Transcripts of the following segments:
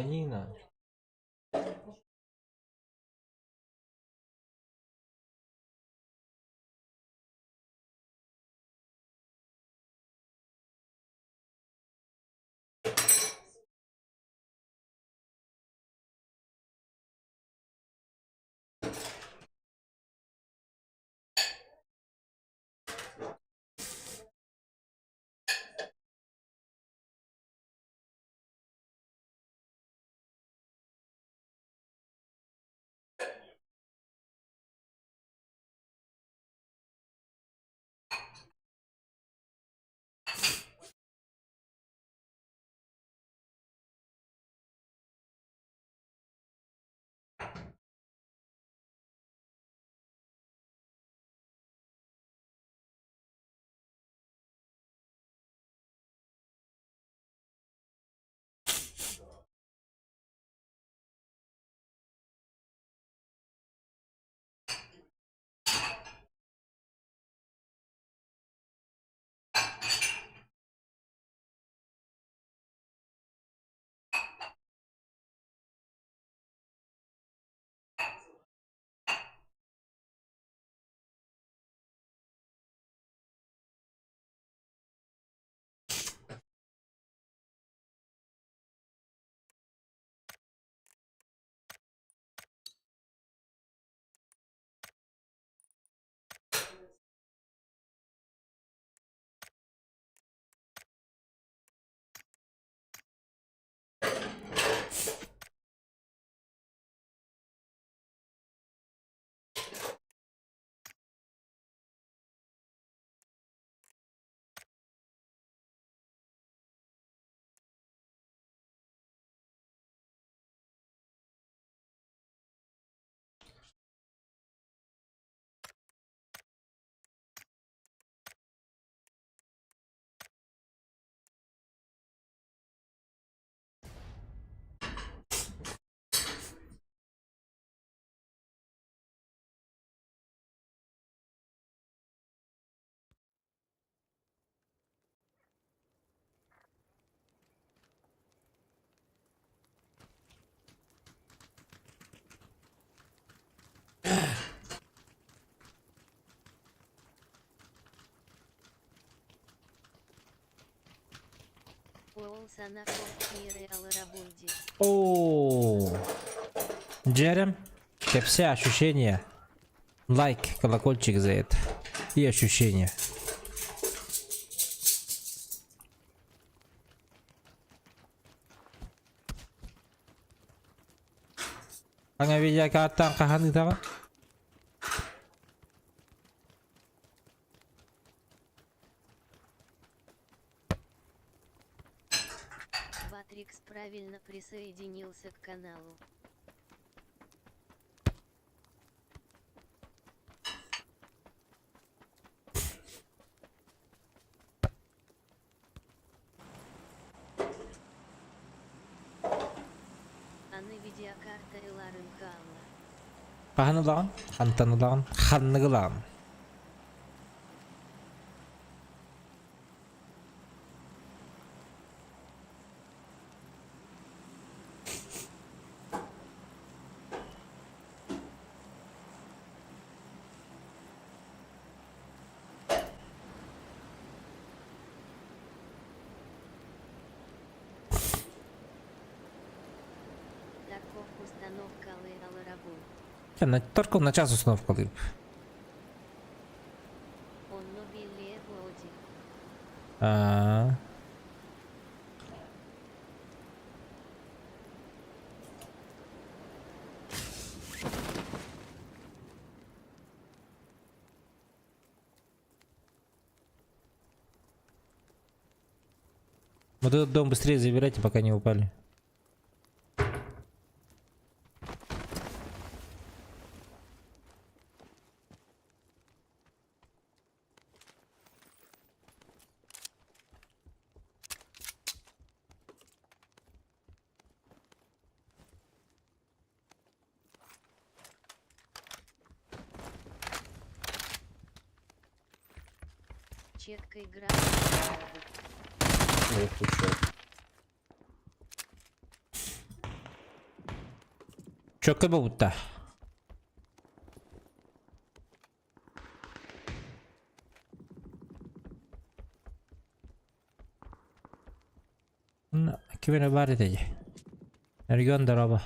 Нина. О, Джерем, кэпсээ ощущение. Лайк, колокольчик за это. И ощущение. Аҥа видеокартаан хаһан ыытаҕын? Батрикс правильно присоединился к каналу. Аны видеокарта ыларым хаалла. Хаһан ылаҕын? Хантан ылаҕын? Ханнык ылаҕын? Тарков установкалыы алырабын. Только на час установкалыып. Онно биллиэ буолди. Аа. Вот этот дом быстрее забирайте, пока не упали. Четко игра. Я включил. Чөккө буолбуттар. Ким эрэ баар этэ дии. Эргиэн дорообо.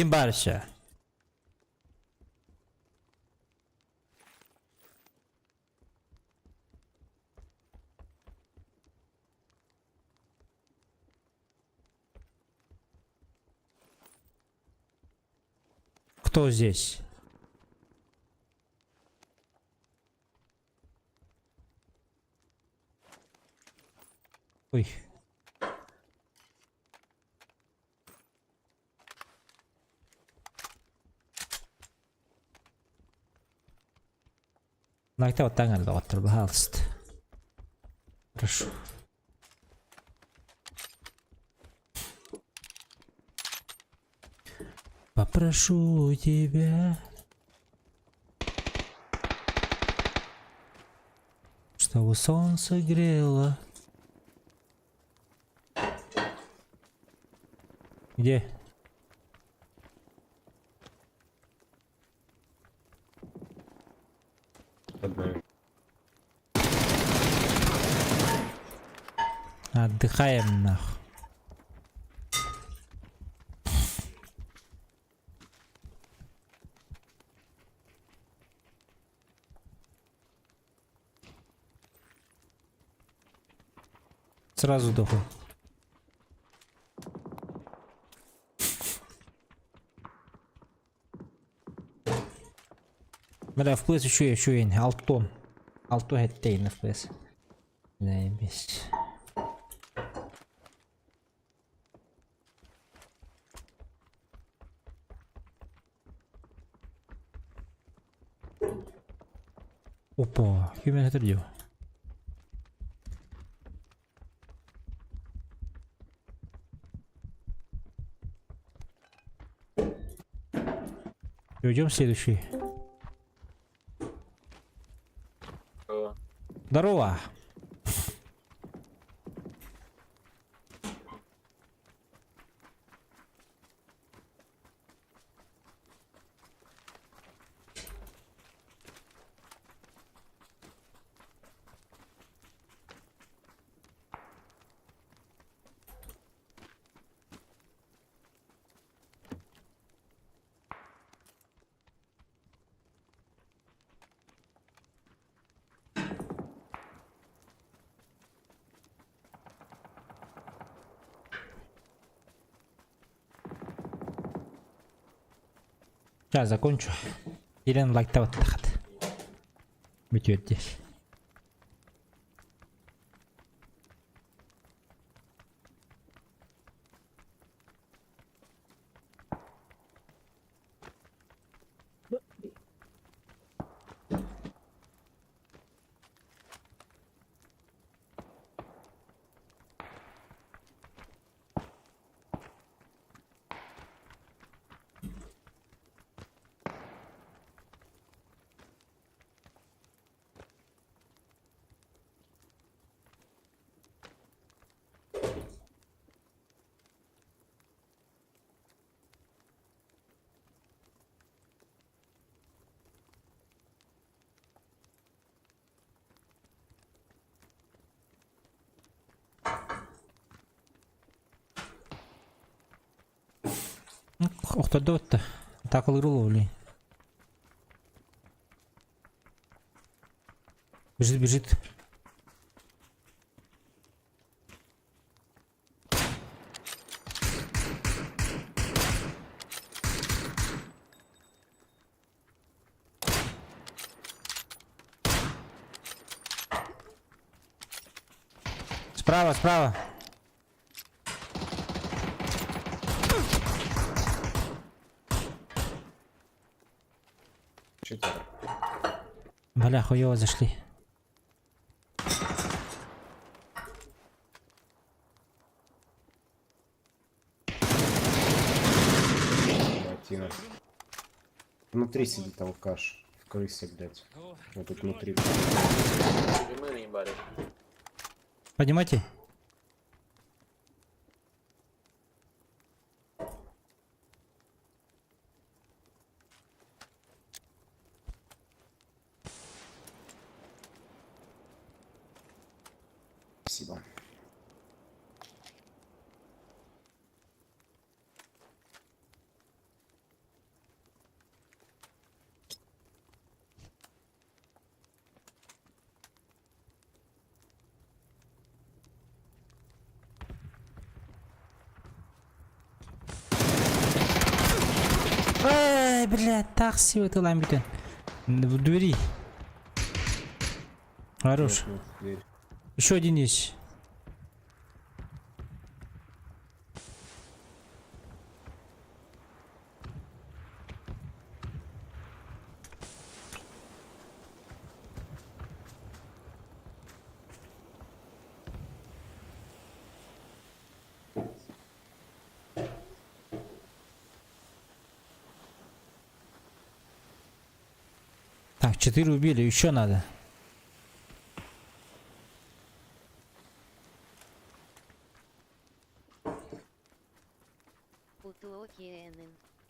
Ким баар өссө? Кто здесь? Ой. Найта оттан доҕоттор, пожалуйста. Хорошо. Попрошу тебя, чтобы солнце грело. Где? Отдыхаем нах. Сразу доху. Бля, FPS үчүгэй үчүгэйин. Алтон. Алто хэттейин FPS. Заебись. Опа, ким это делал? Идем следующий. Здорово. Здорово. Сейчас закончу. Елена лайктабаттахат. Бүтүөр диэн. Охтордо да. Атаакалыыр ловли. Бежит, бежит. Справа, справа. Читер. Бля, хуёво зашли. Латина. Внутри сидит алкаш. В крысе, блядь. Вот тут внутри. Мы наебали. Поднимайте. Спасибо. Эй, блядь, так всего это ламбитен. В двери. Хорош. Нет, нет, дверь. Еще один есть. Так, четыре убили, еще надо.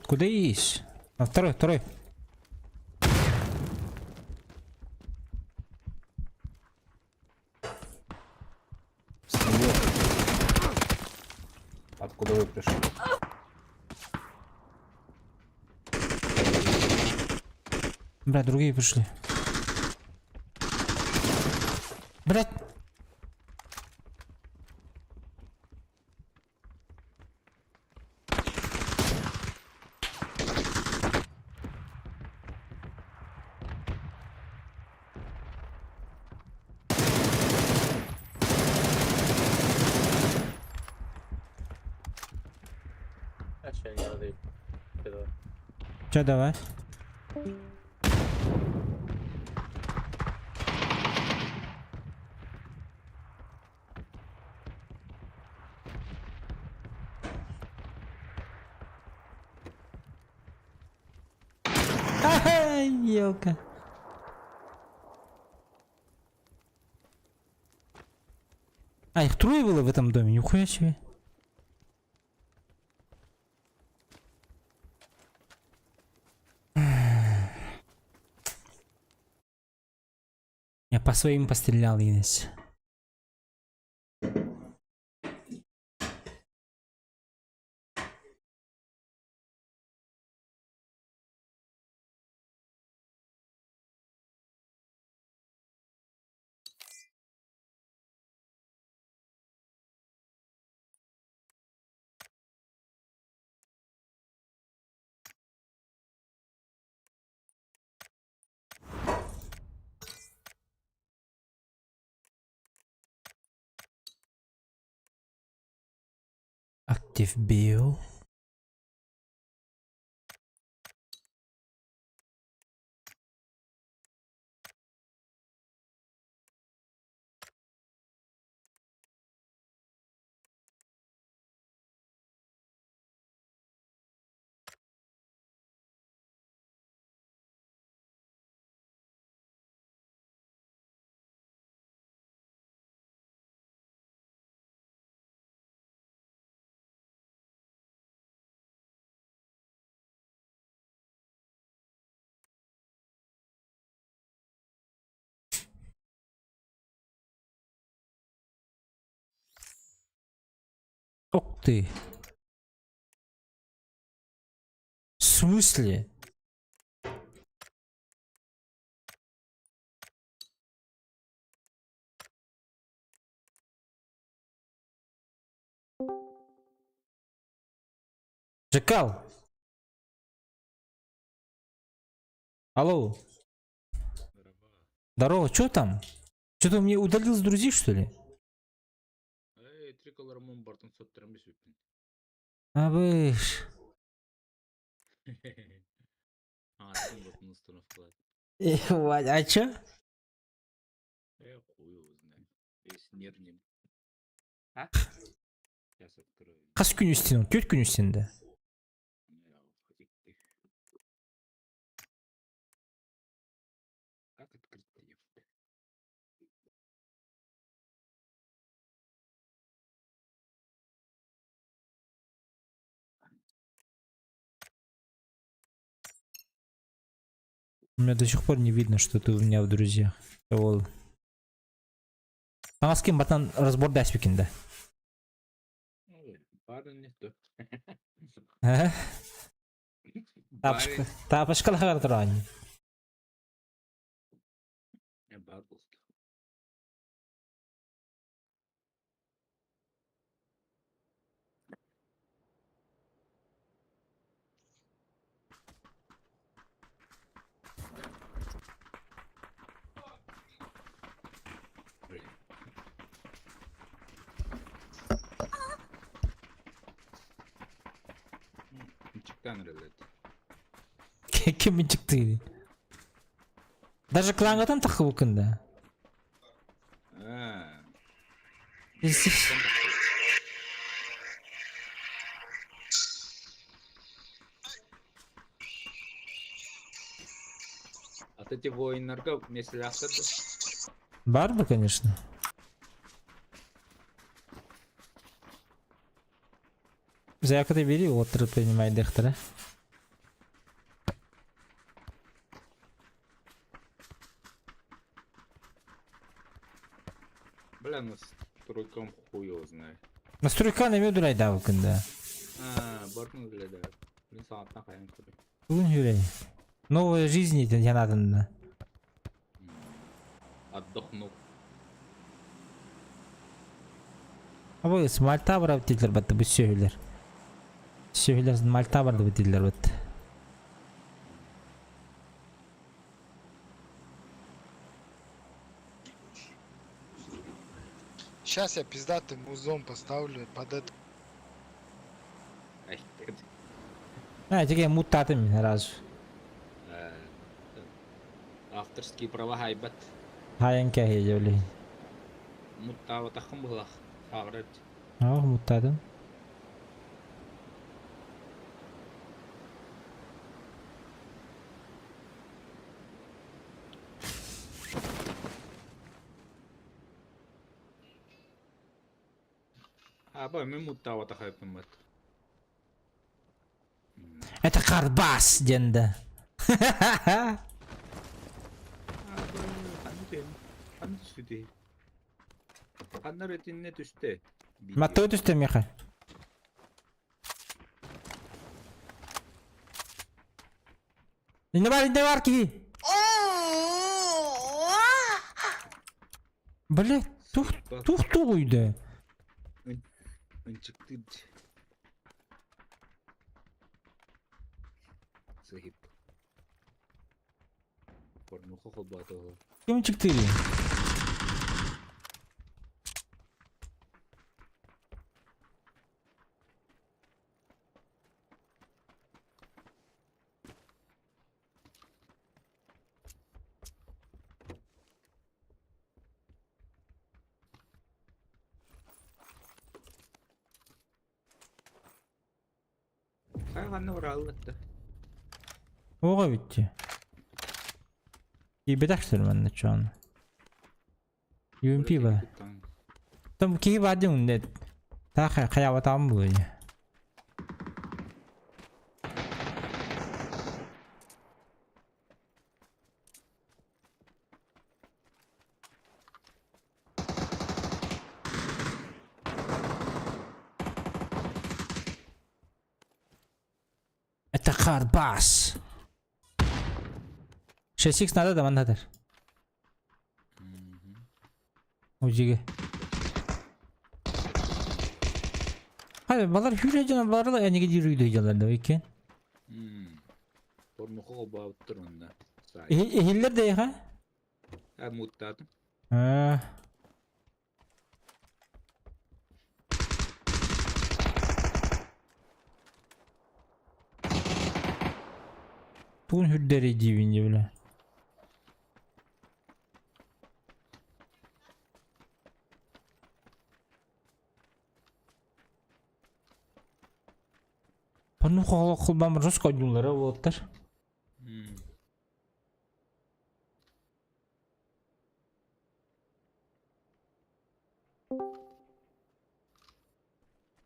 Куда есть? А второй, второй. В стене. Откуда вы пришли? Бля, другие пришли. Блять. А че, не надо Че, давай. Ай, елка. А, их трое было в этом доме, нихуя себе. Я по своим пострелял, Инес. Active Bio. Ох ты. В смысле? Жекал. Алло. Здорово, что там? Что-то мне удалил с друзей, что ли? Настройкаларымын бартын соттаран бүспүппүн. Абыш. Аатын бутун установкалаат. Ебать, а чё? Э, хуй его знает. Весь нервный. А? Сейчас открою. Хас күн үстін, төрт күн үстінде. Как открыть-то, ёпта? У меня до сих пор не видно, что ты у меня в друзьях. Ол. Таҥас ким батан разбор дэспикин да. Бары не то. Тапочка, тапочкалар туран. Бар болду. Блин. Чиктан релет. Ким чыкты? Даже клаҥҥытын таххыбыккын да. А. А эти воиннарга меселяхтар Бар бы, конечно. Заявката бери, отыр принимай дехтара. Бля, настройкам хуй его знает. Настройка неме дурайдаабыккын да. А, бартын бля, да. Мин сааттан хайан көрө. Бүгүн хүрэй. Новая жизнь диэн санаатынна. Отдохнул. Абы Мальта барабыт дииллэр батта бу сүөһүлэр. Сүөһүлэр Мальта бардыбыт дииллэр батта. Сейчас я пиздатый музон поставлю под это. Ай, А, тиге муттатым мин сразу. Авторские права хайбат. Хайан кэһиэ дьэ Муттаабатаххын быһылах. Хааҕырат. Ах, муттатым. Аба, мин муттаабатах эппин Это Карбас диэн да. Ханна түстэ? Ханна ретинне түстэ? Маттой түстэ миэхэ. Инне бар, инне бар киһи. Блять, тух тух тугуйда. Ынчыктыр. Сахип. Порнуха холбаатого. Ким чыктыыр? Хайҕанна барааллатта. Оҕо эбит Киирбэтэх манна чоон. UMP ба. Там киһи баар диэн үннэ. Таах хайаабатаҕым буолуо. Это хардбас. 6х надо да манна Узиге. Хайа, балар хүрэ дьоно барыла эниги диир үйдө да иккен. Порнуха холбаабыттар онно. Иһиллэр да яха? А муттаатым. Аа. Тугун үрдэрий диибин дии бile. Панну холбам жестко ойдуулара буолтар.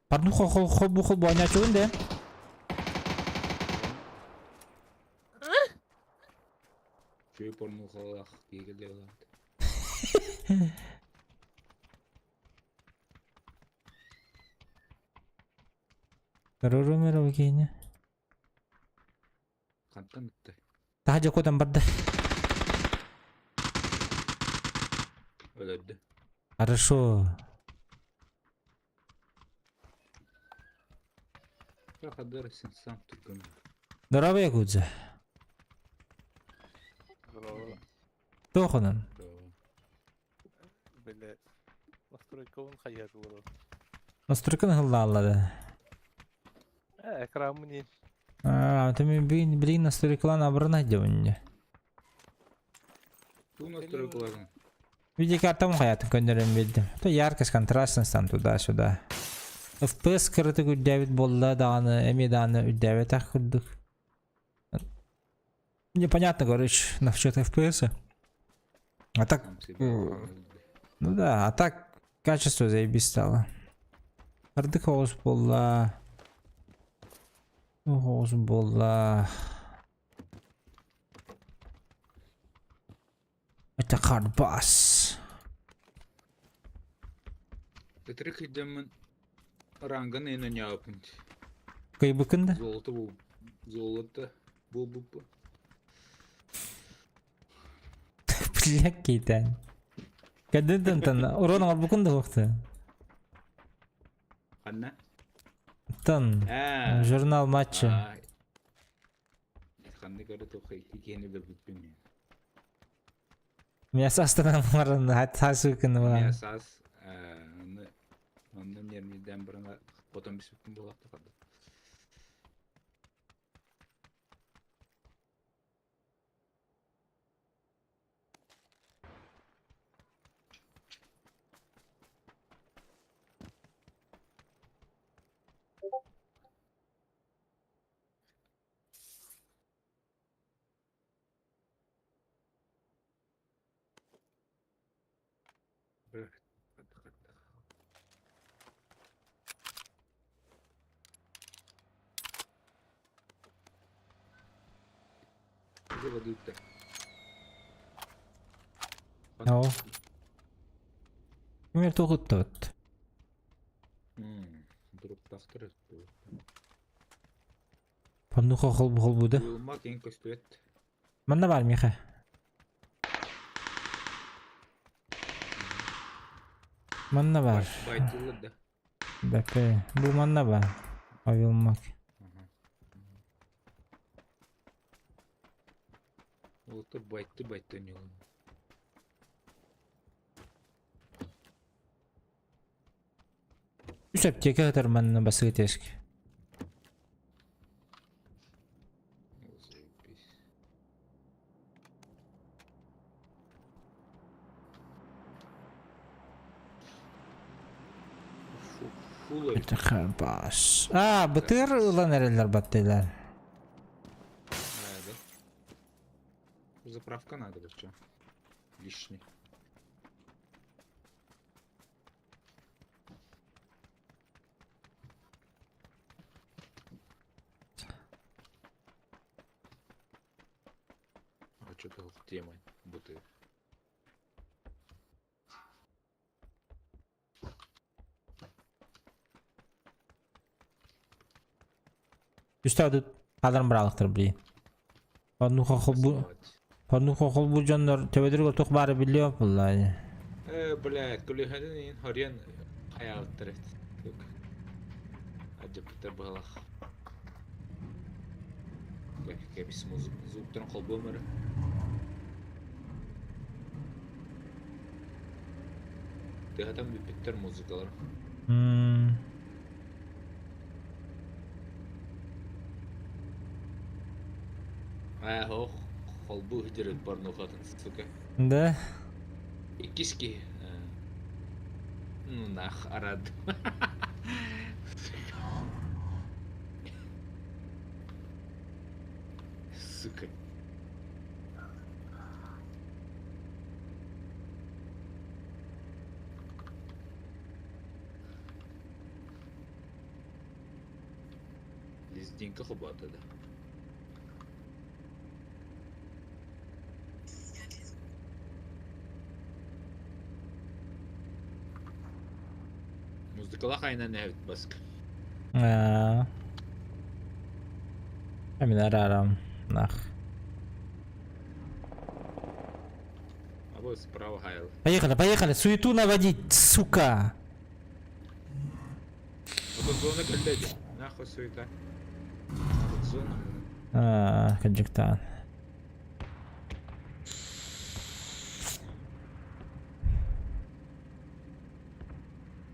Панну хол бу хол оонньооччугун да? Үчүгэй порнухалаах киһи кэллэ Рорумер киһини. Хантан ыттай? Таһа куотан барда. Өлөрдө. Хорошо. Хадыр сен сам түркүн. Здорово, Якудза. Здорово. Туохунан. Бile настройкабын хайыатылар. Настройканы хыллааллады. Э, экранмын не. А, ты мен блин, блин, настройкалан абрана дебинне. Туу настройкаларын. Видеокартам хаятын көннөрөн билдим. То яркость, контрастность там туда-сюда. FPS кырытык үрдээбит буолла даҕаны, эмиэ даҕаны үрдээбэтэх курдук. Непонятно, короче, насчет FPS. А так, Сам себе. ну да, а так качество заебись стало. Ардык оҕус буолла. Оҕус буолла. Это карбас. Тетрик идеммин рангын эйнен яапын. Кыйбыкын да? Золото бул. Золото бул бул. Бля, кейтен. Кәден тан урон албукун да вакыты. Ханна? Тан. Аа. Журнал матча. Ханна көрө тохой кикени бер бүтпүм. Меня састан маран хат хасукын Мен бар. сас аны онны нермиден бирин потом биспүн болот калды. Заводуйте. О. Мер тоғытты. Дұрып тақтыр. Паннуха хол хол буда. Уылма кең көстүөт. Манна бар Миха. Манна бар. Байтылы да. Бәпе. Бу манна бар. Авилмак. Олтыр байтты байтты нюлын. Үс аптека катар манна басыгы теск. Заебись. Фу, фулой. Это хабас. А, бытыр ылан эрелер баттылар. А, да? Заправка надо вот что. Лишний. А что-то тема будто. Үстәді хадан быралықтыр блин. Паннуха хол бу Паннуха хол бу жоннор төбөдөр тух бары билио булла. Э, бля, кулихадин ин хорен хаяттыр. Аджапта балах. Кебис звуктарын колбомыр. Тыгатан бүппүттер музыкалар. Аа, ох, холбуу сытар порнухатын, сука. Да. Иккис киһи. Ну нах, арад. Сука. Лездинка хобата да. Музыкалаах айынан эбит баск. Аа. Мин араарам. Нах. А вот справа хайл. Поехали, поехали, суету наводить, сука! Вот зона кэллэ Нахуй суета. Вот зона. Аа, кырдьыктаан.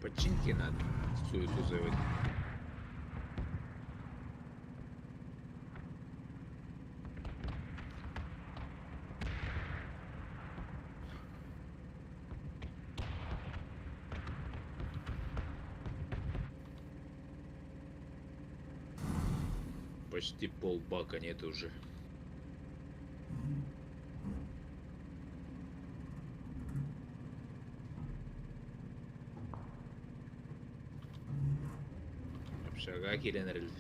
Починки надо. Суету заводить. Почти полбака нет уже. Общага киирэн эрэллэр.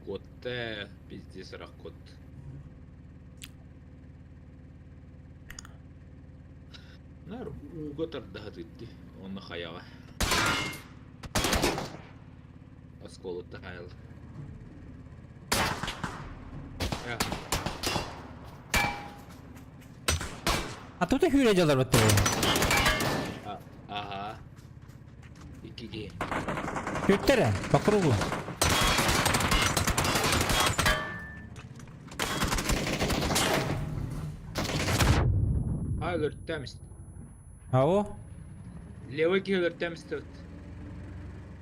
Куотта пиздец ыраах куот. Наар ууга тардаһытыйды уонна хайаҕа. Оскуолаттан хаайал. А тут их үрэ дьалар баттыы. Аха. Икки киһи. Күттэрэ, по кругу. А өлөртөөм Ау? Левый киһи өлөртөөм истэбит.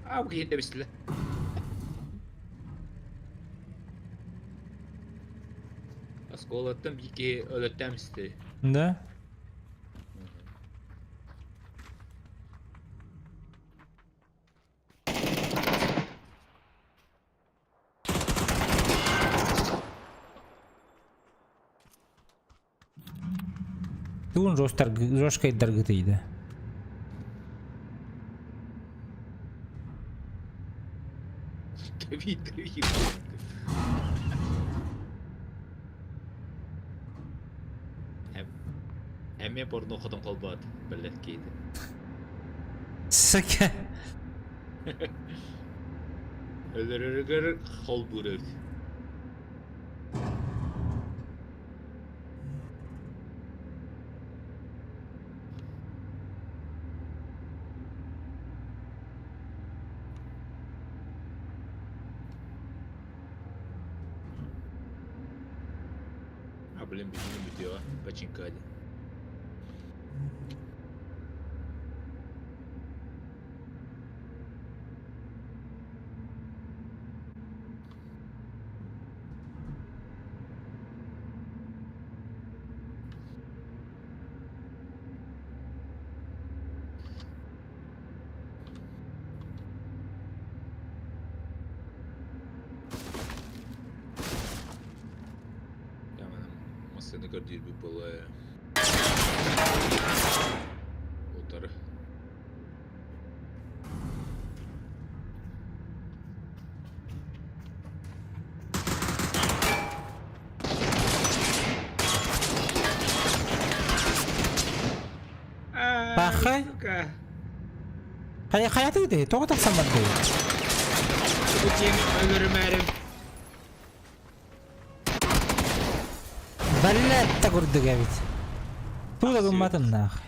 А бу киһи тэбистилэ. Оскуолаттан биир киһи өлөртөөм истэ. Да? Тугун жесткой даргытыйда. Дави, дави. Эмиэ порнухатын холбоот, блядь, киһитэ. Сука. Өлөрөрүгэр холбуур эбит. А, блин, бензин бүтүөҕэ, бачыыҥка диэн. Массыына көрдүүрбүт буолуо утары. Пахай. Хайа хайатыгыт тоҕо тахсан бардый? Бу киэҥ өлөрүмээрим. Балетта курдук эбит. Тула гымматыннаах.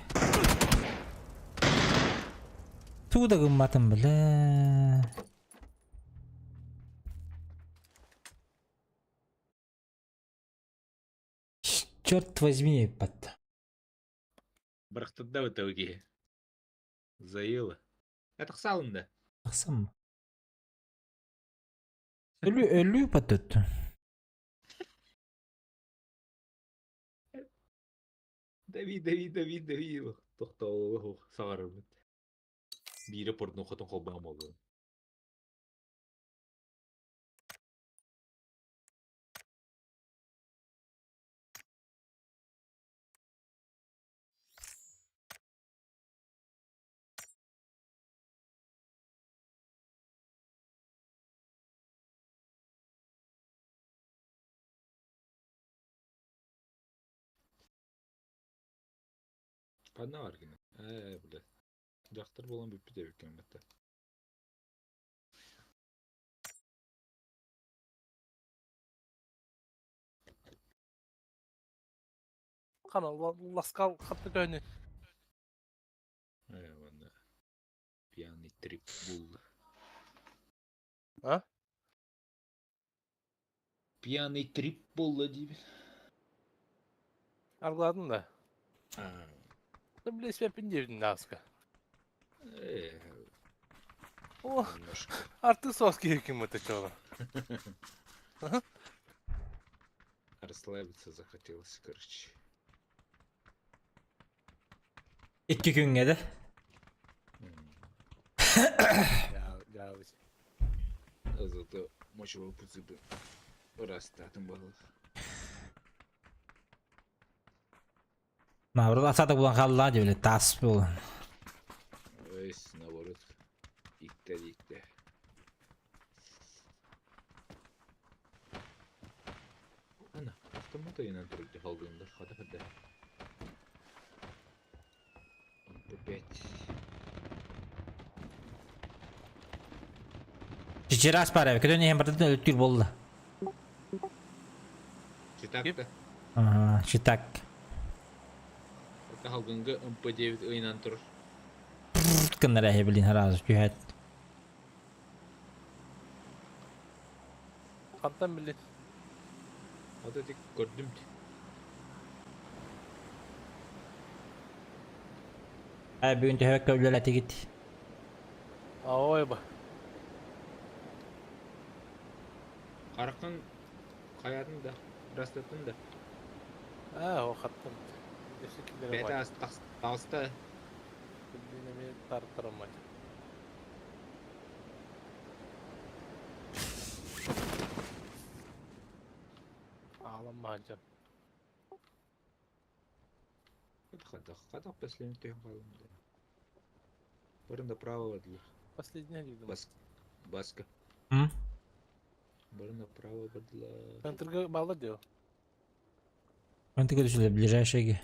Тугу да гымматым бля. Черт возьми, ебать. Бырахтырда бытабы киһи. Заела. Атахсалын да. Тахсам. Өлүү өлүү патыт. Дави, дави, дави, дави. Тохтоолуох саҕарарбыт. Биирэ порнухатын холбоон буоллун. Ханна бар кини? Ээ, бля. Дьахтар буолан бүппүт эбиккин бэтэ. Хана ласкал хатты көөнү. Ээ, уонна пьяный трип булла. А? Пьяный трип буолла диибин. Аргыладың да. Аа. Да билиэспэппин диэбитин ааска. Ээ, О, немножко. артык соос киһи ким это чола. Расслабиться захотелось, короче. Икки күҥҥэ да. Дьаабыс. Зато мочевой пузырь ырастаатын буолла. Наоборот, асата булан хааллаҕа дии, били, таас буолан. Өс, наоборот, иттэ иттэ. Ана, автомат ыйынан турар халгында хата хата. Опять. Чичираас баар эбит. Көтөн иһэн барытын өлөттүүр буолла. Читак-то. Ага, читак. Это халгынга МП9 ыйынан турар. Гыннар эһи билин сразу түһэт. Хантан билин? Ата тик көрдүм. Ә бүгүн төһөккө үлэлэтигит? Ой ба. Хараххын хайаатын да, ырастаттын да. Аа, о хаттым. Өссө киллэрэ Бэйэтэ баай. таҕыста. Билбин эмиэ тартараммат. Ааламмаһадьан. Хатах, хатах последний түһэн хаалым да. Барын направо бардылар. Последний дедим. Бас, баска. М? Барын направо бардылар. Центрга балла дeo. Он ты говоришь, ближайший.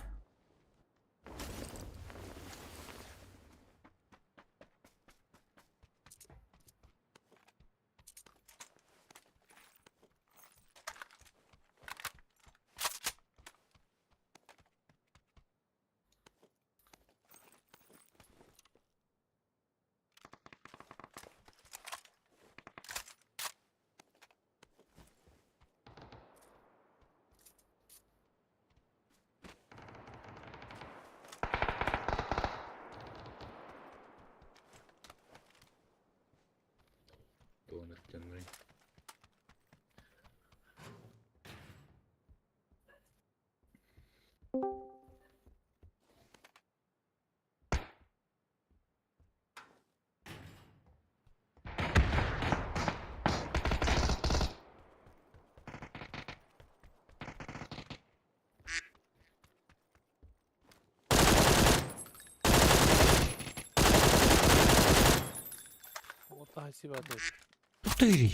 Донор теннай. Вот спасибо. Тыри.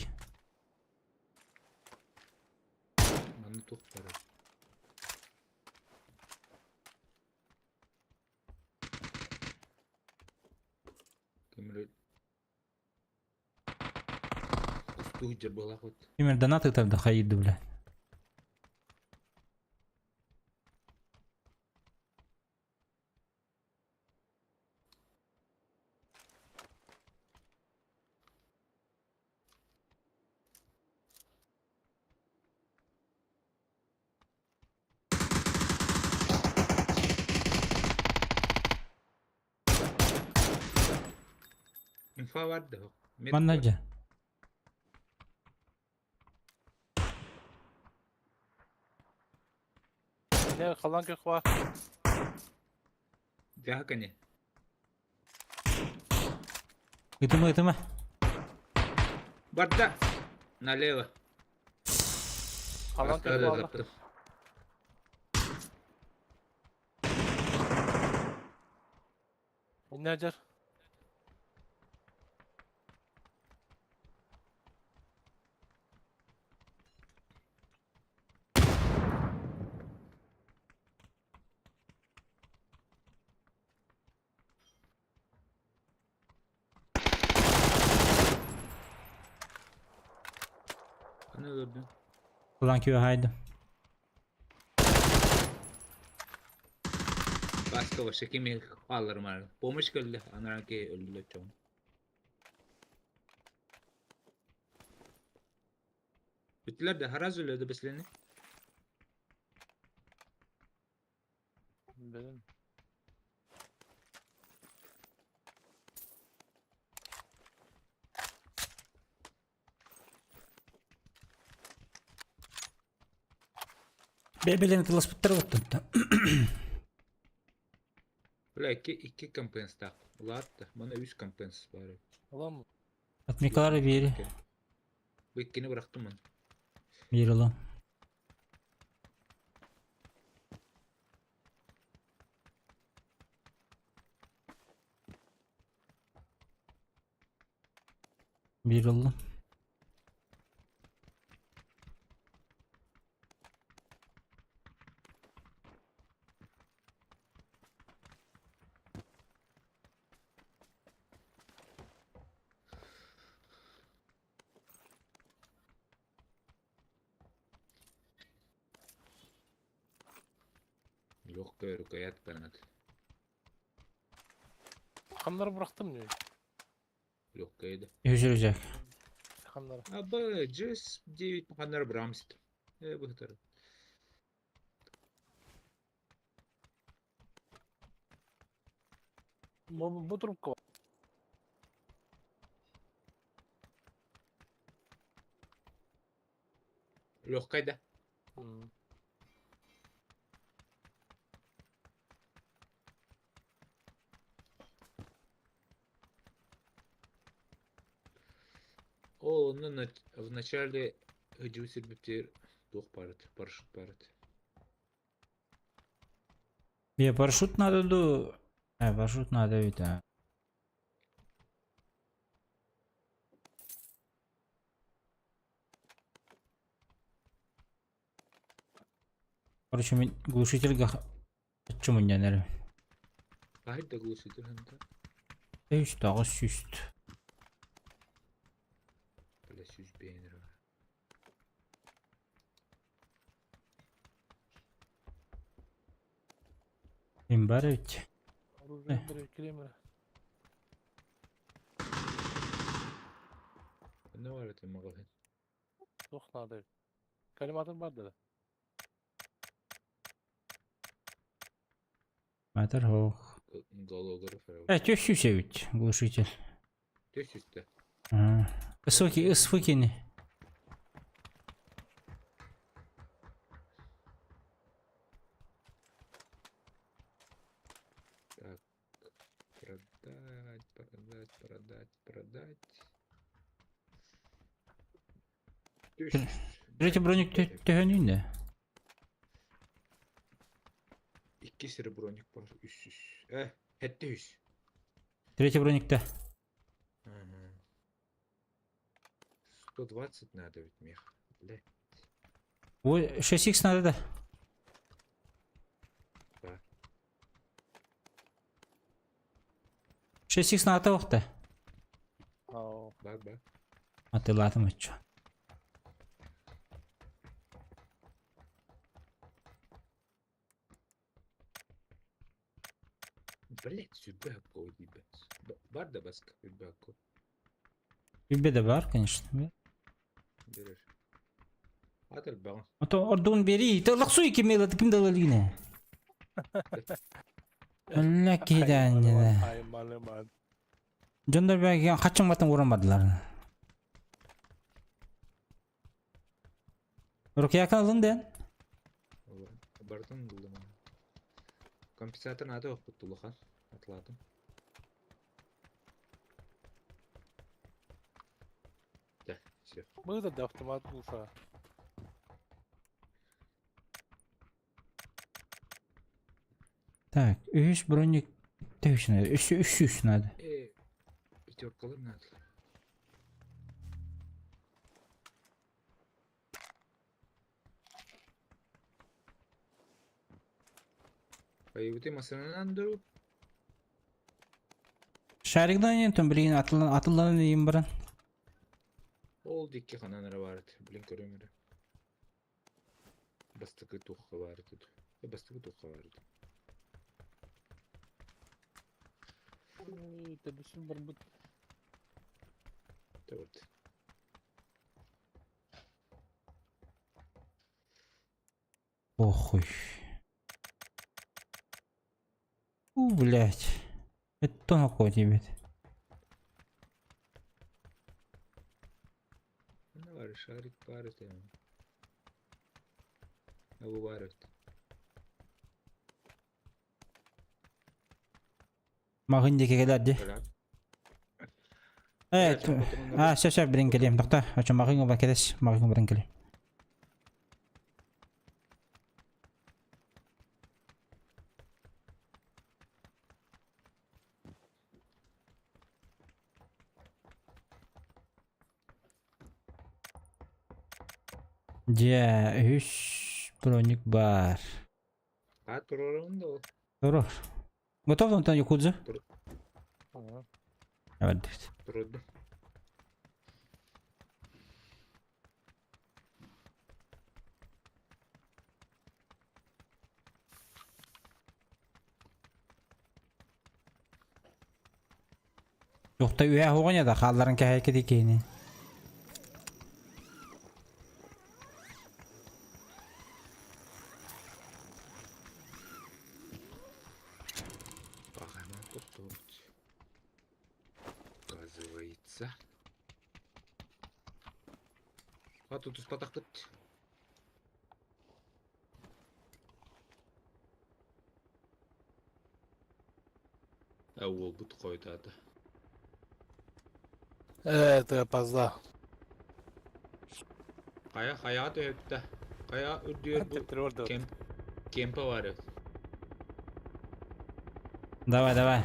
Манна туох баарый? Ким эрэ устуу сылдьар быһыылаах эбит. Ким донат ыытар да хайыды, бля. Инфа бар да. Манна дьэ. Не, халан көх бар. Дьаһакани. Ытыма, ытыма. Барда. Налево. Халан көх бар. Иннәдер. Аны өлөрдүм. Ulan күйө хайды. Баска вообще кими хаалларым Помощь кэллэ, анаран киһи өлдүлэр чоҥ. Бүттүлэр да, сразу өлөдө бэслени. Блин. Бэйбэлэрин тылласпыттар оттон. Бля, икки, икки компенстаах. Улаатта. Мана үс компенс бар. Улам. Отмекалары биэри. Бу иккини бырахтым ман. Биир улам. Биир ыллым. Легкая рукоятка гранат. Ханнары бырахтым не? Легкая да. Үһүс Ханнары. А Б, GS 9 ханнар брамсит. Э, бу хатар. Бу, бу трубка бар. Легкая да. М. Ол онно в начале ыдьыы сирбиттэр туох барыт, парашют барыт. Мне парашют надо ду. Э, парашют надо ведь, а. Короче, мен глушительга чумун дэнэр. Хаһыт да глушитель ханта. Үс тоҕус сүүст. Бля, сүүс бэйэнэр бар. Мин бар эбит. Оружие бери, кремер. Не бар это маҕаһыын. Туох наада эбит. Коллиматор бар да. Матер хоох. Голограф. Э, түс сүүс эбит глушитель. Түс сүүстэ. А. Высокий, высокий. Так. Продать, продать, продать, продать. Түс. Третий броник төһөнүүнэ. Икки сири броник бар. Үс үс. Э, хэтте үс. Третий броникта. 120 надо ведь мех. Бля. Ой, 6х надо да. Да. 6х надо охта. Ау. Бар, бар. Атылатым оччо. Блять, сюда ебать. Бар да баска, сюда Үбе да бар, конечно. Берешь. Атыр баҕа. А то ордун бери, ты лаксуй кимела, ты ким далалине. Алла киданина. Ай, малыман. Дьоннор бэйгэ хаччың батын ууран бардылар. Рукиякын ылын диэн. Барытын булдум. Компенсатор наада охпут улахан. Атлаатым. Да, все. Мыда да автомат буса. Так, үһүс броник төһүс надо? Үс үс үс надо. Пятеркалар надо. Айыбыты масынан дуру. Шаригдан ен билигин атылан атылланан иин баран. Ол дикки ханан эрэ баар этэ. Блин көрүм эрэ. Бастакы туохха баар этэ. Бастакы туохха баар этэ. Төбөсүн барбыт. Вот. Похуй. У, блядь. Это какой тебе? Ну, бар, шарик бар этэ. Бу бар эбит. Магын диэки кэлэр дии. Э, а, все, все, блин, кэлиэм. Тохтоо, очо магын оба кэлэс, магын баран кэлиэм. Дьэ, үс броник баар. А, туруорабын да ол. Туруор. Готов онтон Якудза? Эбэрдик. Туруордум. Туохта үһэ оҕоня да хаалларын кэһэйкити киһини. Пахана тохтообут. Оказывается. А тут успатахпыт. А уолбут хойутаата. Э, ты опоздал. Хайа хайаҕа түһүптэ. Хайа үрдүгэр бу Тревожда. кемп кемпа бар эбит. Давай, давай.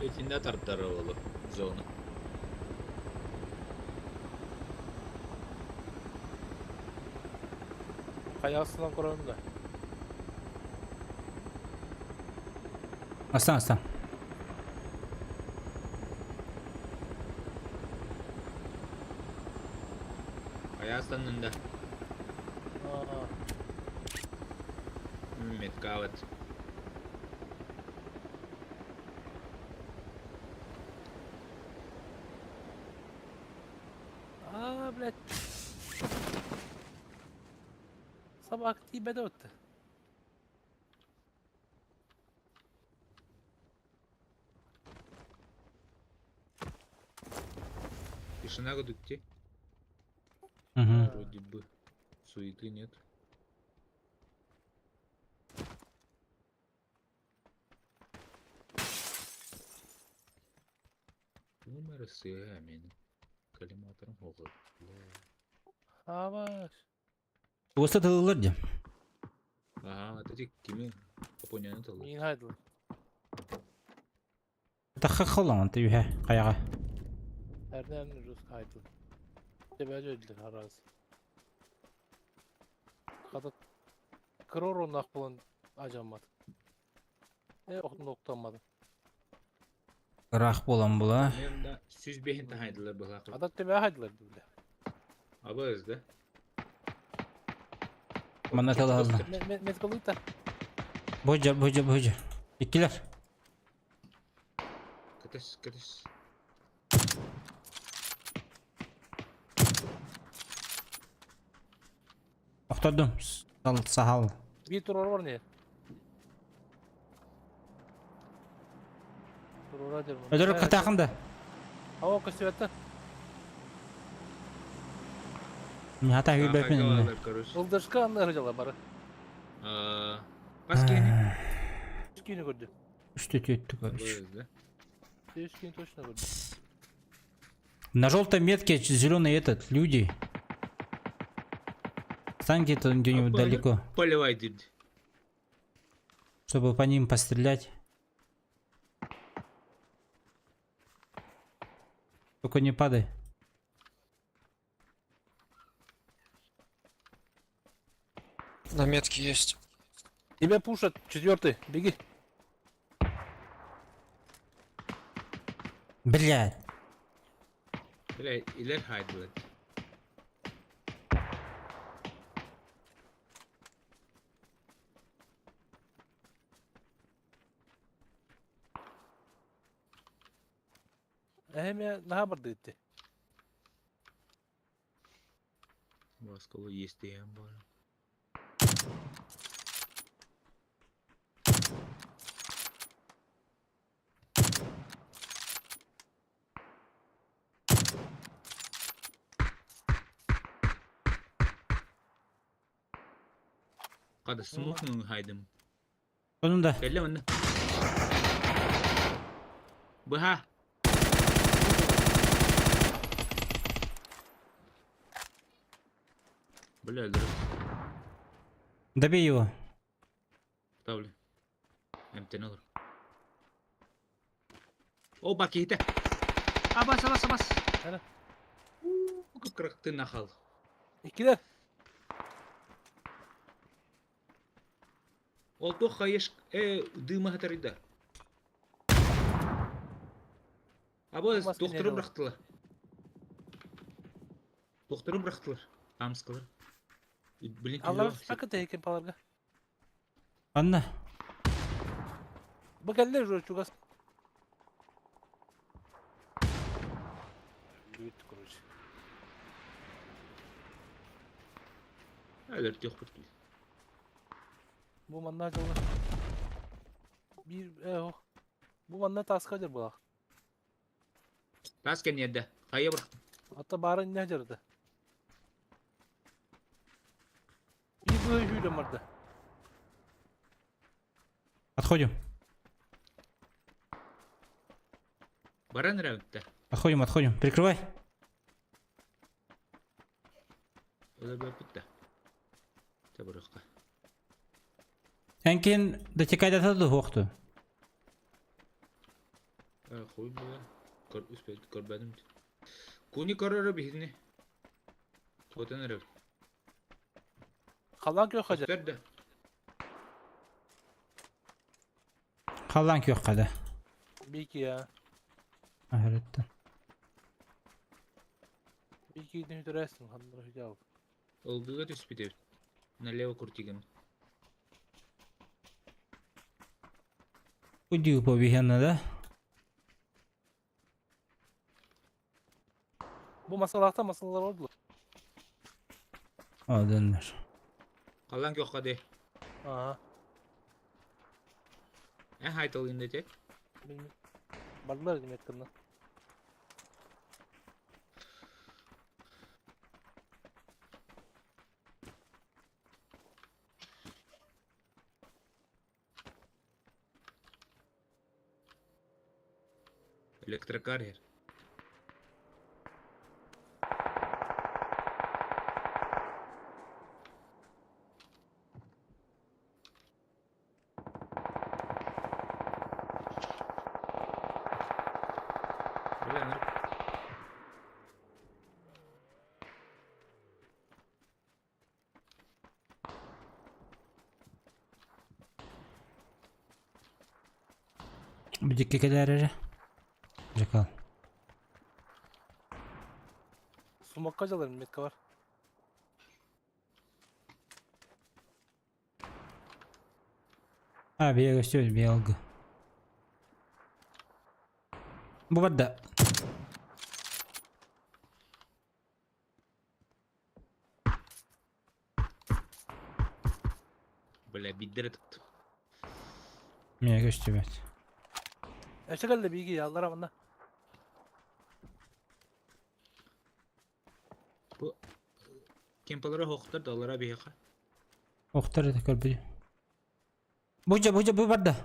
Итиннэ тардара уолу зона. Хайаҕа көрөбүн да. Астан, астан. Хайа астаннын да. Метка вот. А, блядь. Собака тебе дает. Тишина идти. Угу. Вроде бы. Суеты нет. Умер мен. Коллиматором оҕо. Абаш. Туоста тылылар дии. Ага, это ти кими Японияны тылы. Мин хайдыл. Тахха холон ты үһэ хайаҕа. Эрден Rus хайдыл. Тебәжі öldüler haraz. Хата кырор оннах булан ажаммат. Э охтун октанмады. Ыраах буолан була. Мен сүз бехин тахайдылар была. Ата тебә хайдылар диле. Абыз да. Манна тылалла. Мен мен кылыта. Божа, божа, божа. Иккилэр. Катас, катас. Охтордум. Сал сахал. Bir турор бар не? Турора дер. Өдөрү кытаахын да. Ава көсөтө. Хата хүрбэпин. Короче. Ылдышка анны хыжала бары. Паскени. Үч күнү көрдү. Үстө түөттү короче. Абыз да. Үч күн точно көрдү. На желтой метке зеленый этот, люди. Стань где-то где-нибудь А, далеко, Поливай дид. чтобы по ним пострелять. Только не падай. На метке есть. Тебя пушат, четвертый, беги. Блядь. Бля, илер хайдылар. Эме наха барды итти. Ласково есть я бар. Када смокнул хайдым. Onun да. Кэллэ онно. Быха. Бля, өлдүрүп Добей его. ставлю. Эмтен olur. О, баките. Абас, абас, абас. Кана? Кыркты нахал. Иккилер. Ол туох хайыш дыма хатарыда. Абыз Тумас доктору кенері бырахтылар. Доктору бырахтылар. Амскалар. Блин, Алар акыта экен паларга. Анна. Бу келлер жо чугас. Бүт короче. Әлер тиох бит. Бу манна жылы. Бир э Бу манна таска жер булак. Тас кенеде. Хайа бырах. Ата бары не жерде. Bir bu hüyle vardı. Отходим. Баран рәвітті. Отходим, отходим. Прикрывай. Олар бітті. Табырыққа. Энкин дотекай до хуохту. Хуй була. Көр үспет көрбәдім. Куни көрөрө бихини. Отан рәвіт. Халан кö хажар. Өстәрді. Халлан күйөх қада. Бики ya. Ахыреттен. Бики ne hüdüresin handır hüdü Олгыга түспүтэ. Налево крутигем. Уйди побегена, да? Bu masalakta masallar oldu. Одыннар. Калан кёхка Aha. Ә хайтал инде те. Bilmiyorum. Bardılar demek kında. Электрокар иһэр. Бля, ынырык. Бүдикке кэлээр эрэ. Дьакал. Сумокка дьаларым метка бар. А, бия көстүбүт, бия алгы. Бу барда. Бля, биирдэрэ туттум. Миэ көстүбэт. Өссө кэллэ бииги яллара манна. Бу кемпалара хоқтар далара биһиэхэ. Охтор это көрбүт. Бу дьэ, бу дьэ, бу барда.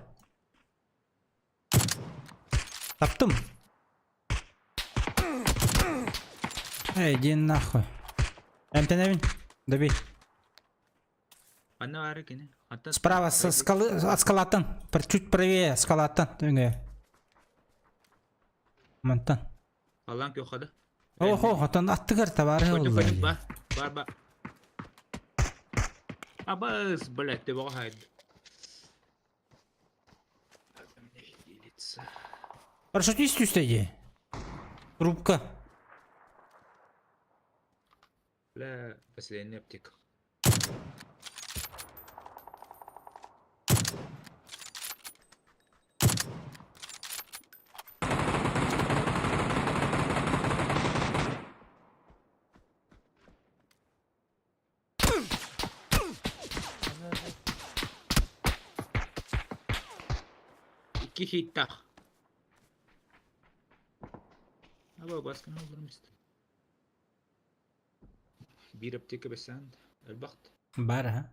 Таптым. Эй, иди нахуй. Эмтэнэбин. Добей. Ханна баара кини? Хантан Справа со скалы, от скалаттан. Чуть правее скалаттан. Өҥө. Мантан. Халлаан күөххэ да? Ох, ох, оттон аттыгар табаарыһы Көрдүм, олла. көрдүм, бар, бар, бар. Абыс, блядь, төбөҕө хаайда. Делиться. Парашютист түстэ дии. Трубка. Бля, последний аптека. Икки хиттах. Аба баскын олорум истэ. Биир аптека бэсээн элбэхт. Бар, а?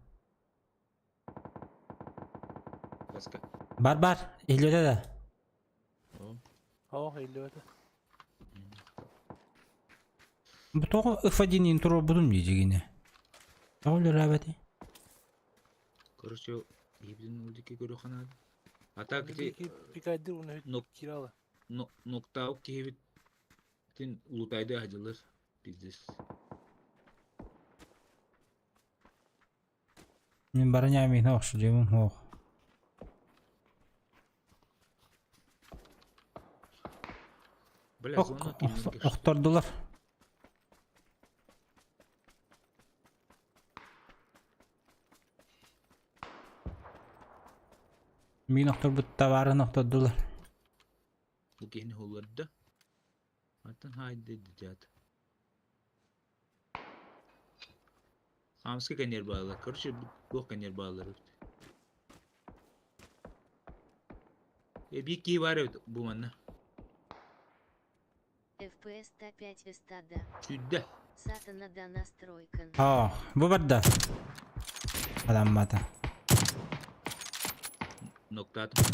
Баска. Бар, бар. Иһиллибэтэ да. Оо, иһиллибэтэ. Бу тоҕо F1 туруорбутум дии дьигинэ. Тоҕо үлэлээбэтий? Короче, биирдин ол диэки көрүөххэ наада. А так ити Пикайдыр уну кирала. ноктаут киһибит тин улутайды аһдьылар. Пиздец. Мин бараня миһнэ охсудьуйбун суох. Бля, Ох, зона кинилэргэ охтордулар. Мин охторбут табаарын охтордулар. Бу киһини холлордо. Аттан хаайды дьаат. Хамска кэннер баалар. Короче, туох кэннер баалар эбит. Э, биир киһи баар эбит бу манна. FPS 105 из 100 да. Сүүрдэ. Сатана да настройкан. Оо, бу барда. Адаммата. Ноктаатым.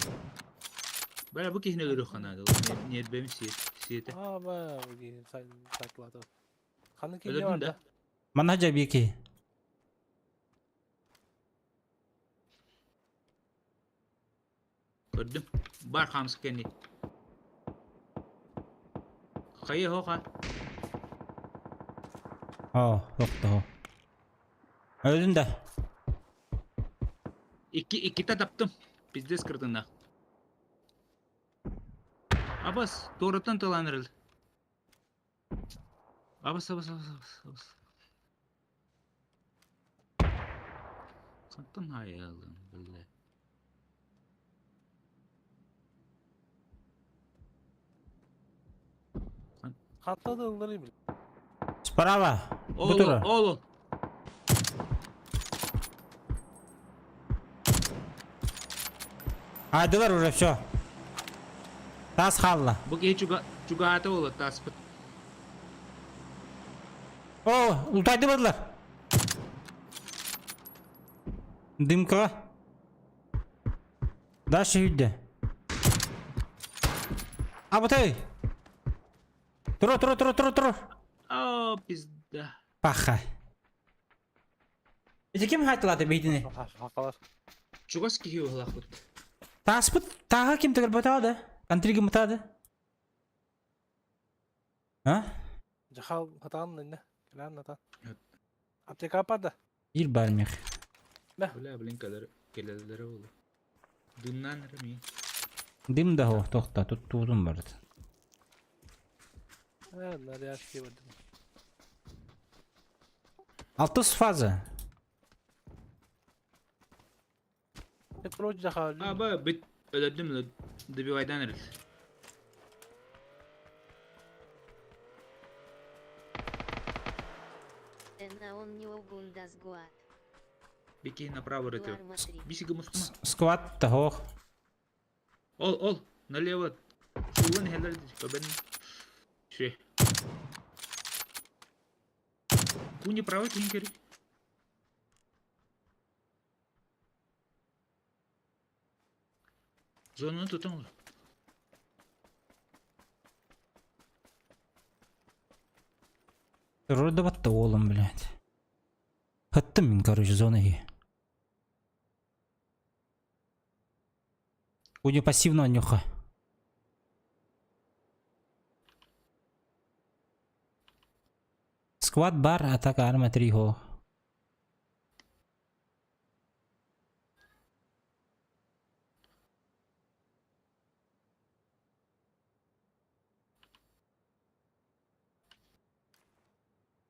Бара бу киһини өлөрүөххэ наада. Ньиэрбэм сиэтэ. Аа, ба, бу сайтлата. Ханна киһи Өлөрдүм бар да. да? Манна дьэ биир киһи. Көрдүм. Бар хаамсык кэнни. Хайа хоха. Оо, тохтоо. Өлдүн да. Икки иккитэ таптым. Пиздец кырдына. Абас, туораттан тылаан эрэл. Абас, абас, абас, абас, абас. Хантан хаайалым, бля. Хатта да ылларый бил. Справа. Бу Ол, турар. ол, Айдылар уже все. Таас хаалла. Бу киһи чуга, чугаата буола тааспыт. О, утайды бардылар. Дымкаҕа. Дальше сүүрдэ. Абытай! Тура, тура, тура, тура, тура! О, пизда. Паха. Ити ким хайтылаата биһитини? Хахалар. Чугас киһи уһулахпыт. Тааспыт тааһа ким төгөрбөтөҕө да? Контриги мытаады? А? Жахал хатаан инне. Кэлээн натаан. Аптека аппарда. Биир баар мех. Бля, блин, кэлэр кэлэллэрэ буолуо. Дымнаан эрэ миин. Дым да суох тохто туттуутун барыт. Э, наряжки бардым. Алтыс фаза. Короче, жахал. А, ба, бит өлөрдүм, добивайдан эрэл. Бики направо рытыл. Бисига мустума. Сквад того. Ол, ол, налево. Сулун хелер көбен. Ши. Куни право кинкери. Зонаны тутан Вроде батта уолум, блядь. Хаттым мин, короче, зона и. Уйди пассивно нюха. Сквад бар, атака арма 3 го.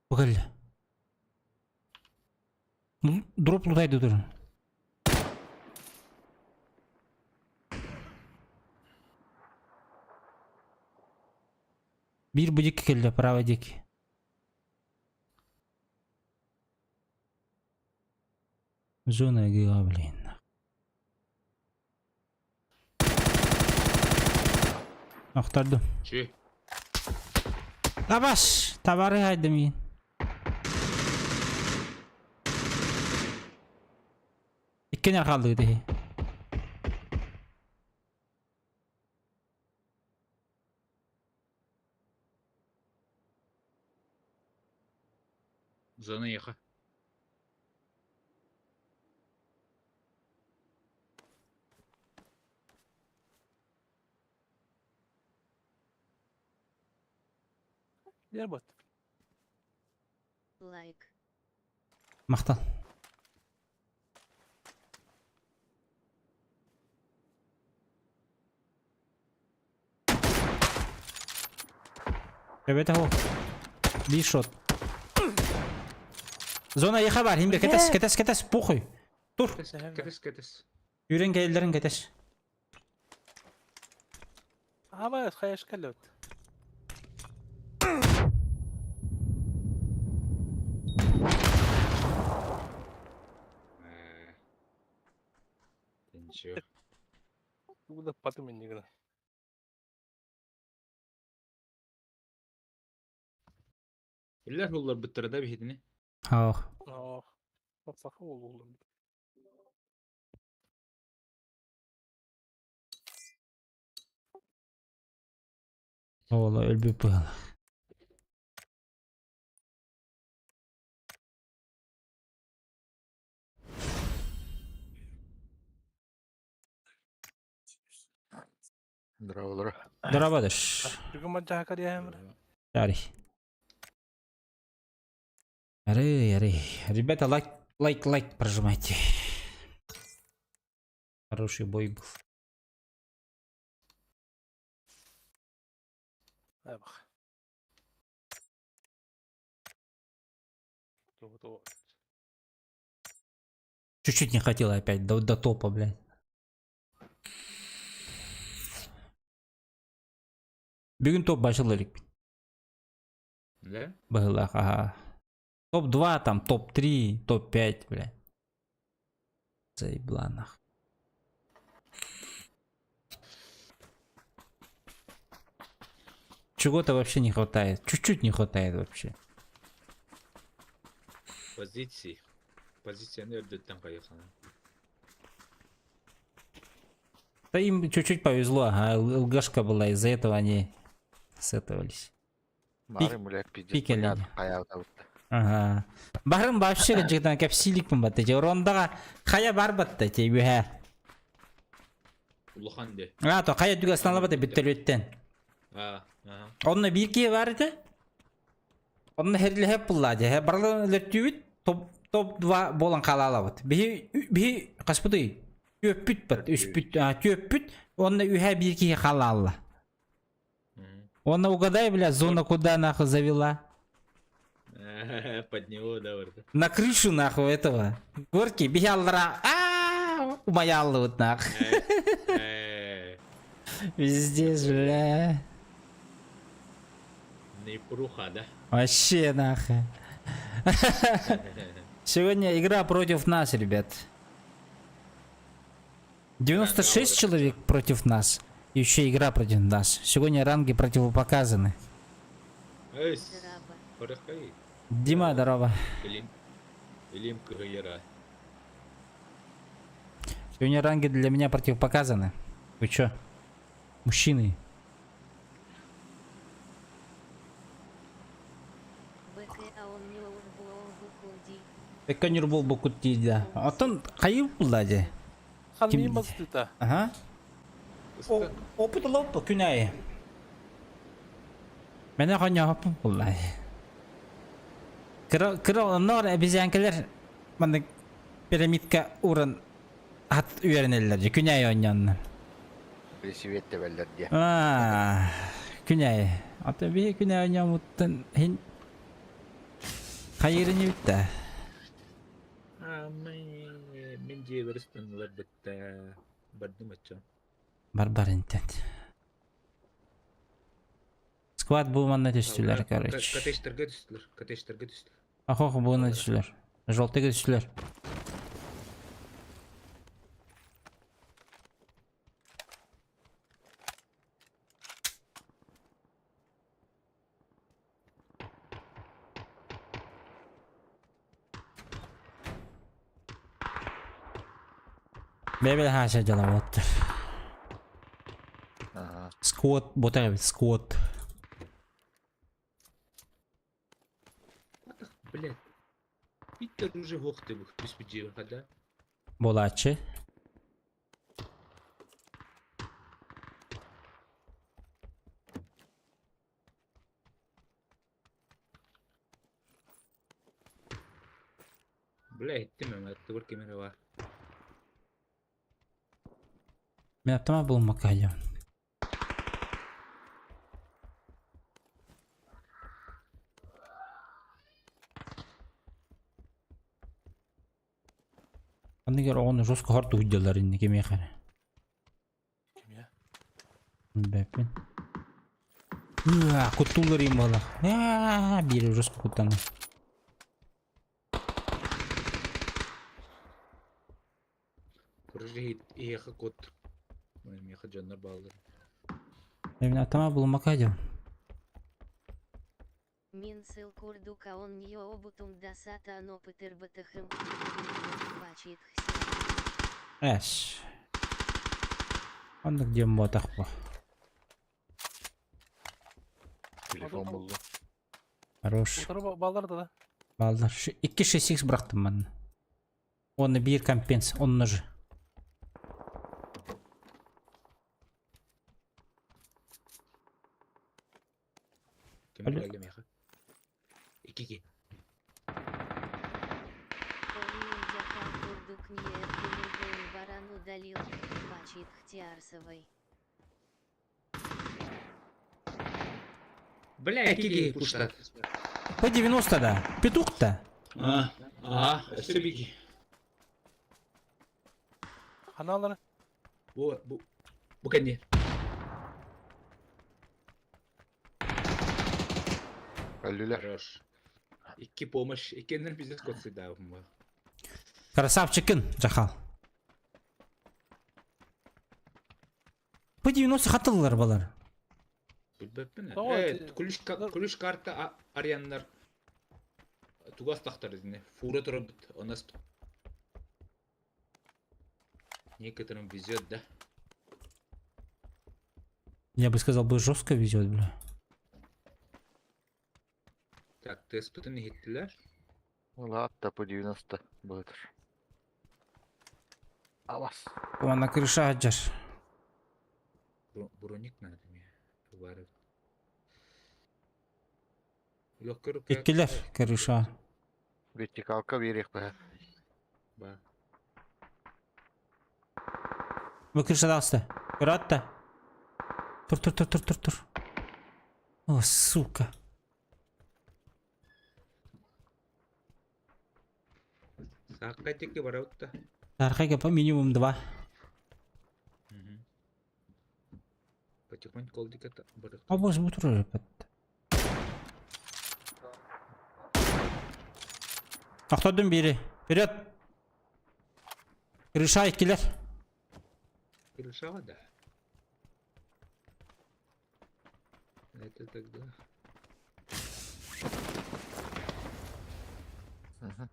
Погали. Дроп лутайды тур. Биир бу диэки кэллэ, право диэки. Зона ГА, блин. Охтордум. Чи. Табаш! Табары хайдым иин. Иккиэн хааллыгыт иһи. Зона еха. Ер бот. Лайк. Махтал. Ребята, хо. Бишот. Зона еха бар, химбе, кетес, кетес, кетес, похуй. Тур. Кэтес, кэтес. Үрен кэллэрин кэтэс. Ама хайаш кэллэбит. Ничего. Тугу да патым иннигина. Иллэр hullar быттарада биһитини. Ох. Ох. Саха болду. Ола өлбүт быһыылаах. Здорово, Дорабадыш. Бүгүн мадьаха карьяхамыр. Ярый. Ярый, ярый. Ребята, лайк, лайк, лайк прожимайте. Хороший бой был. Бах. Тугу Чуть-чуть не хватило опять до топа, блядь. Бүгүн топ башыл Да? Было, ага. Топ-2, там, топ-3, топ-5, блядь. Заебла нах. Чего-то вообще не хватает. Чуть-чуть не хватает вообще. Позиции. Позицияны өрдөттен кайыхана. Да им чуть-чуть повезло, ага, ЛГшка была, из-за этого они сетовались. Мары муляк пиздец. Пикали. Понятно, хайа Ага. Барын вообще жигдан кепсилик батта. Те рондага хая бар батта те үһә. Улахан де. А то хая дүгә сналабата биттелүттен. А, ага. Онно бир ки бар ите. Онно херле булла же. Барлы лөртүбүт топ топ 2 болан калалабыт. Би би каспыты. Төппүт бат, үспүт, төппүт. Онно үһә бир ки халалла. Онно угадай, бля, зона куда нахуй завела. Под него, да, вроде. На крышу нахуй этого. Горки бихаллара. А, умаяллы вот нахуй. Пиздец, бля. Не пруха, да? Вообще нахуй. Сегодня игра против нас, ребят. 96 человек против нас. И еще игра против нас. Сегодня ранги противопоказаны. Эй, Дороба. порохай. Дима, здорово. Илим. Илим карьера. Сегодня ранги для меня противопоказаны. Вы чё? Мужчины. БК а он не урбуолбукулди. Беккенер бол букут дейді. Атын қайып бұлда Хан Ким мин дейді? бастыта. Ага. Опыт лоп күн айы. Мене қоня хоппун бұлда. Кыра кыра оннор обезьянкалар манда пирамидка уран ат үйренелер. Күн айы ойнанны. Пресвет беллер де. Аа, күн айы. Ата би күн айы ойнамуттан хин хайырыны битті. А, мен жеберістен бітті. Бардым атча. Барбар интент. Сквад бу манна түстүлөр, короче. Коттеджтерге түстүлөр. Коттеджтерге түстүлөр. Ахох буына түстүлөр. Желтыйга түстүлөр. Бебел хаша жалабаттыр. Ага. Сквот, бота сквот. Блядь. Питер уже вохты бух түспү да? Болачы. Бля, иттим эм, атты кемере бар. Мен автомат булмакка. Анныгер оғын жестко харту уделар инне кемехер. Ким я? Бәппин. Куттулар им бала. Бири жестко куттаны. Короче, иеха кот. Меха жаннар балдыр. Мен автомат булмакка. Мин сыл курдука он не обутум дасата но пытырбатахым. Бачит Эш. Оннук дем ботах бу. Телефон булду. Хорош. Утары баллар да. Балдар. 2-6-х бырақтым мен. Оны бир компенс, онны же. Кем Алло. келди меха? Икики. курдук не эркинурбоин баран удалил. Бачит хтиарсовой. Бля, икики пуштат. П-90 да. Петух-то. А, а, өссө бики. Ханалар. Бу, бу, бу кенни. Өлүлөр. Хорош. Икки помощь. Иккеннер пиздец кот сыда. Красавчикин, Жахал. П-90 хатылылар балар. Билбеппин. Тоҕо Э, ити- күлүш күлүш карта арыяннар тугас тахтар изне. Фура турабыт, онас. Некоторым везет, да? Я бы сказал, бы жестко везет, бля. Так, теспытын иһиттилэр. Улаатта по 90 былытыр. Алас. Уонна крыша сылдьар. Броник надо мне. Бары. Лөккөр Иккилэр крыша. Вертикалка биэриэх быһа. Ба. Бу крыша таҕыста. Көрөөт да. Тур тур тур тур тур тур. О, сука. Саакка тикки барабыт да. Архайга по минимум два. Потихоньку олдика барык. А бос бу турар эппэт. Тохтодум бири. Вперед! Крыша иккилэр. Крышаға да. Это тогда. Мгм.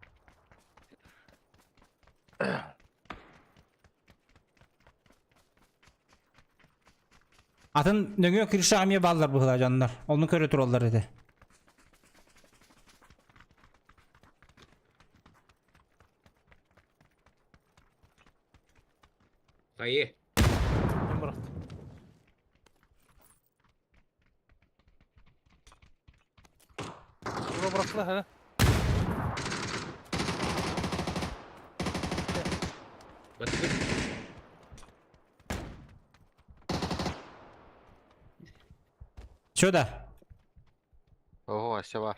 Атын нөҥүө крыша эмиэ бааллар быһыылаах дьоннор. Ону көрө тураллар этэ. Хайы. Ким бырахты? Тура бырахтылар һэ. Батыр. Сюда. Ого, Ася бар.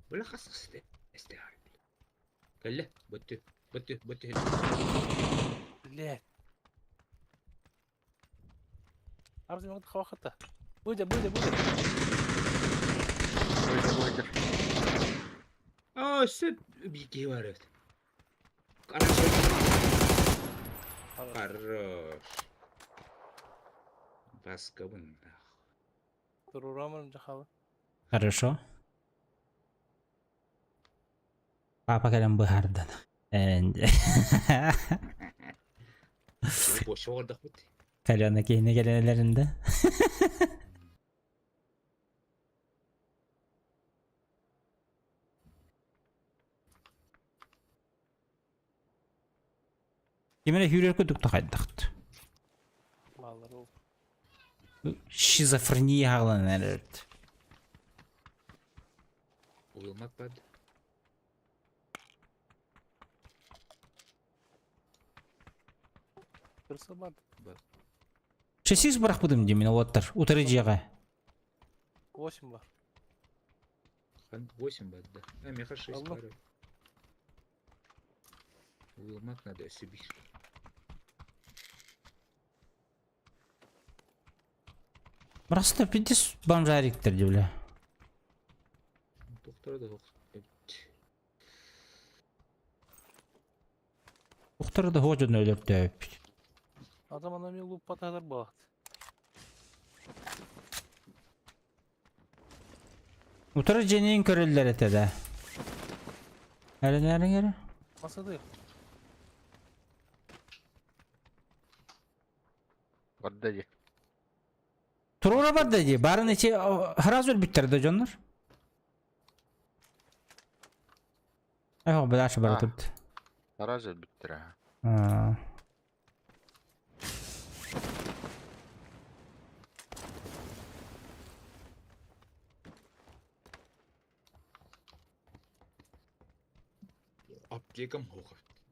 Бля хас эсте. Кэллэ. Бөттү. Бөттү. Бөттү. Блядь. Арзы мөҥүт хавахата. Быдя, быдя, быдя. Выйдер, выйдер. А, сөп бики бар эбит. Хорошо. Хорош. Баскабын. Турурамын жахалы. Хорошо. Папа кэлэн быһаардан. Энде. Бош ордах бит. Калена киһини кэлэнэлэринде. Кимэрэ сүүрэр курдук тахайдахт. Баалар ол. Шизофрения хаалан эрэрт. Уйулмак бад. Кырса бар. Шесис бырахпытым дии мин уоттар. Утары дьиэҕэ. 8 бар. 8 бад да. А, меха 6 Алло. бар. Уйулмак надо себе. Просто пиздец бомжариктер дии бля. Доктор да Ухтары да хоодьон өлөртөөппүт. Адам ана мен луп баталар болады. Утары дьиэниин көрөллөр этэ да. Эрэнээриҥ эрэ. Масады. Барда дии. Туруора барда дии. Барын ичи сразу өлбүттэр да дьоннор. Эх, бадашы бара А. турду. Сразу өлбүттэр аа. Аа. Аптекам хоқ.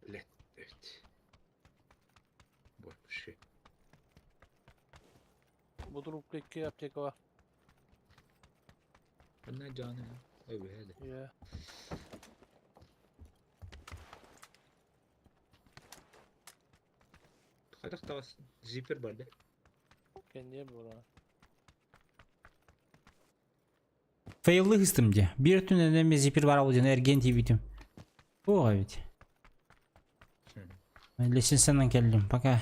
Блядь. Evet. Вообще. Бу трубка 2 аптека бар. Одна жаны. Evet. Иә. Хайдах тағас зиппер бар да. Кенде бура. Фейлы хыстым дии. Биир түн эми зипир бар ол диэн эргиэн тиийбитим. Туох эбит. Лесенсенан кэллим. Пока.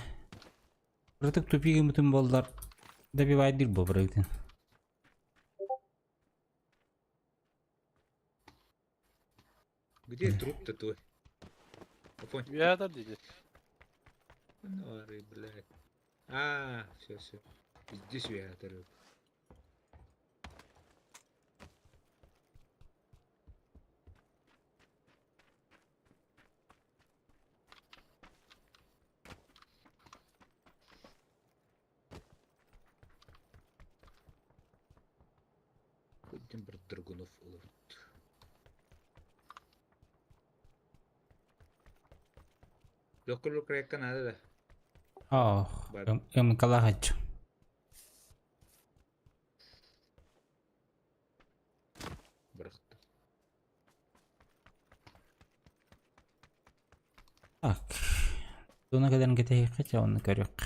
Ырытык тупигымытын буоллар добивайдыр бу бырыгытын. Где труп-то твой? Афонь. Иә да дейді. Ну, ары, блядь. А, все, все. Здесь я оторву. Будем брать драгунов уловить. Лөккөлөр крайка надо да. Ох, МК-лагач. Бырахта. Так. Зона кэлэн кэтэһиэххэ чэ онно көрүөх.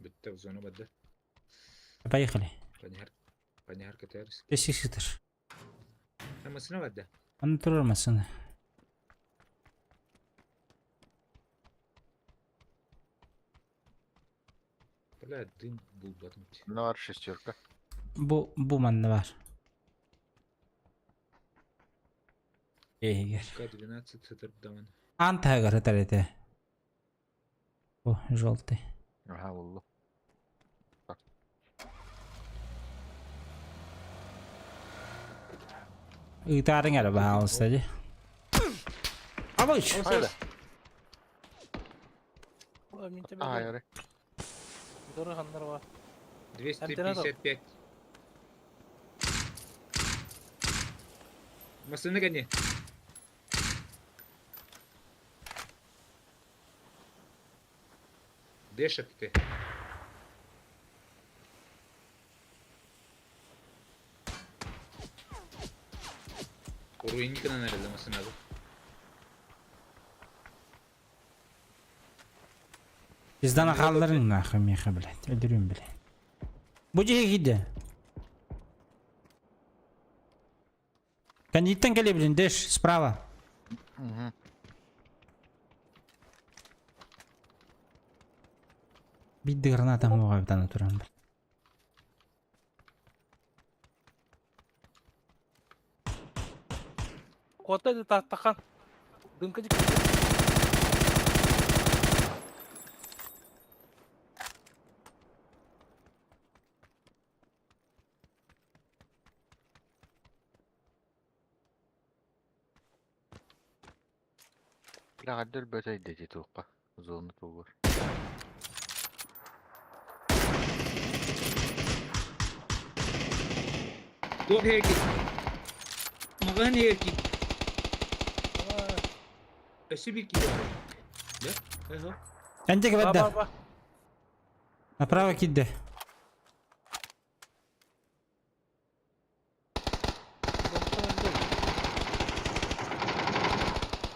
Бүттэ зона бадда. Поехали. Паньяр. Паньяр кэтэрс. Бесик сытар. Масына бадда. Аны турар массыына. Бля, дым булбатым. Ну, бар шестерка. Бу бу манна бар. Эһигэр. К-12 сытырдамын. Аан таһыгар сытар этэ. О, желтый. Ага, буллу. Ыытаарыҥ эрэ баһаалыста дии. Абыч! Хайда? Мин Ай, тебе ары. Доры ханнар бар. 255. Масына кәне. Дэш ты. Уруйникына нареза масынады. Пиздана хаалларыҥ нахуй миэхэ, блядь. Өлөрүм, блядь. Бу дьиэ киирдэ. Кэнниттэн кэлиэбитин, Дэш, справа. Угу. Биирдэ граната муоҕа туран, блядь. Куотта тахан. Дымка дик. Бля, гаддыр бөтөй дети туққа. Зона туғыр. Туох хеки. Маган хеки. Өссө бир киһи бар. Да? Ага. Энтик Ба бадда. ба ба. Направо киирдэ.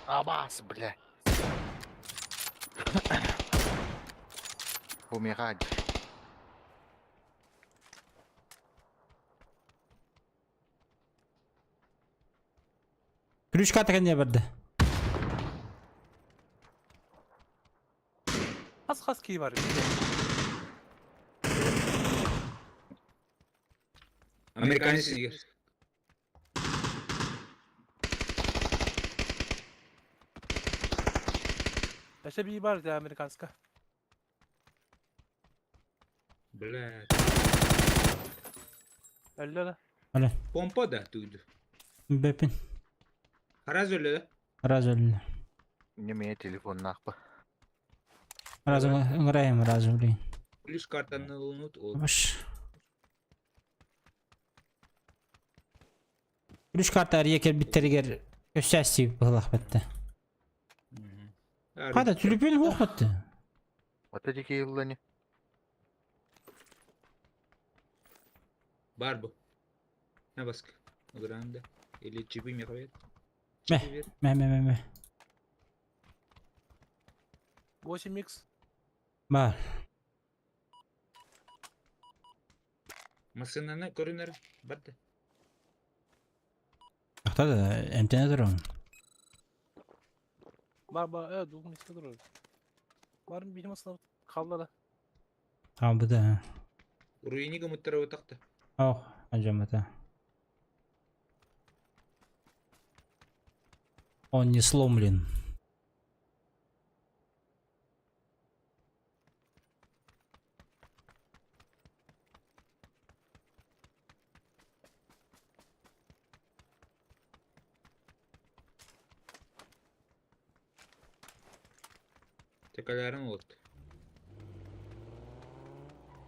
Абас, бля. Умирать. Ключка кэннэ барда. Хас хас киһи бар. Американец егер. Өссө бии бар да американска. Бля. Өллө да. Алло. Помпа да туйду. Бэпин. Хараз өллө да. Раз өллө. Неме телефон нахпа. Раз ыҥырайым, раз блин. Плюс картаны ылынут ол. Баш. Ключ карта ария кэлбиттэригэр өссө быһылах бэтте. Хата түлүпүн хуох бэтте. Вот эти кииллани. Бар бу. На баск. Гранда. Или чипы меховет. Мэ. Мэ мэ мэ мэ. 8 икс. Бар. Масынаны көрүнөр. Барды. Ахта да эмтене турабын. Бар бар. Э, дугун иске турар. Барым бихим асына қалла да. Хаалбыта. Руинига муттара отакта. Ох, ажамата. Он не сломлен. Текаларын вот.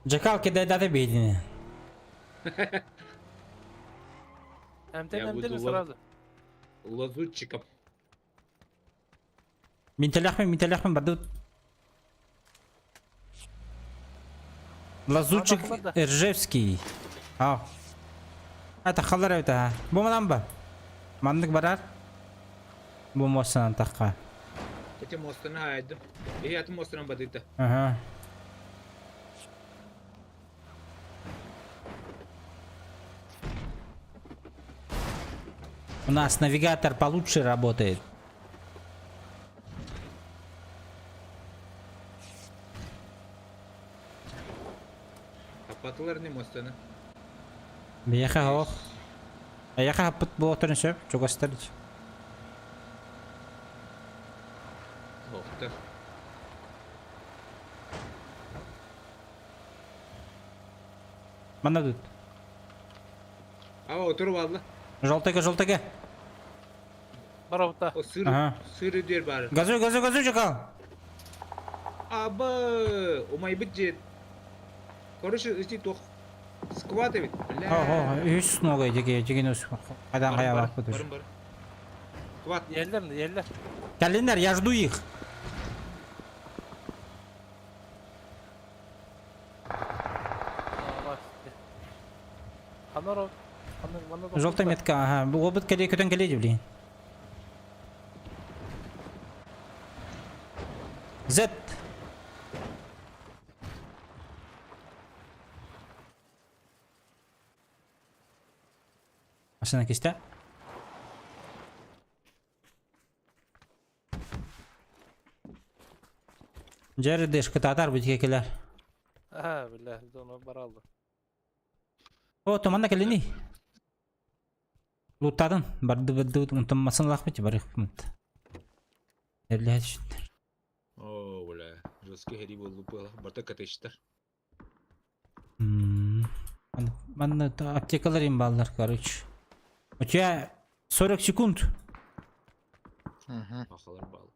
Жакал кидайдаты бейдини. Эмтен Я буду эмтен сразу. Лазутчиком. Мин тэлэхпин бардыбыт. Лазутчик Ржевский. Ау. Это халар эбит аха. Бу манан ба. Маннык барар. Бу муостанан тахха. Эти мостаны хайдым. И аты мостынан бадыта. Ага. У нас навигатор получше работает. Апатылар не мостаны. Биэхэ оһох. Эйэхэ хаппыт буолуохтарын сөп, чугастар. Охтар. Манна тут. А, отур валла. Жолтеге, жолтеге. Барабыта. О, сыр, Ага. сыр үдер бары. Газуй, газуй, газуй, жакал. Аба, умайбыт же. Короче, ити тох. Скват эбит. Бля. Ого, үс нога диге, деген өс. Қайдан қая Барым, барып кетуші. барым, барым. Скват. Yerler mi? Yerler. Кәлінер, я жду их. Ханор. Ханор манна. Желтая метка, ага. Бұл опыт келе көтен келеді, блин. Z. Машина кесті. Жәрі кытатар бітке келер. Ага, билlah, зона баралды. О, томанда келини. Луттадын. Барды барды ұнтымасын лақпыт, бар ұқпымыт. Әрлі әтішіндер. О, бля. Жесткий хери был лупы. Барта катештер. Манна аптекалар им баллар, короче. У тебя 40 секунд. Угу. Ахалар бал.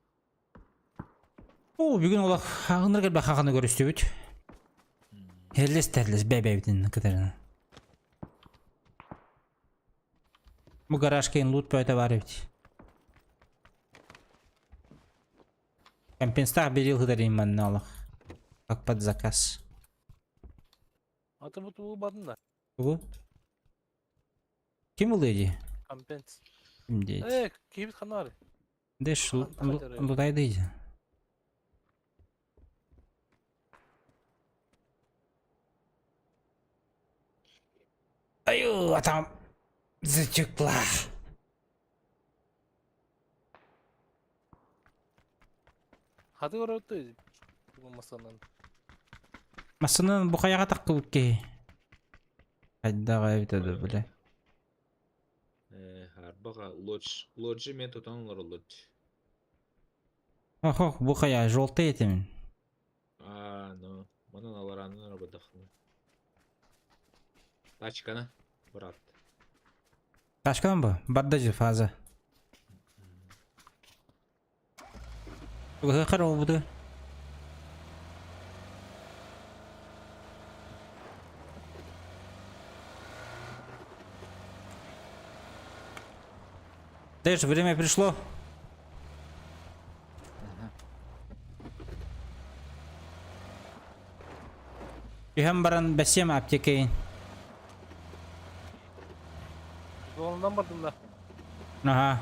О, бүгін олақ хағыныр кел бақағаны көрісті бүт. Херлес тәрлес бәй-бәй бітін кітарына. Бу гараж кейін лут бөйті бар бит. Компенстах берил кытарин манна олақ. Как под заказ. Аты бу туу бадын да. Бу? Ким бұл еді? Компенс. Ким дейді? Э, кибит ханар. Дэш Хан- лутайды еді. Аю, атам затекла. Хаты көрөттү. Бу масанан. Масынан бу хаяга таккыбыт ки. Хайдага эбит биле. Э, арбага лодж. Лоджи мен тотан лодж. Ох, бу хая желтый этимин. А, ну, манан аларанын арабадахны. Тачканы, брат. Ташкан бу? Бардажы фаза. Хар ол буду. Дэш, время пришло. Түһэн баран бэсиэм аптекейин. Зонунан бардым да. Ага.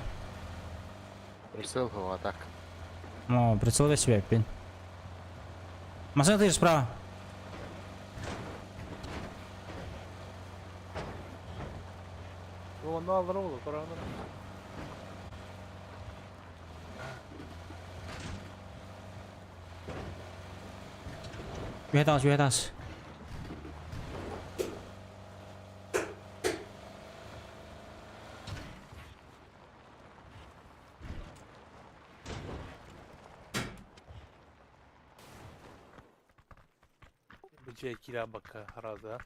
Прицел его так. О, прицел себя пин. Машина ты же справа. Зонунан алыр oldu. Koranı. Үһэ таас, үһэ таас. Бу же кира бака хараза.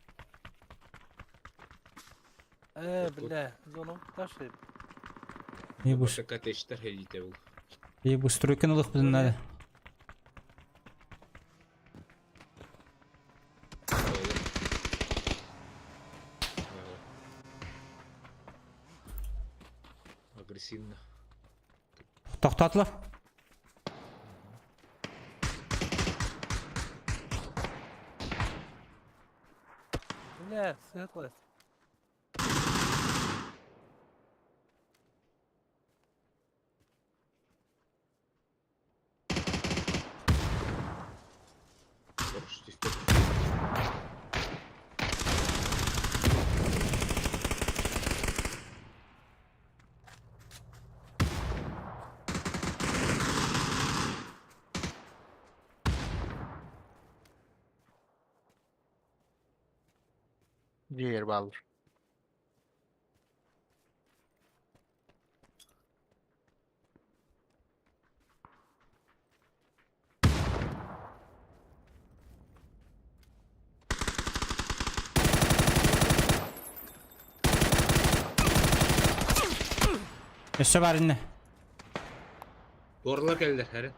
Э, бля, зону ташы. И бу, Барта катештер херите бул. и бу стройканы лых надо. Тохтоотулар. Бля, сыатлас. Хорош, түстэ. Диэр бааллар. Өссө баар иннэ. Туорла кэллэр, эрэ.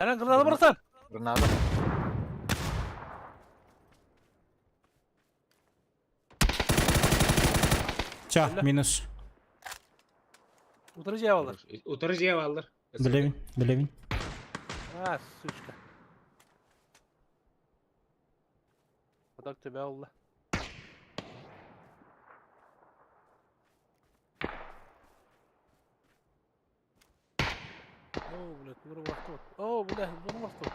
Эрэн гранада бырахтар. Граната. Ча, минус. Утары дьиэ баллар. Утары дьиэ бааллар. Билэбин, билэбин. А, сучка. Поток тебя улла. О, блядь, ну вахтот. О, блядь, ну вахтот.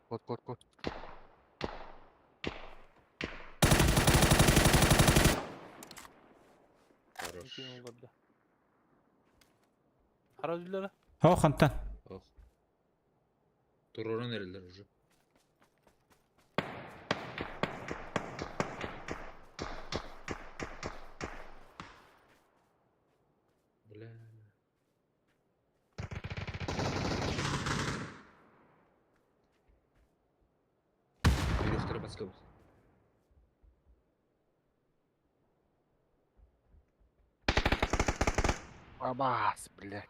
Кот, кот, кот. Хорош. Хара дүллere. О, хантан. Ох. Туруран эрэллэр уже. Бля. Бирөхтөрө баска бут. Абаас, бля.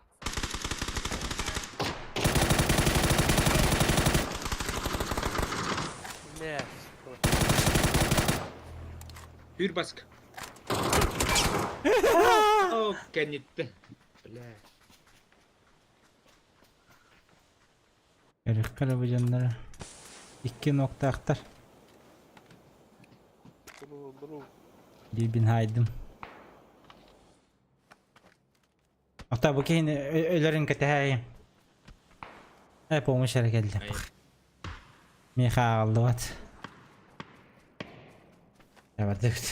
Бля. Hür баска. О, кэннитте. Бля. Өрүккэ бу дьоннора. Икки нуоктаахтар. Диибин хаайдым. Ата бу киһини өлөрүн кэтэһээйим. Э, помощь эрэ кэллэ. Миэхэ ааҕыллыбат. Бардыбыт.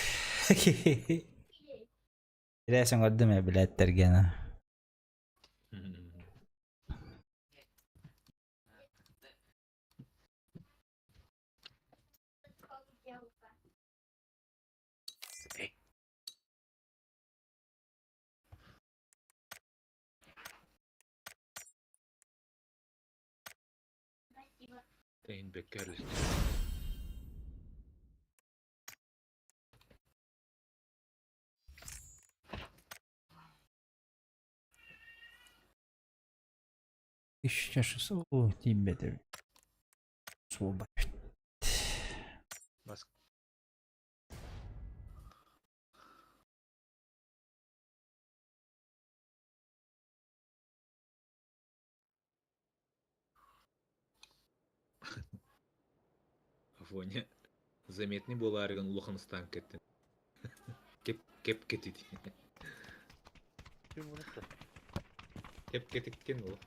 Ирээс оҥордум ээ билээттэргэнэ. Тэйин бэккэ Үс чашыс оо тиийбэтэ. Суоба. Баск. Афоня заметный буолаарыгын улахан ыстаан кэттин. Кеп кеп кетит. Кеп кетиккен ол.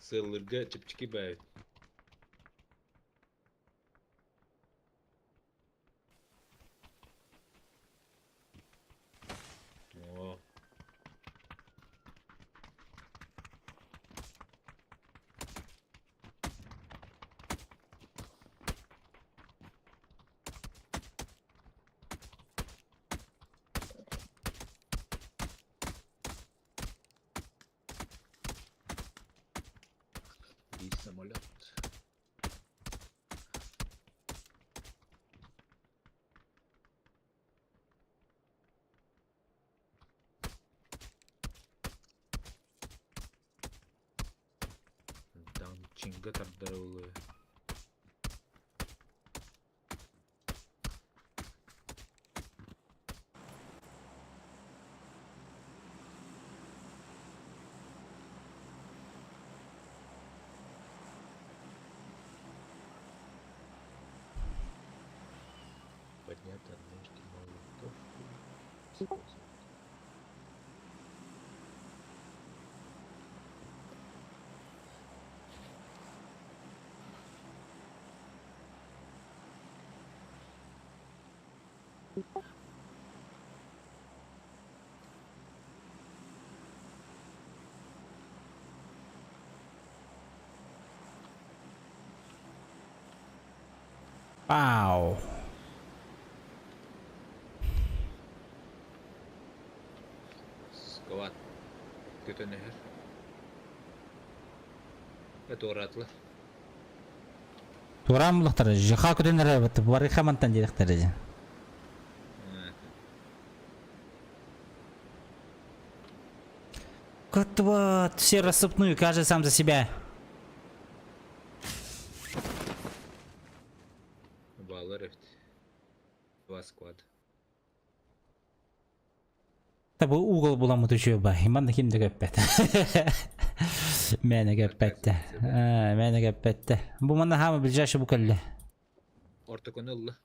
Сыаллырга чэпчэки баайыт. О. Биир самолет. Чинга тардара буолуо. Поднять однажды мою винтовку. Использовать. Пау. Сквад. Көтөн иһэр. Туораатылар. Туораан буллахтара ЖХ көтөн эрэ барыха мантан диэхтэрэ дьэ. Вот, все рассыпную, каждый сам за себя. Баалар эбит. Два склад. Та бу угол буламмыт үчүгэй бай. Манна ким да көппөт. Мээнэ көппөттө. Мээнэ көппөттө. Бу манна хаама ближайший бу кэллэ. Ортокону ылла.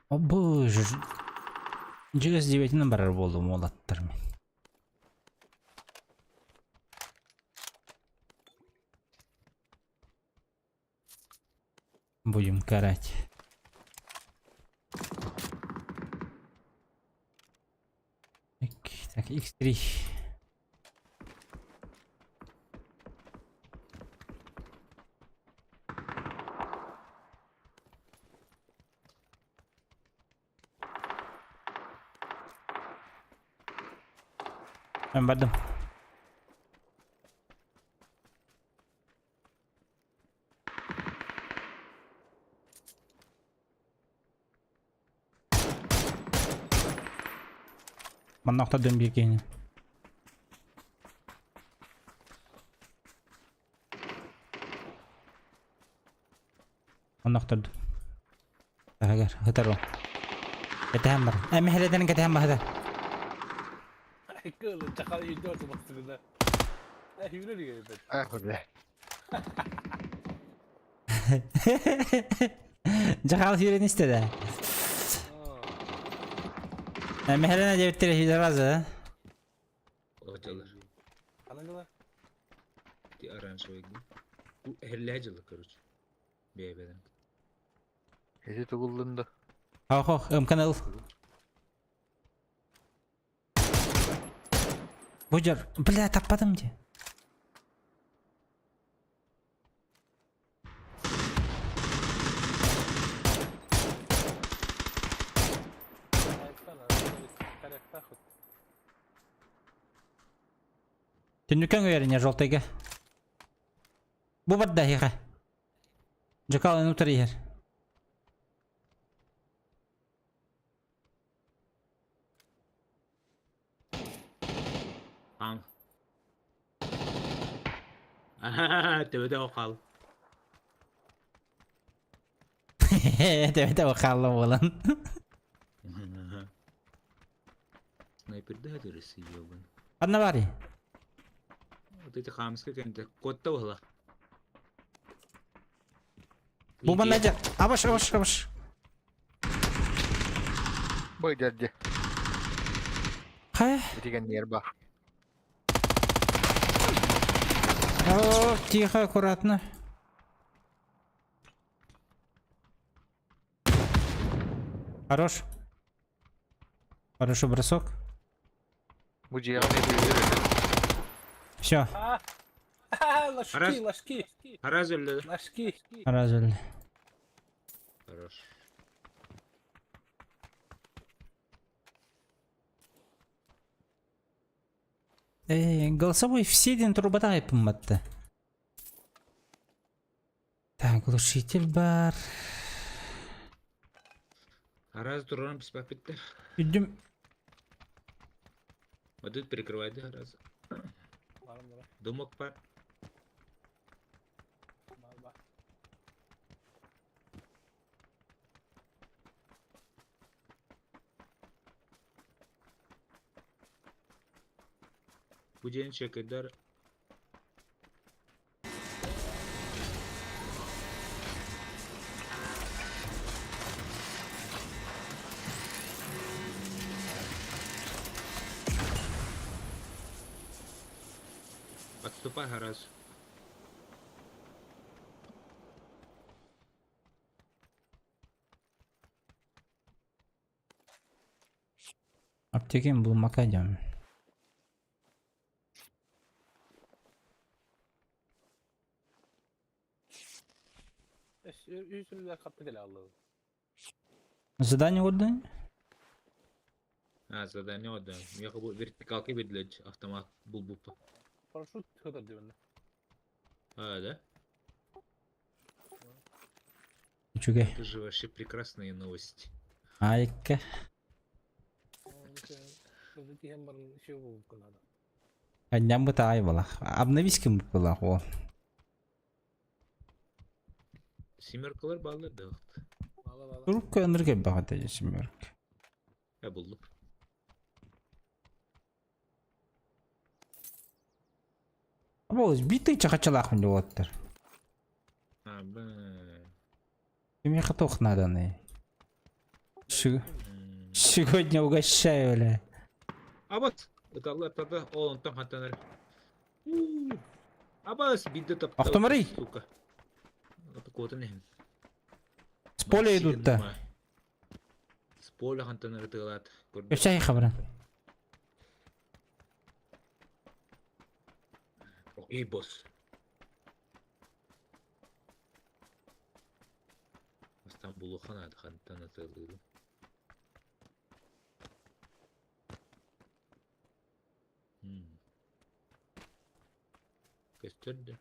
О боже. Дьигэс диэбэтинэн барар буоллум уолаттар мин. Будем карать. Так, так, X3. Мен бардым. Манна охтордум биир киһини. Онно охтордум. Таһыгар, ытар ол. Кэтэһэн бар. Э, мэһэлэтэн кэтэһэн баһыта. Кыылы чахал үйдө отумастыгына. Э, үүрэр үйэбит. Ах, бля. Дьахал сүүрэн истэ да. Э, мэһэлэнэ диэбиттэрэ сразу, Оталар. Аныгыла. Ти оранжевый. Бу эһэллээх дьылы, короче. Бэйэ-бэйэлэрин. Ити тугуллун да. Ох, ох, ымкан ыл. Бу дьар, бля, таппатым дии. Түннүккэ өҥөйөрүнэ желтыйга. Бу барда эһиэхэ. Дьакаалын утары иһэр. Аң. Төбөтө хаал. Төбөтө хаалла буолан. Снайперда хатырысы ебан. Ханна баарый? Вот эти хамска кэнтэ куотта буола. Бу манна дьэ. Абаш, абаш, абаш. Бой дядя. Хайа? Итигэн нерва. О, тихо, аккуратно. Хорош. Хороший бросок. Бу дьиэҕэ Все, Ложки, Раз. ложки, Раз өллө. ложки. развели. Хорош. Э, голосовой все день трубатай пымматта. Так, глушитель бар. Гараж турарын биспэппиттэр. Үрдүм. Мадыт перекрывайды гараж. Барым бара. Дымок бар. Бар бар. Бу диэн чекайдар Отступай гараж. Аптекем булмака диэн. Үс үлэлэр хатты кэлэ аллыбыт. Задание отдань? А, задание отдам. Меха бу вертикалка берилер автомат булбуппа. Парашют көтөр диэбиннэ. А, да? Үчүгэй. Это же вообще прекрасные новости. Айка. Тиһэн баран еще булбукка надо. Анням бытаай балах. Обновись ким балах ол. Семеркалар баалар да Бала бала. Трубка ынырга баҕата семерка. Я булдум. Аболус битый чахачалаах уоттар. А, б. Кимиэхэ туох нааданый? Сегодня угощаю, бля. Абас! Ыталлар тата, ол онтон хантанар. Абас, бидде тапта. Автомарый! Сука. Куотан иһин. С поля идут да. С поля хантанар ытыалаат. Өссө хабаран. Окей, босс. Бастан булуха наада хантан ытыалыыбын. Көстөр да.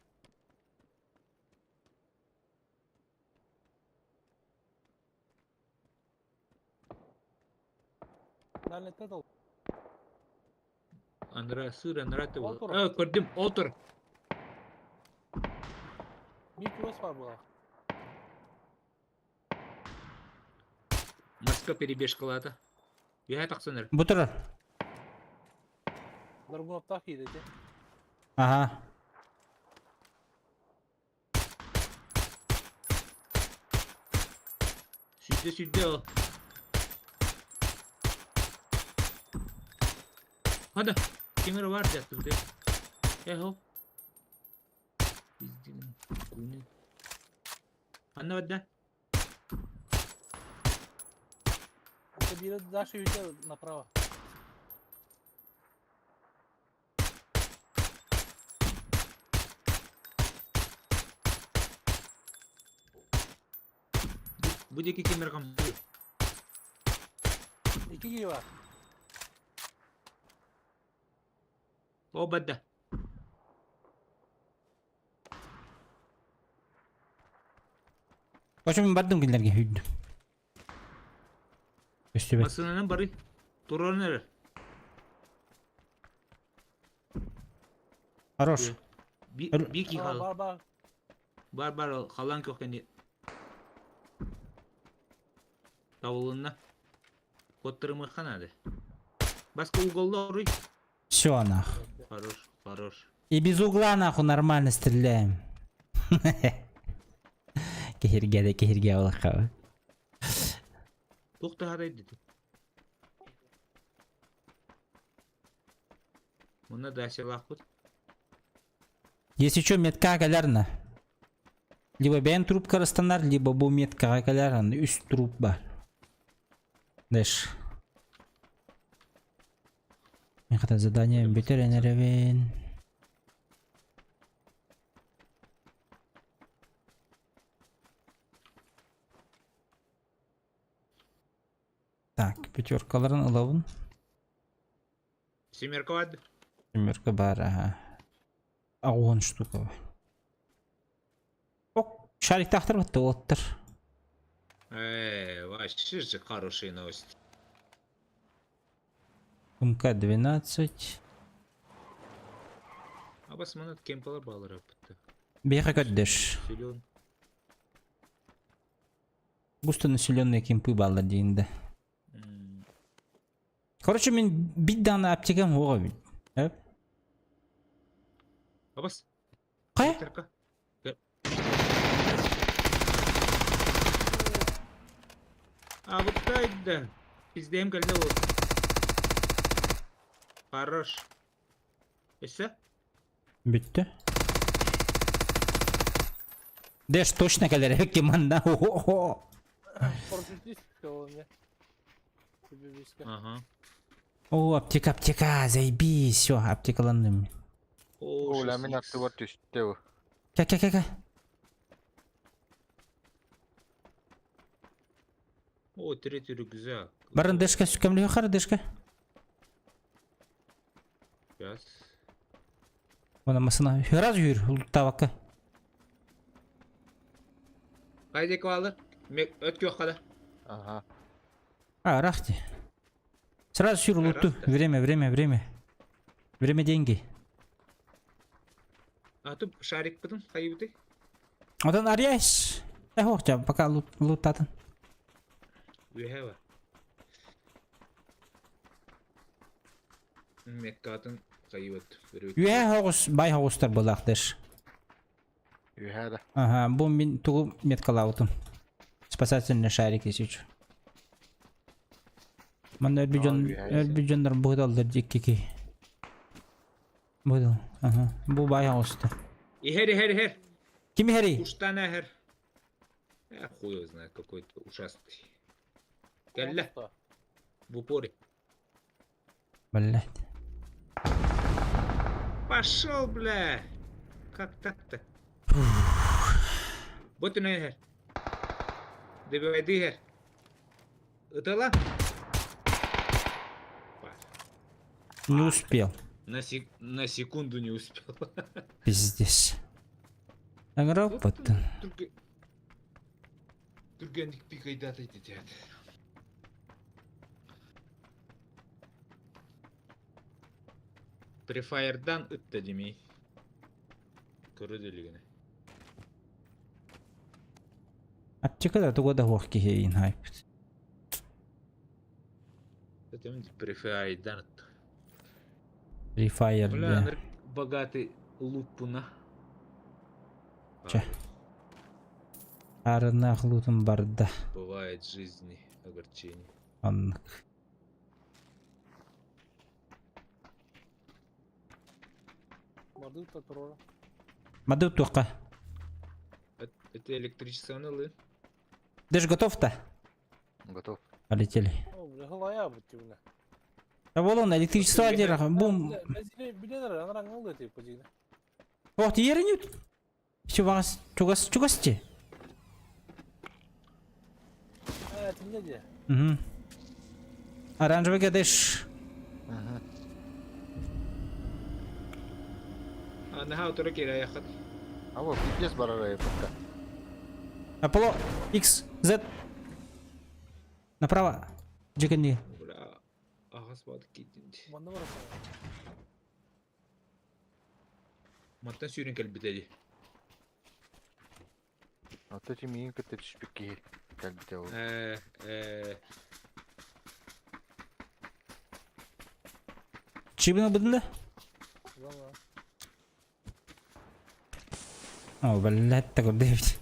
Дальнетте да Анра сыр анра ты Ол тур. Э, көрдүм, ол тур. Bir cross var bu. Маска перебежкалаата. Үһэ тахсан эрэ. Бу турар. Даргунаптаах киирдэ. Ага. Сүрдэ сүрдэ ол. Хада, кемер бар дьаттыбыт. Эхо. Куни. Анна бадда. Это биир дальше үйде направо. Бу диэки кемер хамсыы. Икки киһи бар. О бадда. Почему бардым кинилэргэ сүүрдүм. Көстүбэт. Массыынанан бары. Туран эрэ. Хорош. Би Өр- би ки Бар хал. бар бар. Бар бар халан көхкени. Табылынна. Коттырымы ханады. Баска уголлар Все нах. Хорош, хорош. И без угла нахуй нормально стреляем. Киһиргэ да киһиргэ олохха. Туох таһаарай деді. Муна дасялаахпыт. Если что, метка кэлэрнэ. Либо бэйэн трубка ыстанар, либо бу меткаҕа кэлэр, аны үс труп бар. Дэш. Мин хата задание бүтэр энэрэбин. Так, пятеркаларын ылабын. Семерка баар. Семерка баар, аха. 10 штука бар. Ок, шариктаахтар батта уоттар. Вообще же хорошие новости. МК-12. Абас манат кемпала балыр аппытта. Беха каддеш. Силен. Густонаселенные кемпы балла дейінде. Короче, мен бит даны аптекам оға бит. Эп. Абас. Қай? Тарка. А вот да. Пиздем кэллэ ол. Хорош. Өссө? Бүтті. Дэш точно кэлэр киманда. Хо-хо. Парашютист ол не. Тебе Ага. О, аптека, аптека, заебись, все, аптекаланным. О, О, ламин 6х. аттыбар түстэ. Ка, ка, ка, ка. О, третий рюкзак. Барын дэшка сүкемлі хар дэшка. Сейчас. Она масына. Раз юр, луттавакка. Хайде квалы. Өткө қада. Ага. А, рахти. Сразу сюр луту. Рахта. Время, время, время. Время деньги. А тут шарик потом хайбыты. Одан арьяс. Э, охтя, пока лут, лутатын. Үһәвә. Меккатын хайбыт. Үе хоғыс, бай хоғыстар болақ дэш. Үһәдә. Ага, бу мин тугу меткалаутым. Спасательный шарик если чё. Ман өрбү А, үһә өрбү дьоннор быһыдаллар дикки. Быһыдал. Ага, бу бай хоғыстар. Ихер, ихер, ихер. Ким хери? Уштан әһер. Э, хуй его знает, какой-то ушастый. Кэллэ, в упоре. Блять. Пошел, бля. Как так-то? Вот и нахер. Добивай дыгер. Ытала? Не успел. На секунду не успел. Пиздец. Агропотын. Түргендик пикайдат айтты. Префайрдан ытта демей. Көрі делігіне. Аптека да туга да хуах кихейин хайп. Префайрдан ытта. Free Fire. Бля, бля. богатый лупуна. Че? Арынах лутун барда. Бывает в жизни огорчение. Аннык. Марды татурора. Мады туққа. Это электричество нылы. Дэш готов-то? Готов. Полетели. О, бля, халая бут тибне. Да вон электричество дерах. Бум. Биленер, анаран алды тип подигне. Ох, ернют. Чувас, чугас, чугасти. Э, это не де. Угу. Оранжевый гадыш. Угу. А на хау тура кира яхат. А вот пиздец барара пока. Аполло X, Z. Направо. Джигани. Бля, ағас бады кетінді. Манды бар. Маттан сүйрен кәлбітеді. Вот эти миин кытта түспүк кэлбите ол. Чибина быдында? О, блядь, такой Дэвид.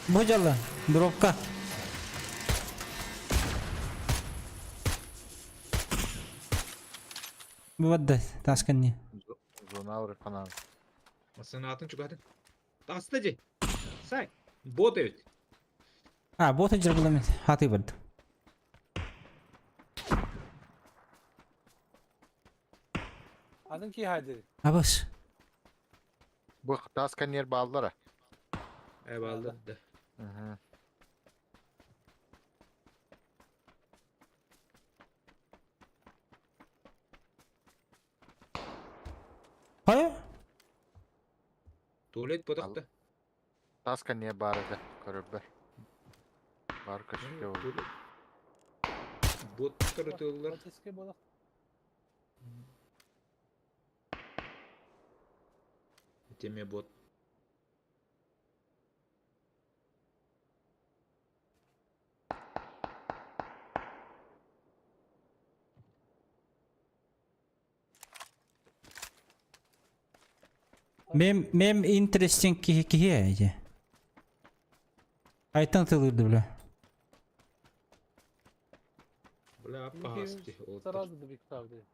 Божала, дробка. Бывает, тасканни. Зона ауры канал. Масанатын чугатын. Таста же. Сай. Бот эбит. А, вот и джербламит. Хаты барды. Адын ки хайдыр. Абас. Бу тас канер баллара. Эбалды да. Угу. Туалет ботахта. Таска не бар этэ, көрөрбөр. Бар көстүө ол. Туалет. Боттар ытыллар. Батиски буолар. Теме бот. Мем мем interesting киһи киһи эйе. Айтан тылырды бля. Бля, аппасти. Сразу добиктав дии.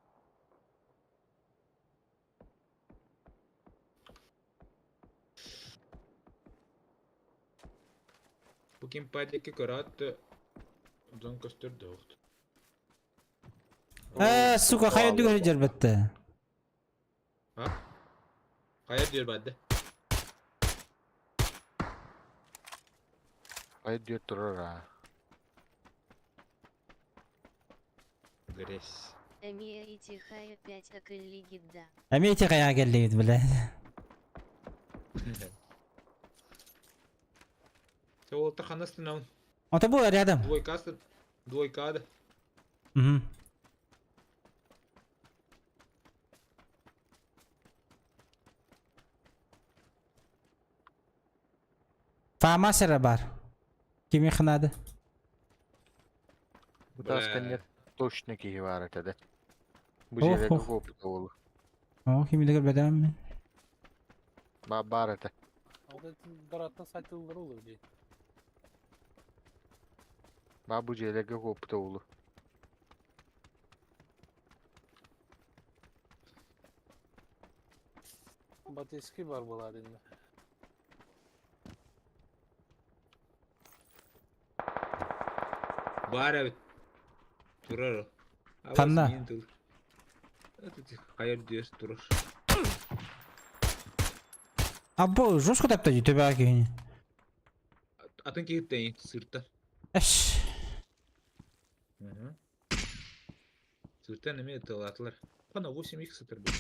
Бу ким падеки көрөөт дьон көстөр доҕут. Э, сука, хайа дүгөр жербетте. А? Хайа диир бадда. Хайа диир турар аа. Грязь. Эмиэ ити хайа 5 акыллигидда. Эмиэ ити хайа келлигит бля. Ол ханастынан Ото бу рядом. двойкасы двойкада. Угу. Фама сера бар. Кими ханады? Бу таска Бля. не точно киһи баар этэ да. Бу Ох, дьиэлэргэ ох. куоппута уолу. О, кими дегер бедем мен. Ба баар этэ. Ол гараттан сайтылар olur дии. Ба бу дьиэлэргэ куоппута уолу. Батиски бар буолар инне. Бар эбит. Турар. Ханна? Хайа диир турар. Або, жестко тапта төбә кини. Атын киһиттен сырта. Эш. Сыртан эме тылатлар. Пана 8 х сытыр бу.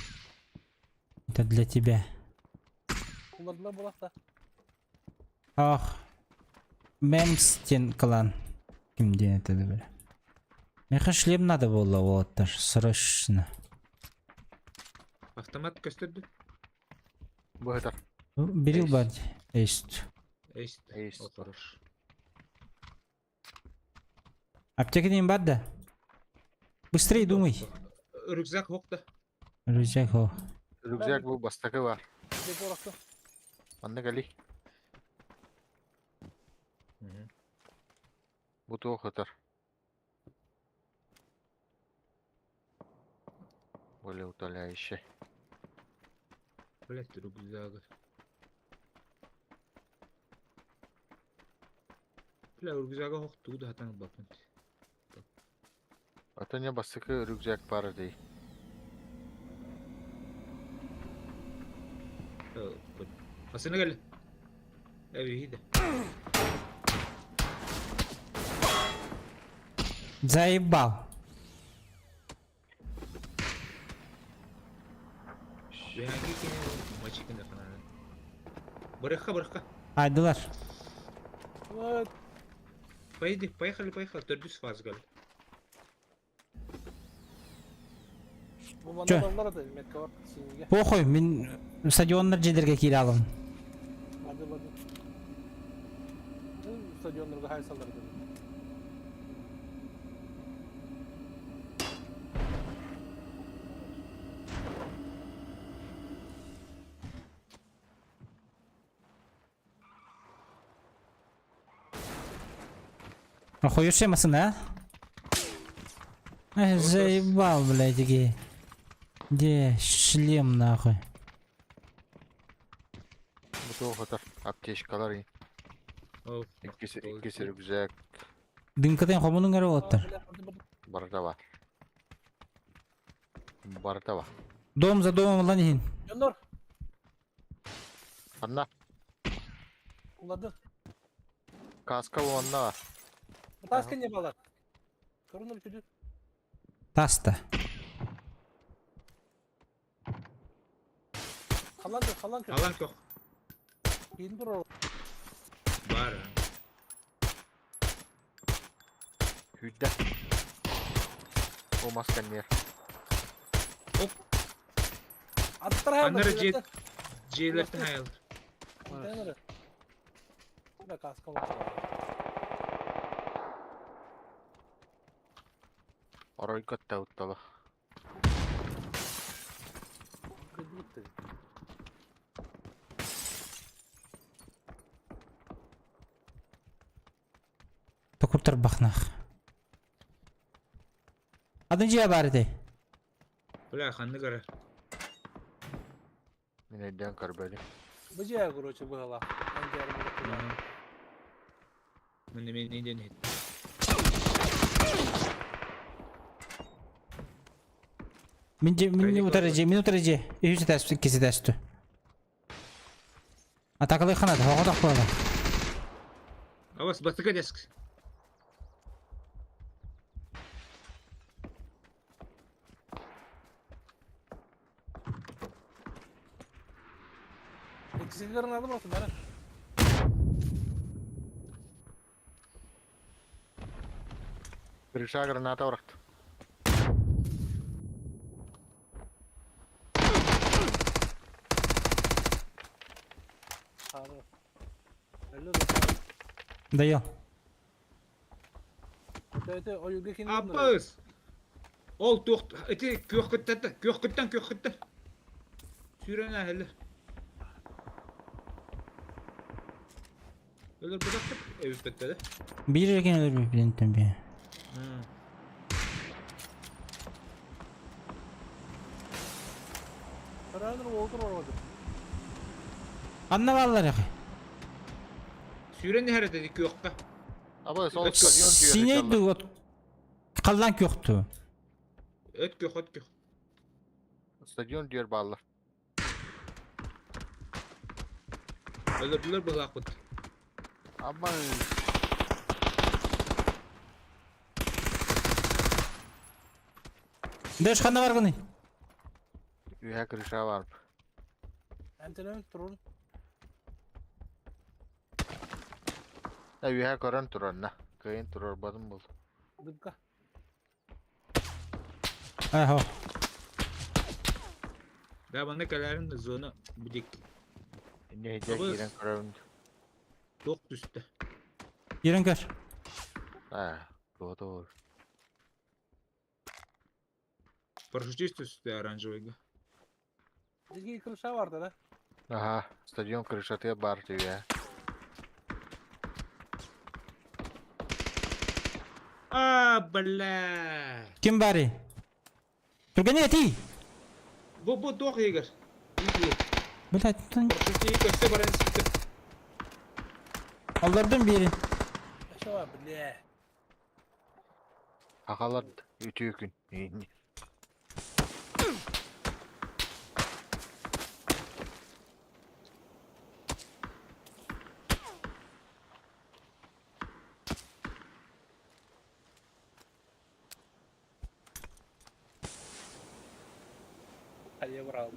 Это для тебя. Улардылар буолахта. Ах. Мемстин клан. Ким ден это бля. Мне шлем надо было вот даже срочно. Автомат көстөрдү. Бу этэр. Берил Эйс. бар. Эйст. Эйст. Эйст. О, хорош. Аптека не бар да? Быстрее думай. Рюкзак хокта. Рюкзак о. Рюкзак бу бастакы бар. Дек оракты. Манна кэлий. Бу туох ытар. Более утоляющий. Блять, рюкзак. Бля, рюкзага хокту да хатан бапын. Ата не бастакы рюкзак бар дии. Асына кел. Эви хиде. Заебал. Бәһәнге кене мачикин ханана. Барыха, барыха. Айдылар. Вот. Поедем, поехали, поехали. Төрдүс фаз гал. Бу Чё? манна алар да метка бар синге. Похуй, мин стадионнар жедерге кире алам. Барды барды. Стадионнарга хайсалар да. Охуешь масын, а? Эх, заебал, блядь, где? Где шлем, нахуй? Бу туох ытар. Аптечкалар ин. О, Иккис иккис рюкзак Дымкатын хомунун көрө болоттар. барыта бар. Барыта бар. Дом за домом лан ихин. Дьоннор, Анна уларды. каска уонна бар. Таска не балар. Корона бүтүдү. Таста. Халан көр, халан көр. Алан көх. Киин турар. Бар. Сүүрдэ. О маска нер. Оп. Аттар хайалар. Аннары дьиэ дьиэлэртэн хайалар. Контейнеры. Да каска бар. Оройго тауттала. Кыдыытты. Токур тарбахнах. Атын дьиэ баар этэй. Бля, ханнык эрэ. Мин өйдөөн көрбөдүм. Бу дьиэ, короче, быһалаах. Эн дьиэ Мин эмиэ не диэн иһит. Мин дьиэ, мин утары дьиэ, мин утары дьиэ. Үһүс этээс, иккис этээс ту. Атакалыы ханат, хоҕотох буола. Абас, бастакы деск. Иккисин гранаты басın, бара. Гриша граната бырахты. Хары. Өлі достар. Дайыл. Өте өте ойуга кини. Абыс! Ол туох ити күөх күттэн күөх күттэн күөх күттэн. Сүүрэн ааһаллар. Өлөр быдахтык эбиппэттэ да. Биир эрэ кини өлөр билентен би. Көрөнөр олтур орду. Анна бааллар яхы. Сүүрэн иһэр этэ күөххэ. Абы сол стадион Синей дүйэ. ду қаллан күөхту. Өт күөх өт күөх. Стадион дүйэр бааллар. Өлөрдүлэр быһаакпыт. Абы Дөш ханна бар гыны. үйэ Гриша бар. Антенен турун. Та үйэ көрөн турар на. Кыйын турар бадым бол. Дыбка. Ахо. Да манна кэлээрин зона бидик Не хедэ Абы- киирэн көрөбүн. туох түстэ. Ерен көр. Аа, туотоор. Парашютист түстэ оранжевыйга. Бизге крыша барды да. Аха, стадион крышаты бар дүйэ. А, бля. Ким бары? Түргені эти. Бу бу туох егер. Блядь, Парашютист көстө баран ситтим. Аллардын бири. Аша бля. Ахалар үтүү күн. Хайа брал.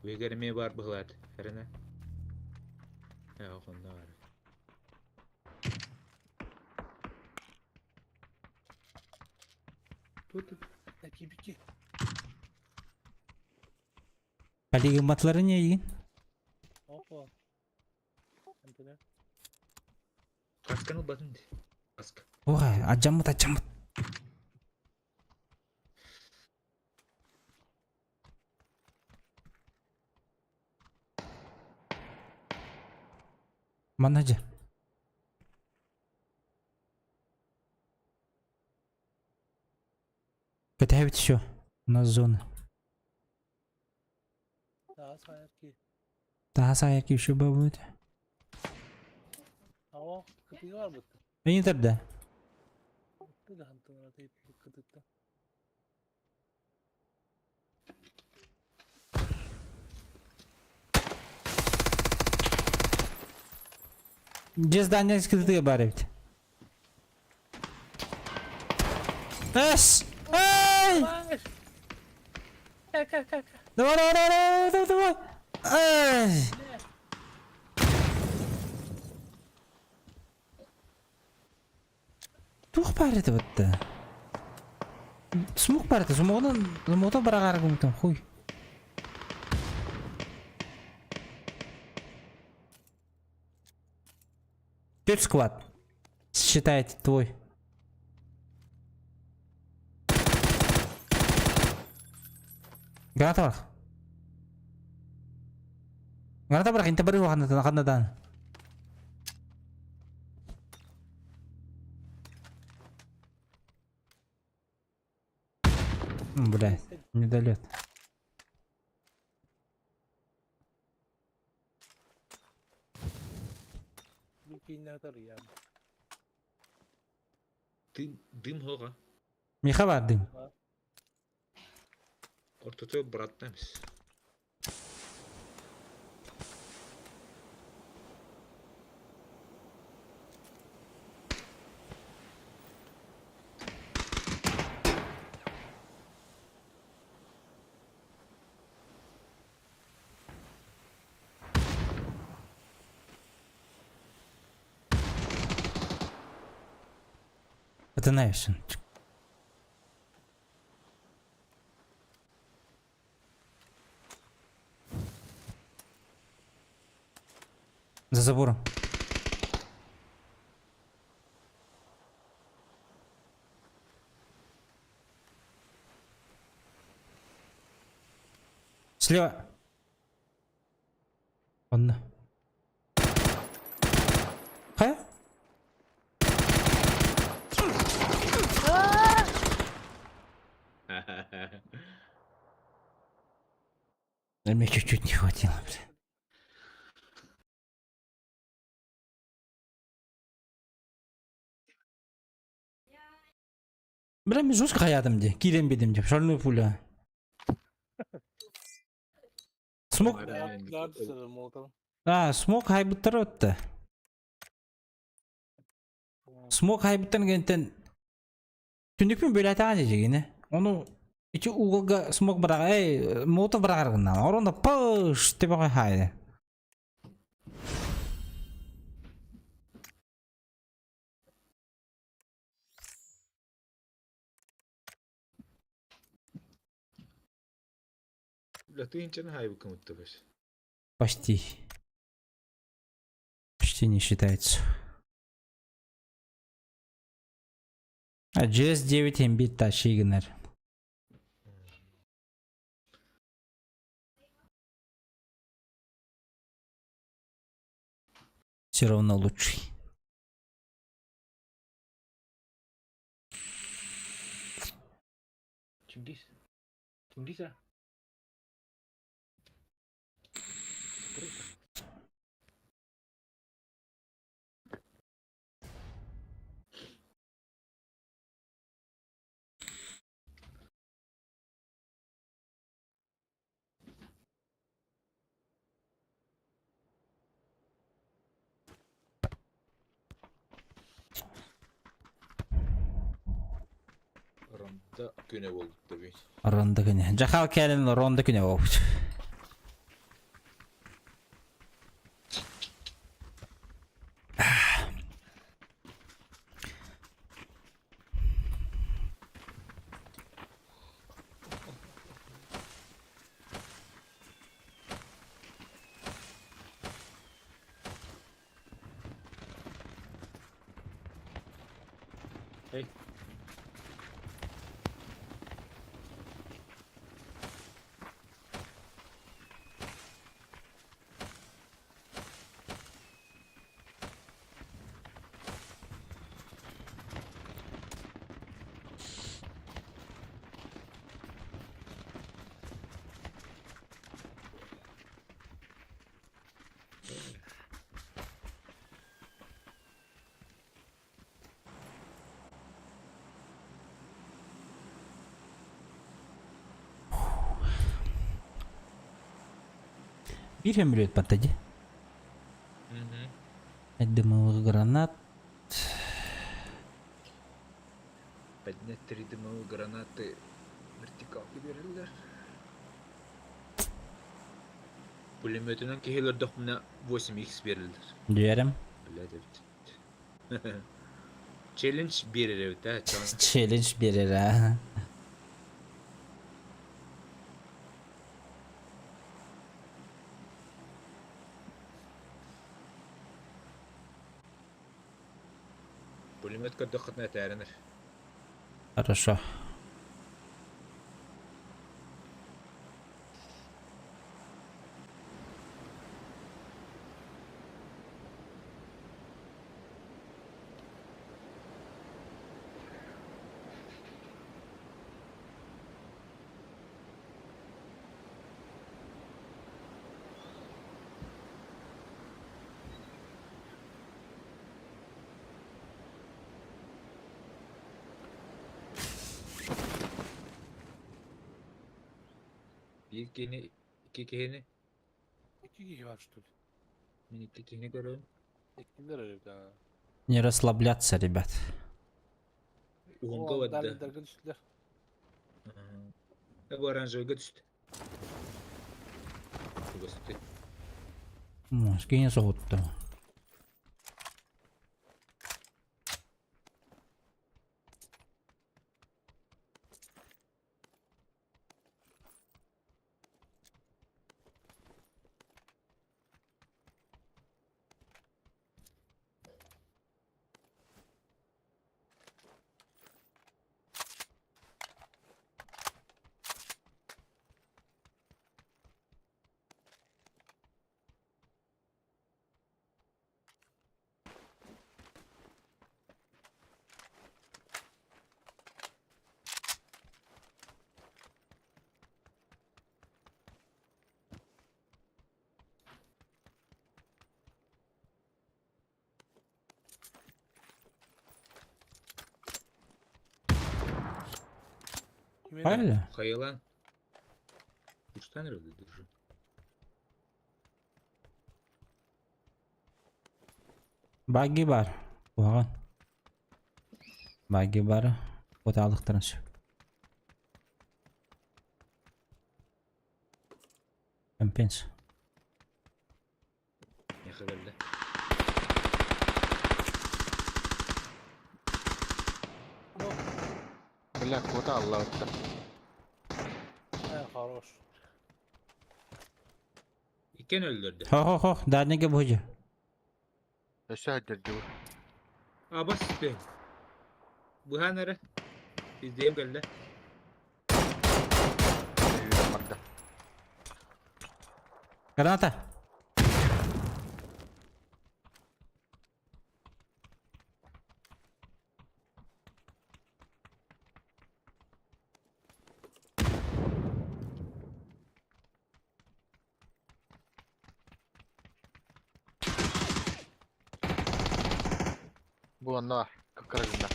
Вегер эме бар быһылаат. Эрене. Э, онно бар. Тут Кибики. Алиги матлары не еген? Опа. Антенен. касканы батын. Каска. Оға, аджамыт, аджамыт. Манна жа. Катабит все. У нас зона. Да, сайырки. Daha sayaki еще будет. Ава, кытыгы бар бит. Не тогда. Кытыгы хантын ата кытыкта. Дьиэ здание скрытые баар эбит. Эс! Эй! Давай, давай, давай, давай, давай! Эй! Туох баар этэ бытта? Смук баар этэ, смогунан, смогта быраҕаары гыммытым, хуй. Теперь склад. Считайте твой. Граната бар. Граната бар, инте бары ханнадан ханнадан. Бля, недолет. Дым, дым хоға. Миха бар дым. Ортото братнамс. Это знаешь. За забором. Слева. Онно. Хайа? Мне чуть-чуть не хватило, бля. Бля, мен жестко хаядым де, кирен бедим деп, шальную пуля. Смог... А, смог хайбыттар өтті. Смог хайбыттан кентен түнүкпүн бөләтаҕа дьигини. Ону ити уголга смог быраҕа, эй, молотов быраҕар гыннаан. Оронда пыш деп хайды. Бля, ты ничего не хайбыкын өттөбөс. Почти. Почти не считается. А GS9 MB тащигнер. Все равно лучший. Чингис. Чингиса. Ронда күнэ буолбут дебит. Ронда күнэ. Жахал кэлин ронда күнэ буолбут. Эй. Биир өмүрүөт батта дии. Дымовых гранат. Поднять три дымовые гранаты вертикалки береллер. Пулеметынан киһи өлөрдөхпүнэ 8x береллер. Диэрем. Блядь, эбит. Челлендж биэрэр эбит ээ. Челлендж биэрэр аа. Пулемет көрдөххүтүнэ этээринэр. Хорошо. Биир киһини, икки киһини. Икки киһи бар что ли? Мин икки киһини көрөбүн. Иккилэр эрэ да. Не расслабляться, ребят. Уһунга О, барда. дальнийдарга түстүлэр. Бу оранжевыйга түстэ. Чугасты. Скине соһутта. Правильно? Хайлан. Куштан держу. Багги бар. Куһаҕан. Багги бар. Отаалыктарын сөп. Компенс. Миэхэ кэллэ. Бля, куда Аллах-то? Э, хорош. Иккен өллөрдө. Хо-хо-хо, дальнийга буһуйа. Өссө өйдөрдүбүт. Абас түн. Быһаан эрэ. Издиэм кэллэ. Үүрэн барда. Граната! Бу онно бар. Кыккыра гынна.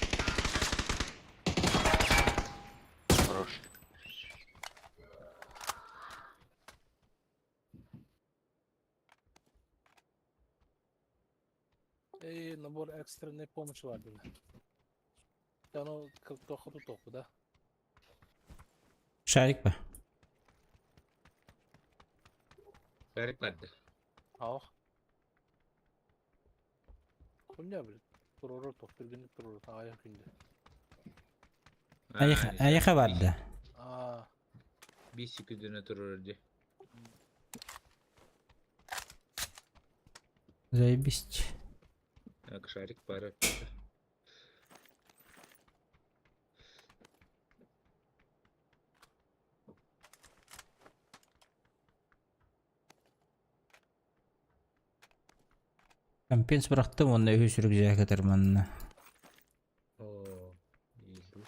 Хорош. Эй, набор экстренной помощи бар били. Ону тоху тоху да. Шарик ба. Шарик барда. Ах. Хуйня, блин. Туруру тох, түргенник туруру, аяк күндө. Айыха барда. Аа, Бис секундына турар ди. Заебись. Так, шарик пара. Компенс бырахтым, онно үһүс рюкзак этэр манна. О, иду.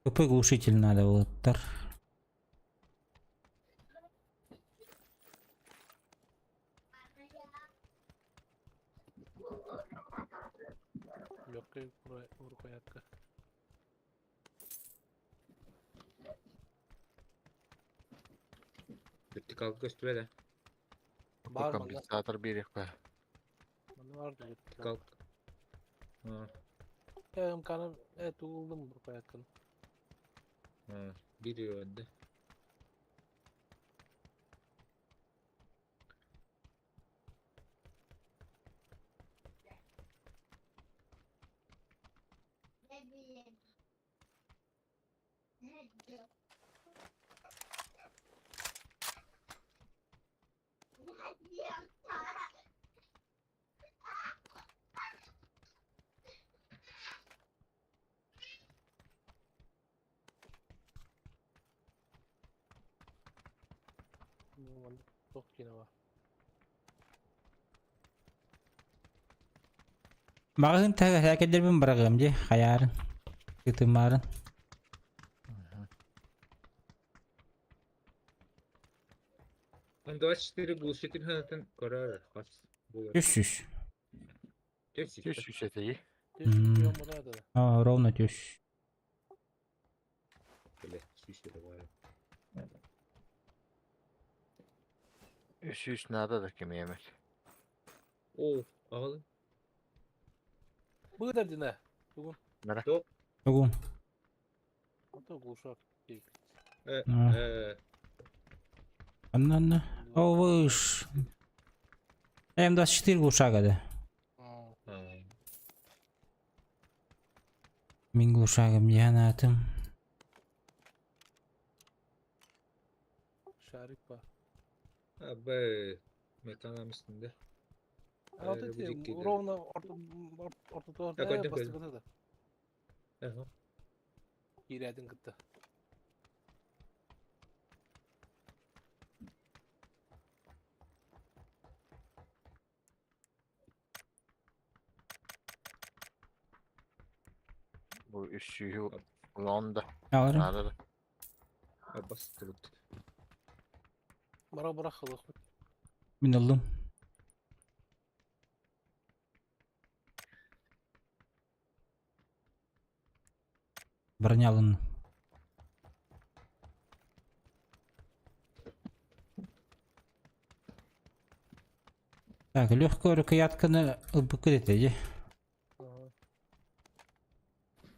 КП глушитель надо было. Вертикалка көстүбэт ээ. Баар манна. Компенсатор биэриэххэ. Манна баар да Вертикалка. Аа, МК-ны э тугулдум буркаяккын. аа, биир öldü. Туох киинэ бар. Маҕаһыын таһыгар сээкэйдэрбин быраҕыам дии, хайаарын, ытымаарын. Он 24 глушитель ханатын көрөр хас булар. Түс сүс. Түс Түс үс этии. М. А, ровно түс. Бile сүс эле бар. Үс үс надо да кими эмит. О, аҕалын. Быдар дина. Мара. Тугун. Ото глушак. Э, А. э, Анна, анна. О, выш. М24 глушага да. А, а, Мин глушагым диэн аатым. Шарик бар. Абы меканам üstünde. А вот Öyle эти быдык киирдэ. ровно ортотугар Я көрдүм, бастыгыта да. Аха. Киирээдин кытта. Бу үс сүүһү улаан да. Аларым. Надо да. Бастыбыт. Бара бара хылых. Мин ыллым. Броня алынна. Так, легкую рукоятканы ылбыккыт этэ дии. Ага.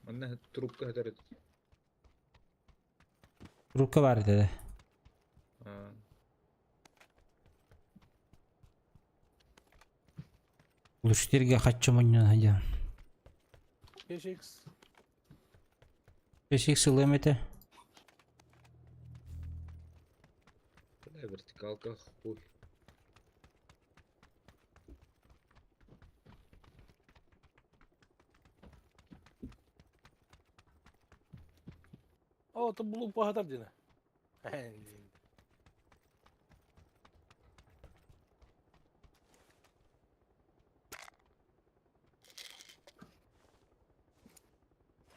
Манна трубка хатар. Рука бар этэ. А, Глушительге хаччы мунньун сылдьан. 5x. 5x ылыам этэ. бля, вертикалка хуй. О, то булук бахатар дина.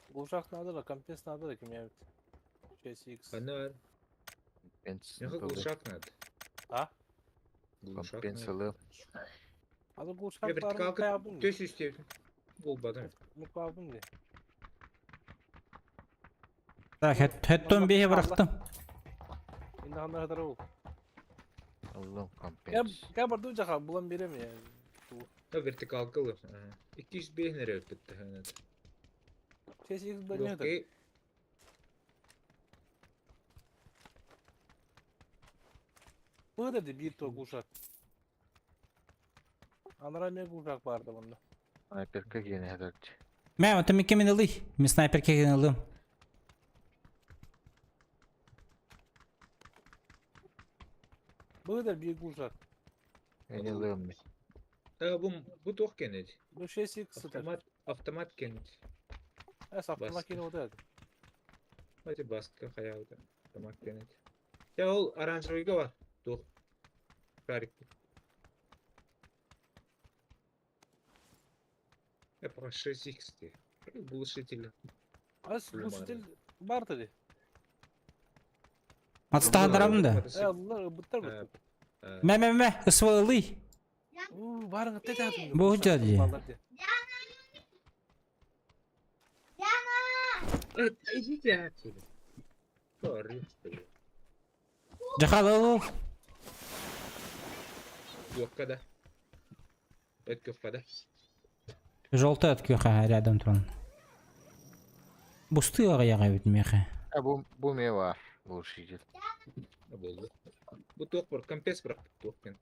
Глушак надо да, компенс надо да, ким явит. 6x. Ханна бар. Компенс. Меха глушак надо. А? Глушак надо. Компенсалы. Азыр Я глушак барын вертикалка каябын. төс үстеп. Болбадым. Мукабын де. Так, хэттон биһи бырахтым. Инде хандар хатар ол. Ыллым Я компенс. я барду жака булан берем я. Да вертикалка ылым. 205 нерэ өтпүттэ ханат. 6x да не хатар. Легкий. Быдар де бир то глушак. Анара мен глушак барды бunda. Снайперка киэнэ хатар. Мэ, онтон мин кимин ылый? Мин снайпер киһин ылым. Быдар бир глушак. Эни ылым. А, бу бу туох кенет. Бу 6x сытар. Автомат автомат кенет. Эс автомат Баска. кene ода. Hadi баска хаялда. Автомат кенет. Я ол оранжевыйга бар. Туох. Шарик. Я пока 6x ти. Глушители. Ас глушитель бар тади. Атстаһандарабын да. Э, аллар буттар бу. Мэ, мэ, мэ, ысва ылый. У, барын тете атым. Бу дьэ. Идите отсюда. Что орешь, что ли? Жахал ыл. Күөххэ да. Эт күөххэ да. Желтый от күөхэ рядом туран. Бустуу аҕыйах эбит миэхэ. А бу бу ме бар. Глушитель. Буолла. Бу туох бар? Компес бырахпыт туох диэн.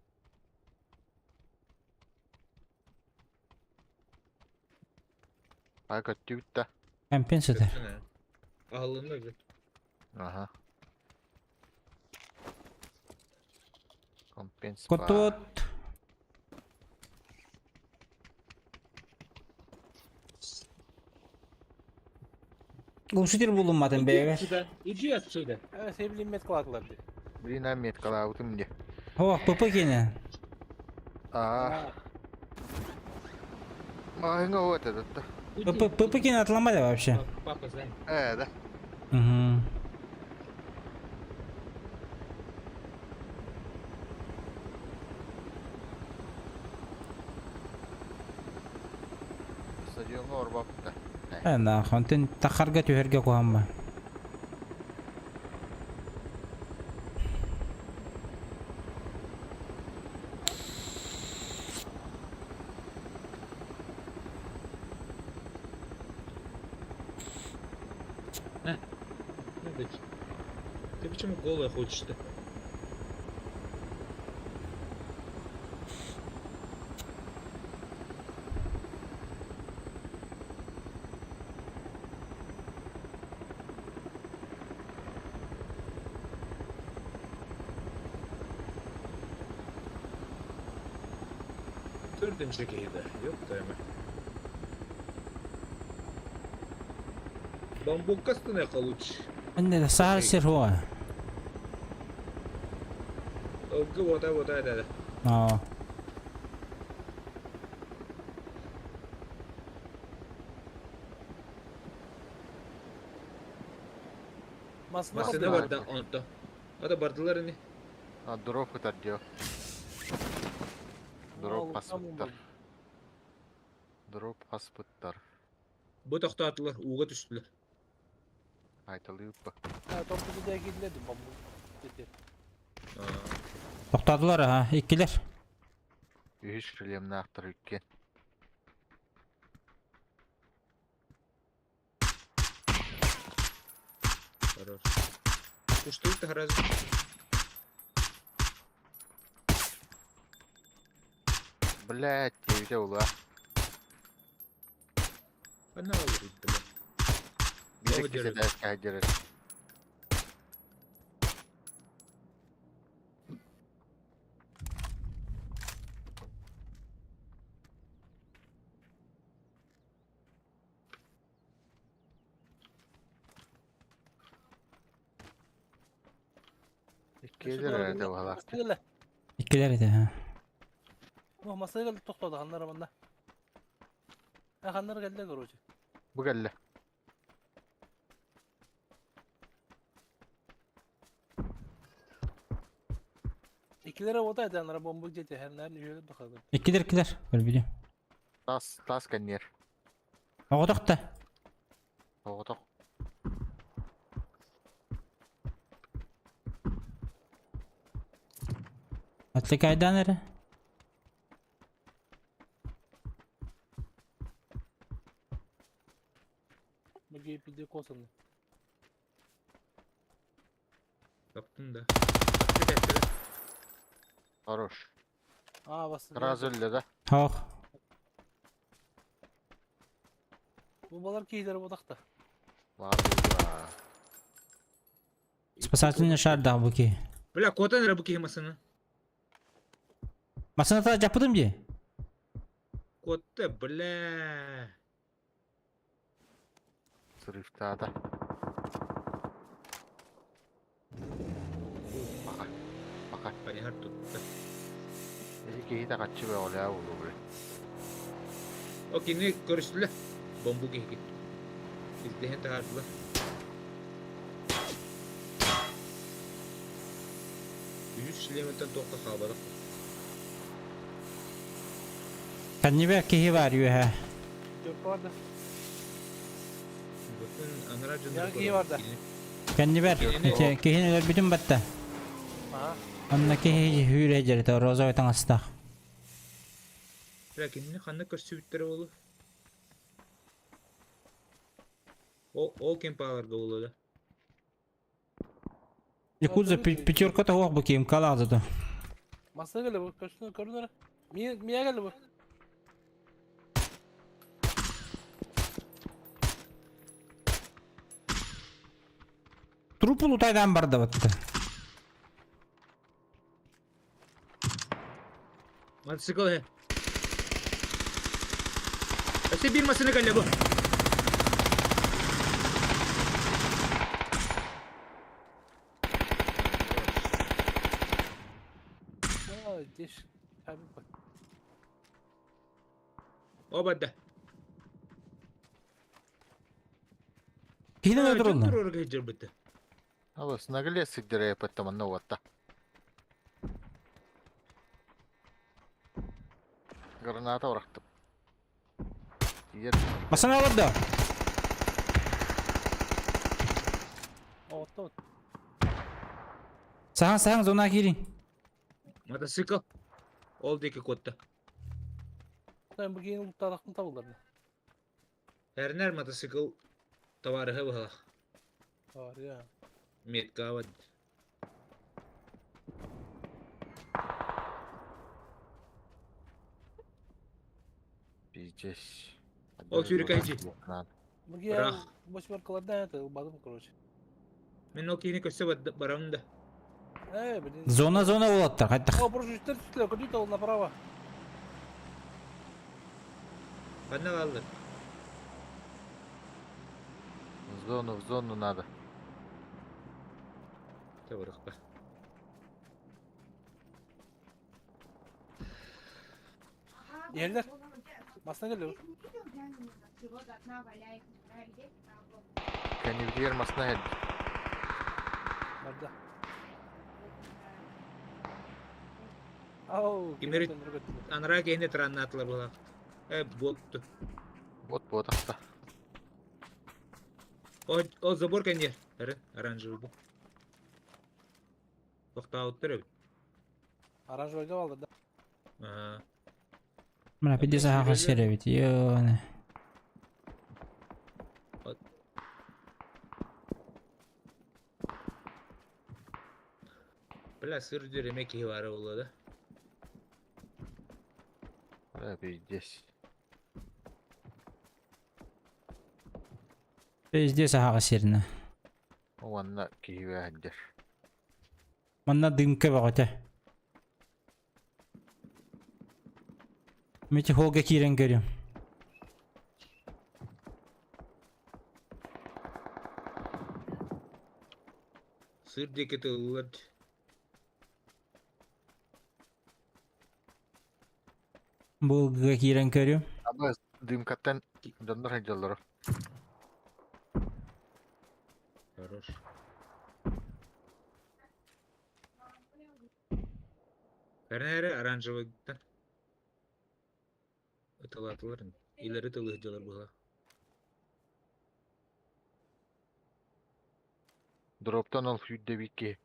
А көттүбүт да. Компен сытар. Аһылынна уже. Аха. Компенс Котуот. Глушитель булунматын бэйэбэр. Сюда. Иди отсюда. Э, себилин меткалаатылар дии. Блин, а меткалаабытым дии. О, ПП киэнэ. Аа. Маҕаһыыҥҥа вот этот да. ПП ПП киэнэ атламали вообще. Папа занят. Э, да. Угу. Стадиоҥҥа орбаппыта. Э, нахуй, онтон тахарга түһэргэ куһамма. На, дочь. Ты почему голая хочешь-то? Төрдүнчү киһи Ёптайма. Бамбукка астыныахха лучше. Иннэ саар сир хуа. Ылгы вода вода да. Аа. Масына Масына бардылар. барда онто. Ата бардылар ини. А, дроп ытар дио. Дроп хаспыттар. Дроп хаспыттар. Бу тохтоотулар, ууга түстүлэр. Айталыыппа. Топпуту да киирдилэр бамбу. Дети. Тохтоотулар аха, иккилэр. Үһүс шлемнаахтар икки. Хорош. Куштуйт сразу. Блять, диэбитэ ула. Она говорит, бля. Биир Тоҕо иккис дьарык? этээскэ дьарык. Иккиэлэр эрэ уһалаах. Масыгала. Иккилэр этэ. ха. Ну, масыгала тохтоду ханнара манна. А ханнара кэллэ короче. Бу кэллэ. Иккилere ота этэ анара бомба дьиэтэ хэннэрин үһүөлэр бахады. Иккилэр иккилэр. Көрбүтүм. Тас тас кэнниэр. Оҕотох да. Оҕотох. Отвлекайдан эрэ. Бу пиде косаны. Таптым да. Кететтилер. Хорош. А, басты. Сразу өллө да. Хоох. Бу балар киһилэр ботахта. Ладно. Спасательный шар да буки. Бля, куотан эрэ бу киһи масына. Масыната дьаппытым дии. Куотта, бля. Срывтаата. Баха. Баха. Хайыһар тутта. Эти киһи тахаччы бөҕөлөө буолуо бile. О, кини көрүстүлэр. Бомбу киһи. Ирдэһэн таһаардылар. Үһүс шлемиттэн туохха хаалбатах. Кэннибэр киһи баар үөһэ. Дьөркө барда. Бүтүн анараа дьоннору Я киһи барда. Кэннибэр Кинини- киһини өлөрбүтүм батта. Аха. Онно киһи хүүрэ дьэритэ розовый таҥастаах. Бля, кинини ханна көрсүбүттэрэ буолуо? Ол, ол кемпаларга буолуо да. Якудза пятерка того бу ким калазы да. Масына келе bu. Köşkünü көрүнөр. Мия мия келе bu. Трупу лутайдан барды батты. Мотоцикл э. Өссө биир массыына кэллэ бу. А, здесь камень бар. О барда. Киһини өлөрөллөр. Турорга сылдьарбыт. Алыс, нагле сиддere yapıttım anne otta. Граната bıraktım. Yer Масана олордо. Отто вот. Сахан сахан зона киирин. Мотоцикл. Ол диэки куотта. Sen bu giyin ulutlaraqtın tabullarını. Эрнер мотоцикл товарыһа быһалах. Var ya. Метка бар. пиздец. Ол сүүрүк айжи. Bu giyin Бырах. восьмеркалардан это бадым короче. Мин ол киһини көрсө барамын да. Э, блин. Зона зона болаттар. Кайттах. О, прошу, четыре түстүлөр, көрдүк ол направо. Ханна хааллар? В зону, в зону надо. Табырықпа. Yerler. Masına geliyor. Кеннивдер масына хед. Барда. Ау, Кимнери- Анараа киһини тараннаатылар быһалаах. Э, буотту. Вот вот ахта. Ол, ол забор кэнниэр. Эрэ, оранжевый бу. Тохтообуттар эбит. Оранжевый алды да. Аа. Мына пиде саха серебит. Йоне. Бля, сыр дүрүмэ киһи баара буолуо да. Бля, пиздец. Пизде саха серіне. Онна киһи хеддер. Манна дымка багата. Мити холга кирен көрүм. Сыр диэки тыллар. Булга кирен көрүм. Аба дымкаттан доннор хеджаллар. Хорош. Кэрнэ эрэ оранжевыйтан. Ыталаатылар. Илэри тылыһдьалар быһалаах. Дроптан ол хүйдде бикки.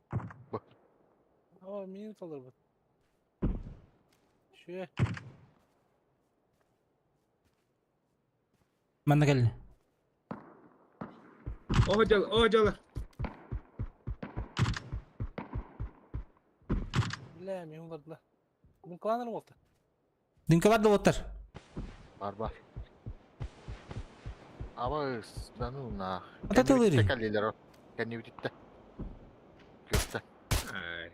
О, минут алыр bu. Şu. Манна кэлли. О, дьал, о, дьалар. Бля, мен улардыла. Бун кланер болду. Дымка бар да боттар. Бар бар. Аба да ну нах. Ата тылыри. Калилер. Кеннивдитте. Көптө. Ай,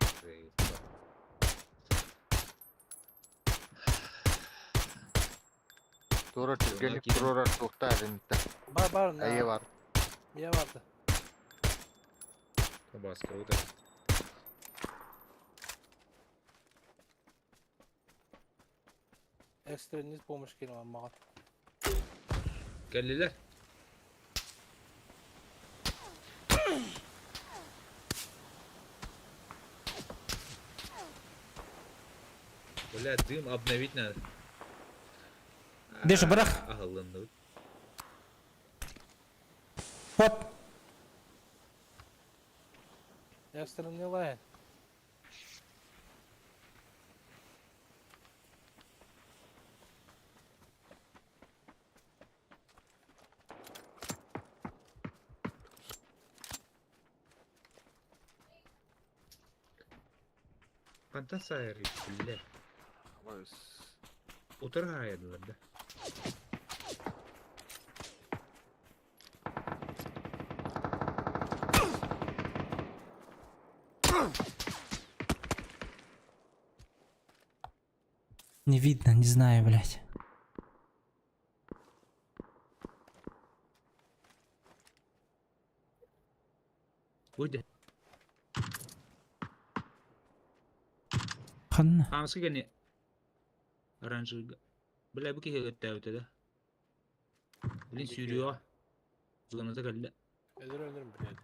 Тура түргенip киһи. турар туктар инте. Бар бар. Айы бар. Мия барды. Баска утар. Экстренный помощь келем мага. Кэллилэр. Бля, дым обновить надо. Деша, бырах. Аһыллынныбыт. Хот. Экстренный лайн. Хантан саайар биллэ. Утары хаайадылар да. Не видно, не знаю, блядь. Уйда. Ханна. Хаамсы кэнни оранжевыйга. Бля, бу киһи өттөөбүтэ да. Блин, сүүрүөҕэ. Зоната кэллэ. Өлөр өлөрүм блядь.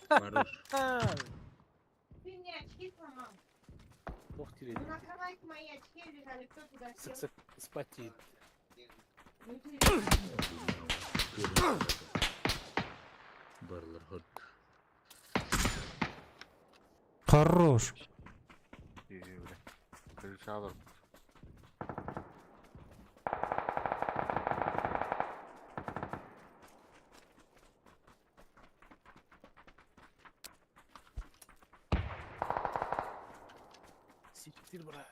Барыр. Ты мне очки сломал. Туох диирий. На кровати мои очки лежали, кто туда сел? Сык-сык спать Ну ты Барылар хорт. Хорош. Крышалар. Siktir bırak.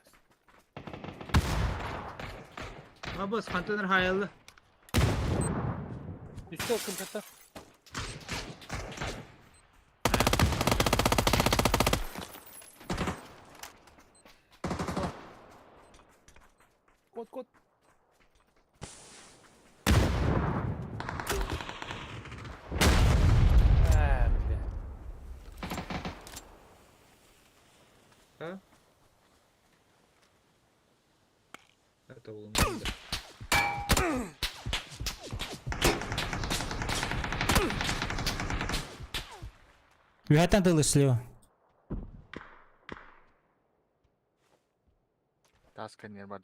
Абас, хантан хаайалла. Үстэ кымтата. Кот, кот. А, бля. А? Это улымда. Үһәтен тылы слева. Таска не бар.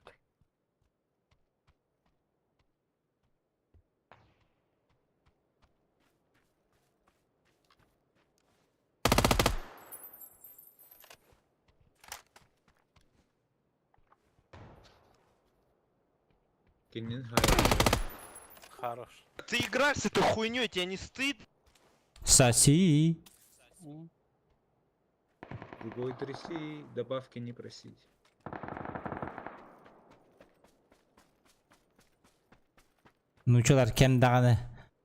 Кинин хаайалла. Хорош. Ты играешь с этой хуйней, тебе не стыд? Соси. Другой тряси, добавки не просить. Нучалар кем даганы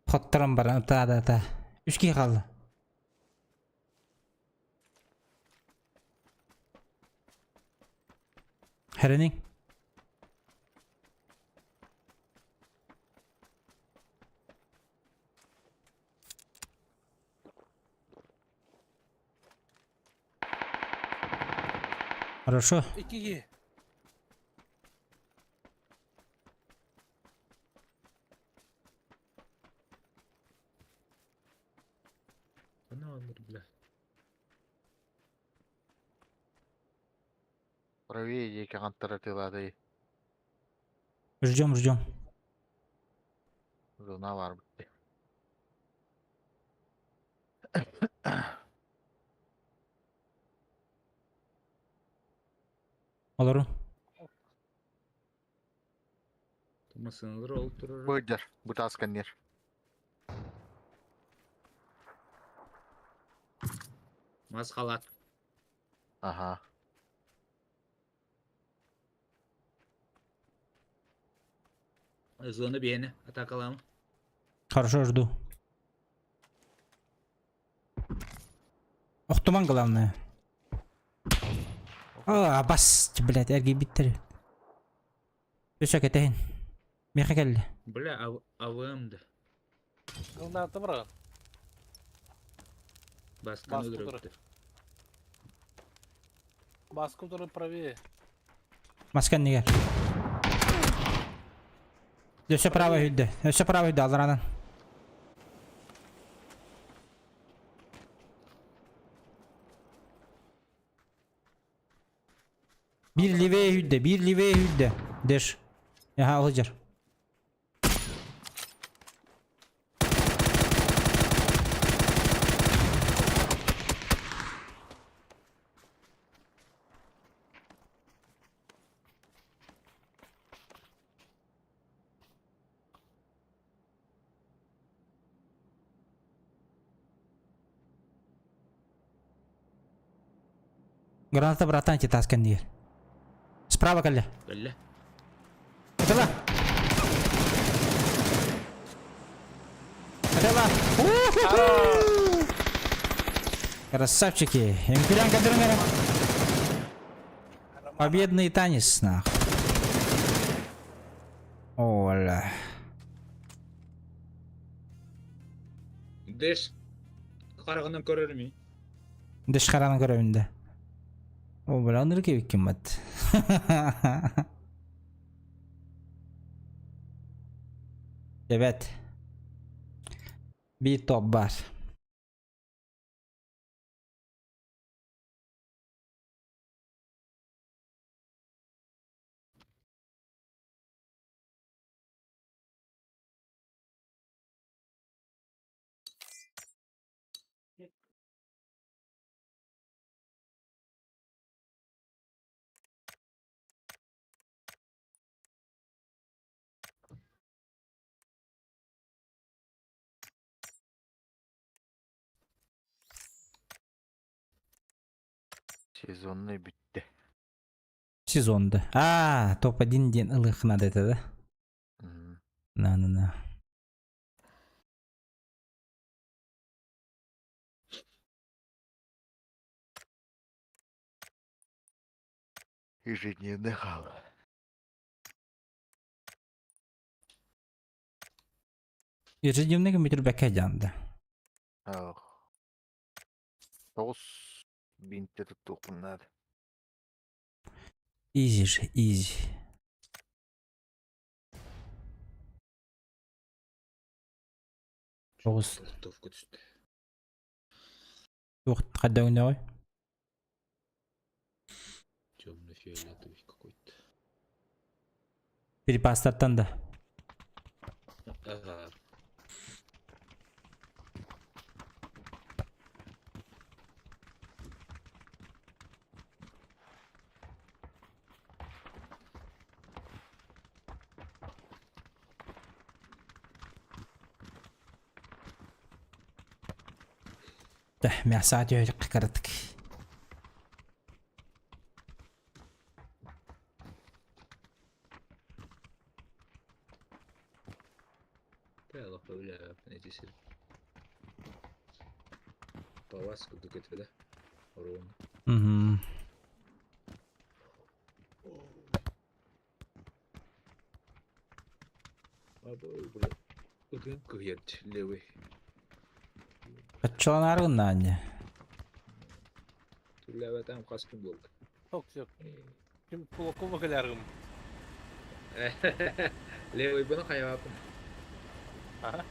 хоттаран баран та да та. Үч киһи хаалла. Хәренең. Хорошо. Икиги. Ана алыр, бля. Правее екі қанттары тылады. Ждем, ждем. Зона бар бітті. Олору. Тумасынылар ол турар. Быдыр. Бу таска нер. Мас халат. Ага. Зона бейні. Атакалам. Хорошо, жду. Ох, туман главное. А, бас, блядь, эрги биттер. Өсө кетейин. Меха келди. Бля, АВМ да. Гылнааты бырагын. Басканы Бас өлтүрөптү. Баскы туры правее. Маскан нигер. Өсө право хүдде. Өсө право хүдде аларанан. Бир левее хүдде, бир левее хүдде. Деш. Яха, олжар. Граната братан ти таскан диир. Справа кэллэ. Кэллэ. Атыла! Атыла! Красавчики! Империан кадырыңара. Победный танец, нах. Оля. Дэш хараҕынан көрөр ми? Дэш хараҕынан көрөбүн да. О, бля, оннук эбиккин бат. Evet. Bir top var. Сезонный бүттэ. Сезонда. А, топ-1 день ылых надо это, да? Мгм. На-на-на. Ежедневный хал. Ежедневный компьютер бәкә жанды. Ах. Тоғыз бинтте туттуқпын Изи же, изи. Тоғыз. Винтовка түстэ. Туох қайда ойнай? Темно-фиолетовый какой-то. Перепастаттан да. Ага. Мясаат кырытык. Палас курдук этэ да? Оруон. Угу. Абы, бля. Ытын кыйат левый. Каччалан аргын анне. Түлләбә там хас ким булды. Yok yok. Kim Kulakova кэлэргим. Левый буны хайвапын. Ага.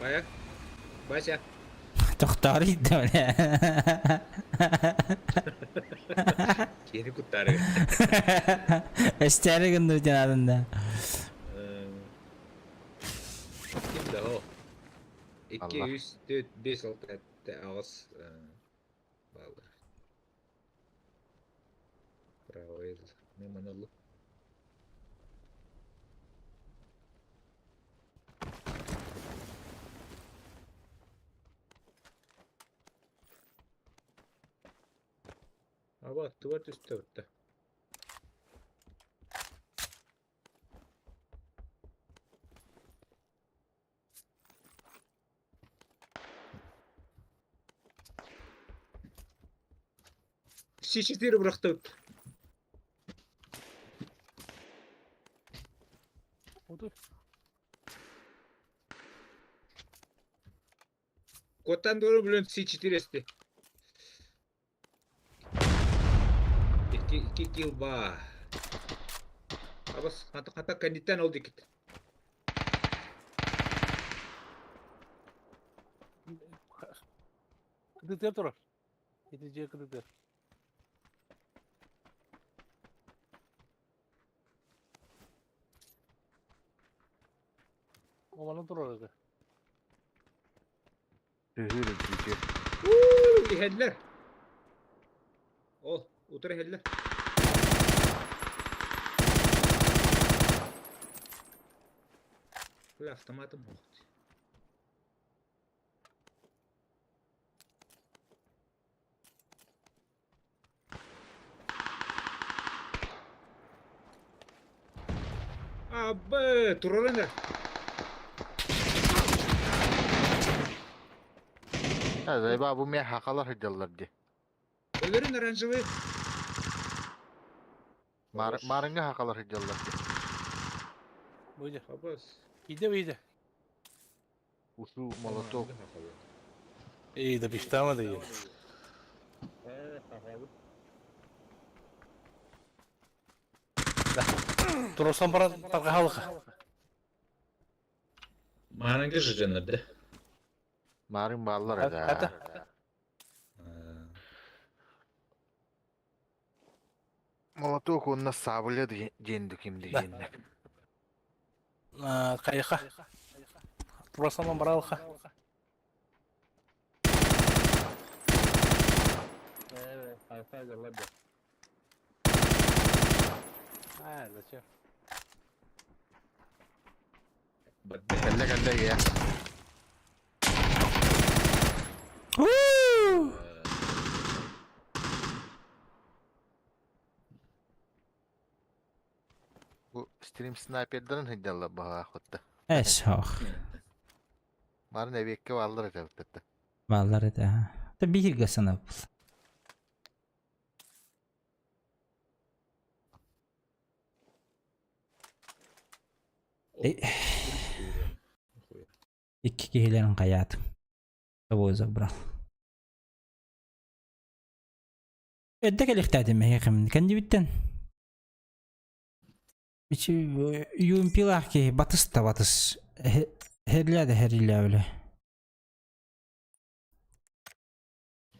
Бая. Вася. Тохтар итте бля. Кени куттары. Эстәре гынды жанадында. Ким да о? 2 Allah. 3 4 5 6 7 8 баллар. Правый. Не маналы. Аба, туар түстө өттө. С4 бырахты. Оду. Коттан doğru блин С4 эсти. 2 2 килл ба. Абас хата хата кандиттен oldu икит. Кыдытыр турар. Ити же кыдытыр. Оманын турар edi. Түһүүр үтүө. Иһэллэр. Ол, утары иһэллэр. Бля, автоматым суох. Абы, турарын да. Зайба бу мэ хакалар хыдьаллар ди. Өлөрүн оранжевый. Марыңга хакалар хыдьаллар ди. Выйди. Абас. Иди, выйди. Усу молоток. Эй, да биштама да ей. Турусан баран тарҕаһалыха. Маананга жыжанар да. Марын бааллар Хата. да. Молоток уонна сабля диэн ким дигенне. Хайыха. Турусан баралыха. А, зачем? Кэллэ кэллэ я. Уу! Бу стрим снайпердарын хыдьаллар баһаа хотта. Эс хох. Марын эбиэккэ бааллар этэ. Баллар это. Та биһиргэ санап. Икки киһилэрин хайаатым. Собой забрал. Эрдэ кэлиэхтээтим эһиэхэ кэннибиттэн. Ичи UMP-лаах киһи батыс да батыс. Херлээ да херлээ бile.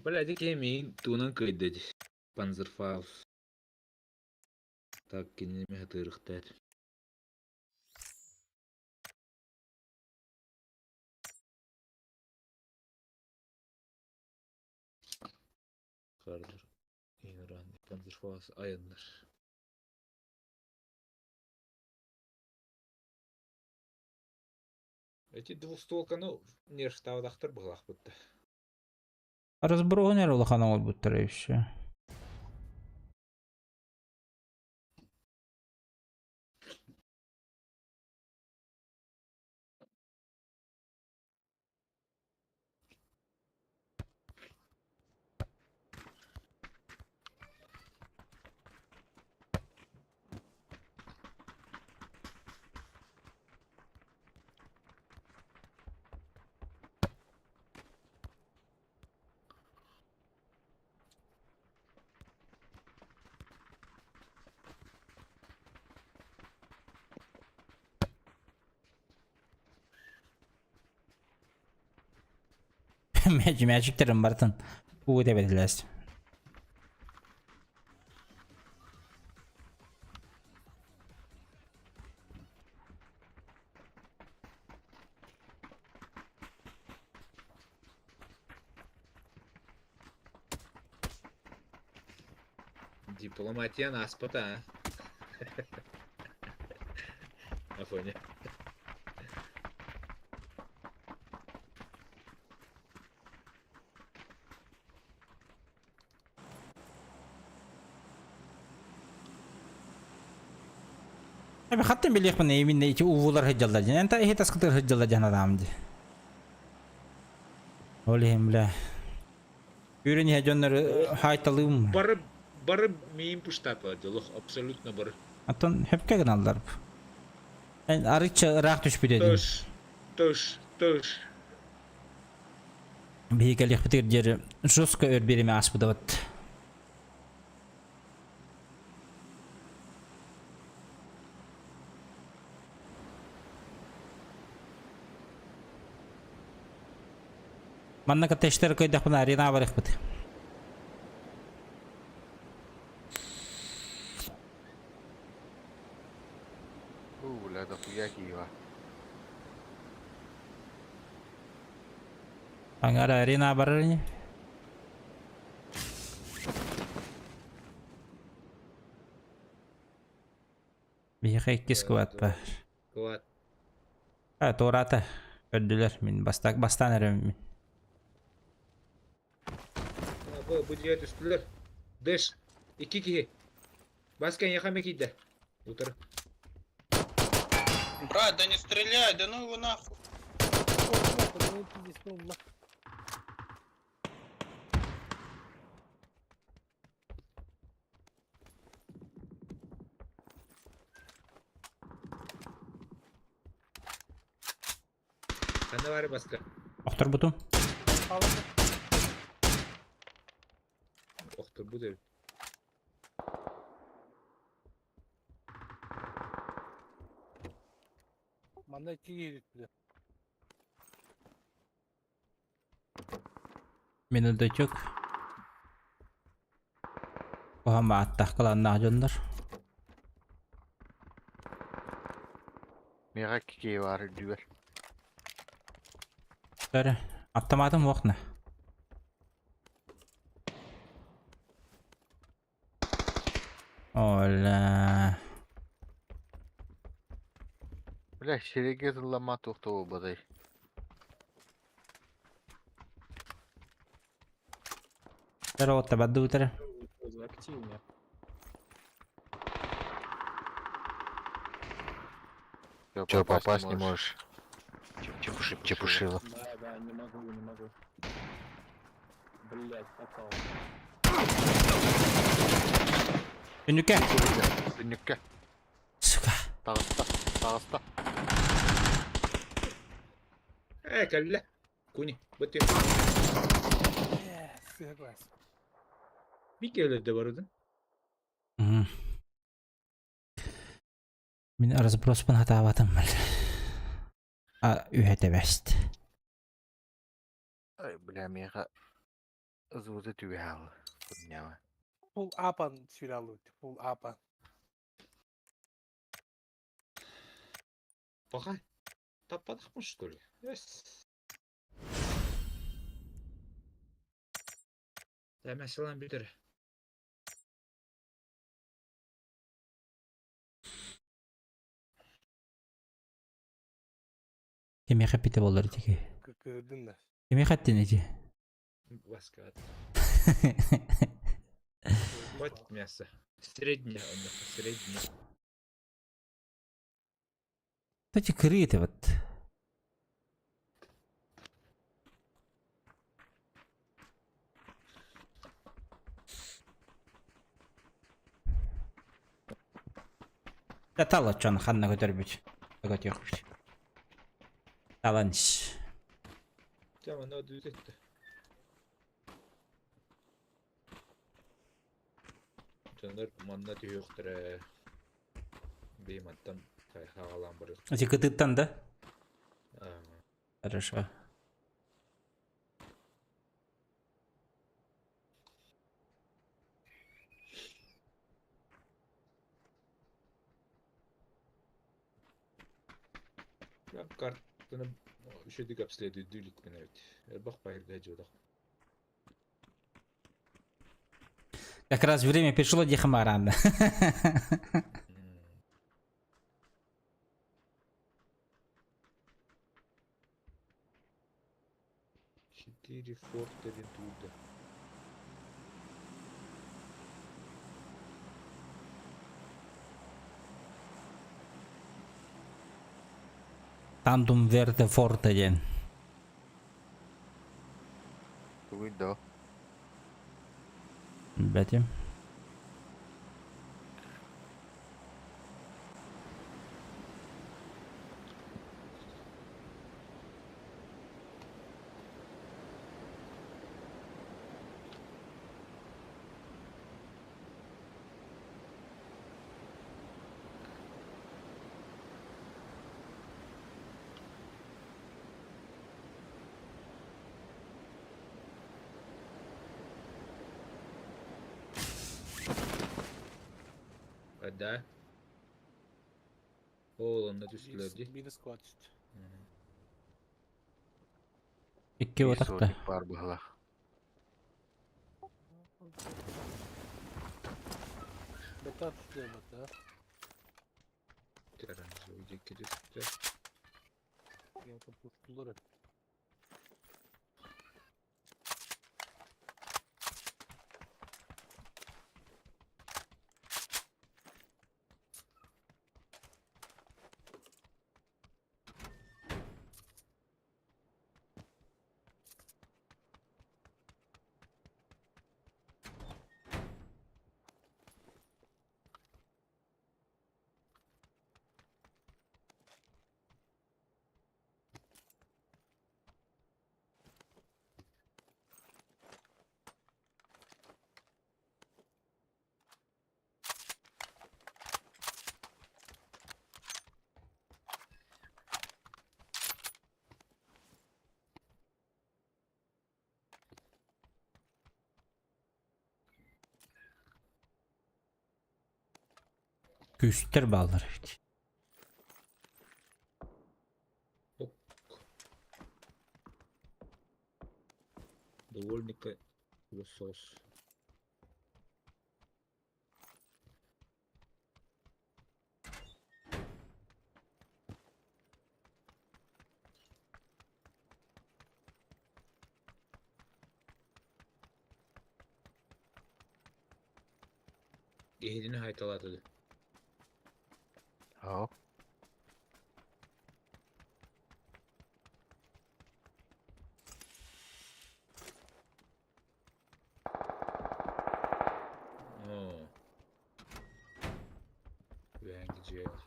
Бля, ити киһи миигин тугунан кыайда дии. Панзерфауст. Так, кинини эмиэ сатыырыхтаат. Кардыр. Иҥыраан Панзерфауст айаннар. Эти двухстволканы нервтаабатахтар быһылаахпыт да. Разброһун эрэ улахан оҥорбуттара еще. Мээчиктерин барытын уу тэбэтилээс. Дипломатия ааспата, а? Афоня. Эбэ хаттан билиэхпин именно ити уулар сылдьаллар дьэн. Эн иһит аскытыр сылдьаллар дьэн адаам дии. Ол иһин бля. Үүрэн иһэ дьоннору хаайталыым. Бары бары миин пуштаатылар дьолох абсолютно бары. Оттон хөпкө гыналлар. Эн арычча ыраах түспүт этим. Тыш, тыш, тыш. Биһи кэлиэхпитигэр диэри жестко өр биэримэ ааспытыбыт. Манна коттеджтары кыайдахпына арена барыахпыт. У, бля, дохуя Киева. Аңара арена барар ини. Биһиэхэ иккис квад бар. Квад. А, туораата. Көрдүлэр. Мин бастак бастаан эрэбин мин. Бу бу дьиэ түстүлэр. Дэш. Икки киһи. Баска эйиэхэ эмэ киирдэ. Утары. Брат, да не стреляй, да ну его нахуй. Ханна баары баска? Охторбутум. Охторбут эбит. Манна киирбит. Минуточок. Оһом ааттаах кылааннаах дьоннор. Миэхэ кикии баар үрдүгэр. Көрө, автоматым уохна. Оля. Бля, сирэйгэ тыллама туох да буолбатай. Көрө отта бадды утары. Активнее. Чё, попасть не можешь? Чепушила. Да, да, не могу, не могу. Блять, попал. Түнүкэ. Түннүккэ. Сука. Таҕыста. Таҕыста. Ээ, кэллэ. Куни, быт Согласен. Бик өлөрдө барыдын. Мин разброспун хатаабатым. А үһэтэ бэст. Ай, бля, миэхэ звуты түбэһэ Хуйнява. Пул апан сюралут, пул апан. Пока. Таппадахпын что ли? Эс. Тәмәсілан бүтір. Кимиэхэ пите болар тики. Кырдын да. Кимиэхэ аттин ити. Баска. Хватит мяса. Средняя, средняя. Кстати, кырыты вот. Тала чон ханна көтөрбүт. Көтүөхпүт. Талан ис. Тема надо етті. Дьоннор манна түһүөхтэрэ. Бейматтан хаалаан барыах. Эти кытыттан да? Хорошо. Картаны үшөдүк обследуйдүүлүк менэбит. Элбэх байырга жодох. Как раз время пришло Дихамаранда. Четыре форта Вентуда. Тандум верде форте ден. Тугуй да. Бәтим. Да. Ол онно түстүлэр дии. Бир склад түстү. Икки Биир отахта. сотник баар быһалаах. Бета түстэ бата. Оранжевый диэки түстэ. Я пуштулар. Күүстэр бааллар эбит. Довольника лосос. Киһитини хайталаатыды. Оо. Оо. Үөһээҥҥи дьиэҕэ.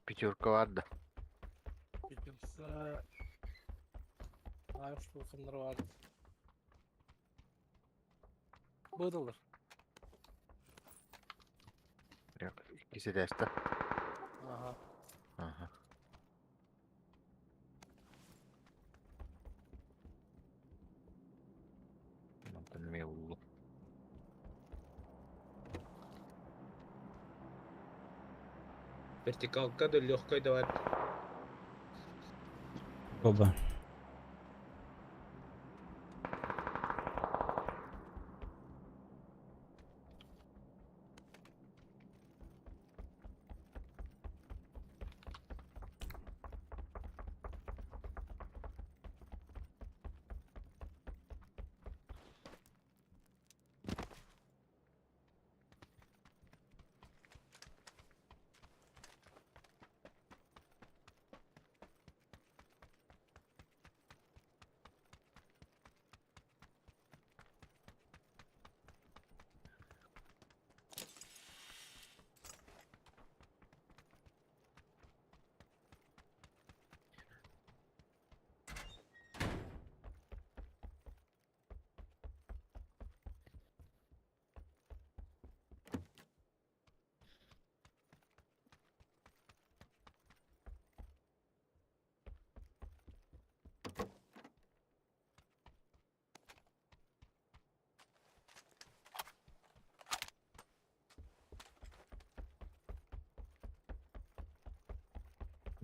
Пятерка баар да. Пятерка. А что ханнар Быдылар. Иккис этээстэ. Ага. Аха. Мантан эмиэ уллум. Вертикалка да легкой давай. Оба.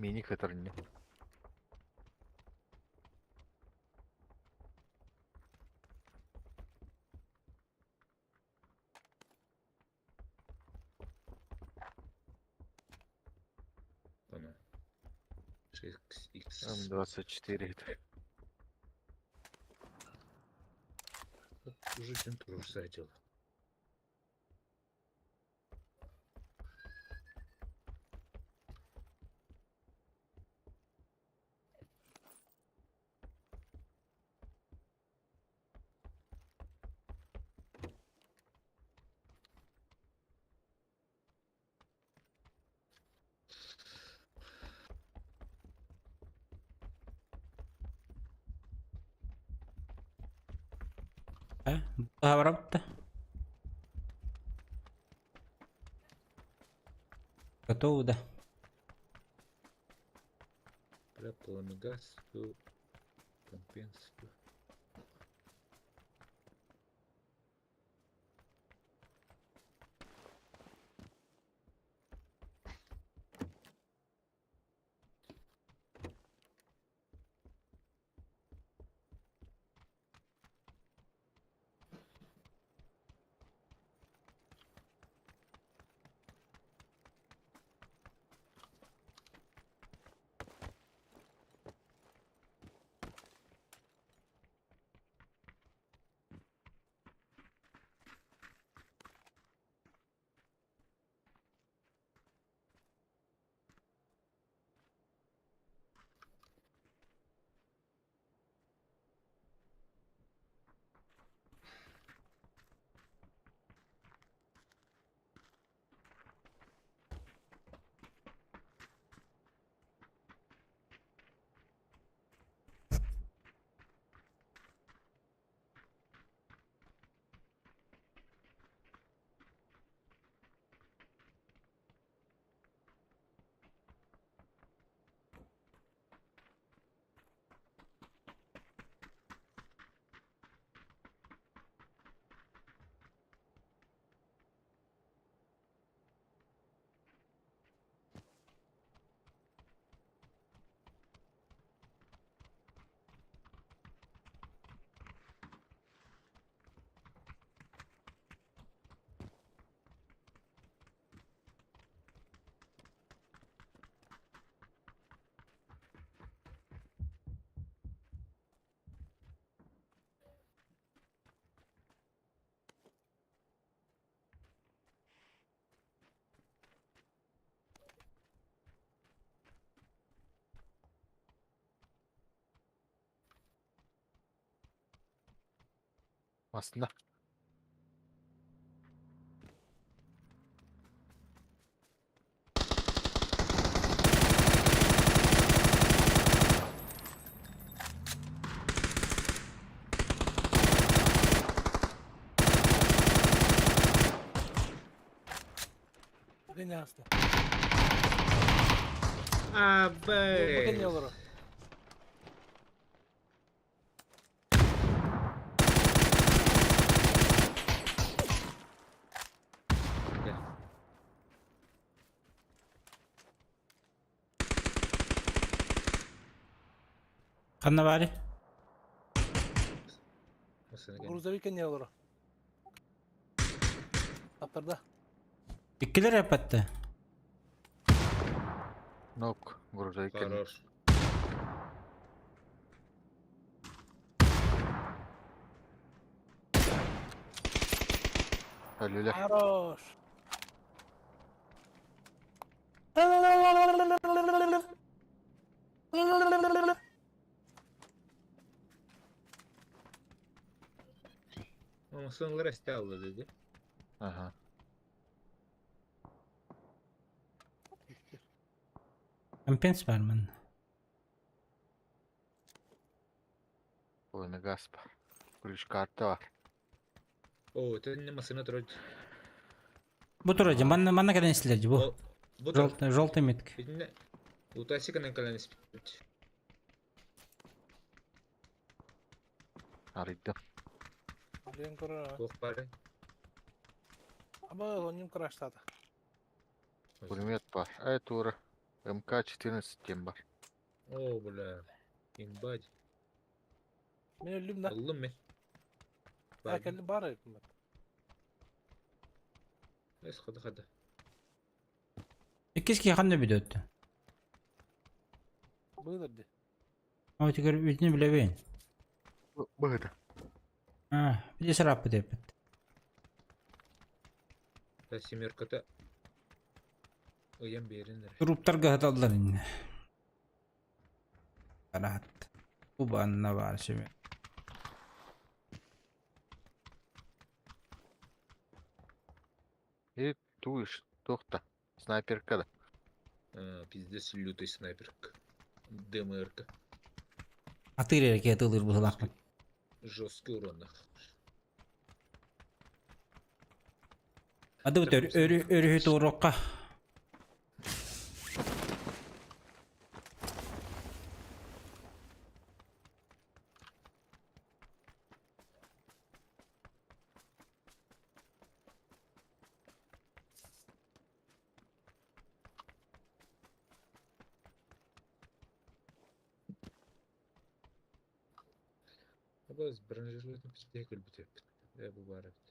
Мини кытарынньа. Оно. 6х. М24 это. Уже центр встретил. Баһабарабыт да. Готово да. Бля, пламегасту, компенсу. Массыына. Бу аста. А, Бу бэй! кэннэ олорор. Ханна баары? Массыына кэннэ. Грузовик кэннэ олорор. Таптарда. Иккилэр эппэтте. Нок, грузовик кэннэ. Хорош. Өлүлэр. Хорош. Массыыналар эстэ алла dedi. Аха. Компенс бар манна. Пламегас бар. Ключ карта бар. О, это не массыына турар. Бу турар дьэ, манна манна кэлэн истилэр дьэ бу. О, бу турар. Желтый, желтый метка. Итиннэ Утасиканан кэлэн испит. Арыйдым. Блин, көрөр. Туох баарый? Аба, онньум краштаата. Пулемет бар. Ай тура. МК-14 диэн бар. О, бля. Имбать. Мин өллүм да. Ыллым мин. А, кэлли бар эбит. Эс хада хада. Иккис киһи ханна бүтүөттэ? Быылар ди. О, тигэр бүтүнү билэбин. Быһыта. А, били сараппыт эппит. Та семерката ыйан биэрин эрэ. Труптарга сыталлар иннэ. Араат. Кубанна баар сүбэ. И туиш, туох да. Снайперка да. А, пиздец лютый снайперка. ДМРка. Атыыр эрэ киһи атыылыыр быһыылаахпын. Жесткий урон нах. Ады бут өрүһү туоруохха. Абас бронежилетин пизде көрбүт эппит. Э бу баар эбит.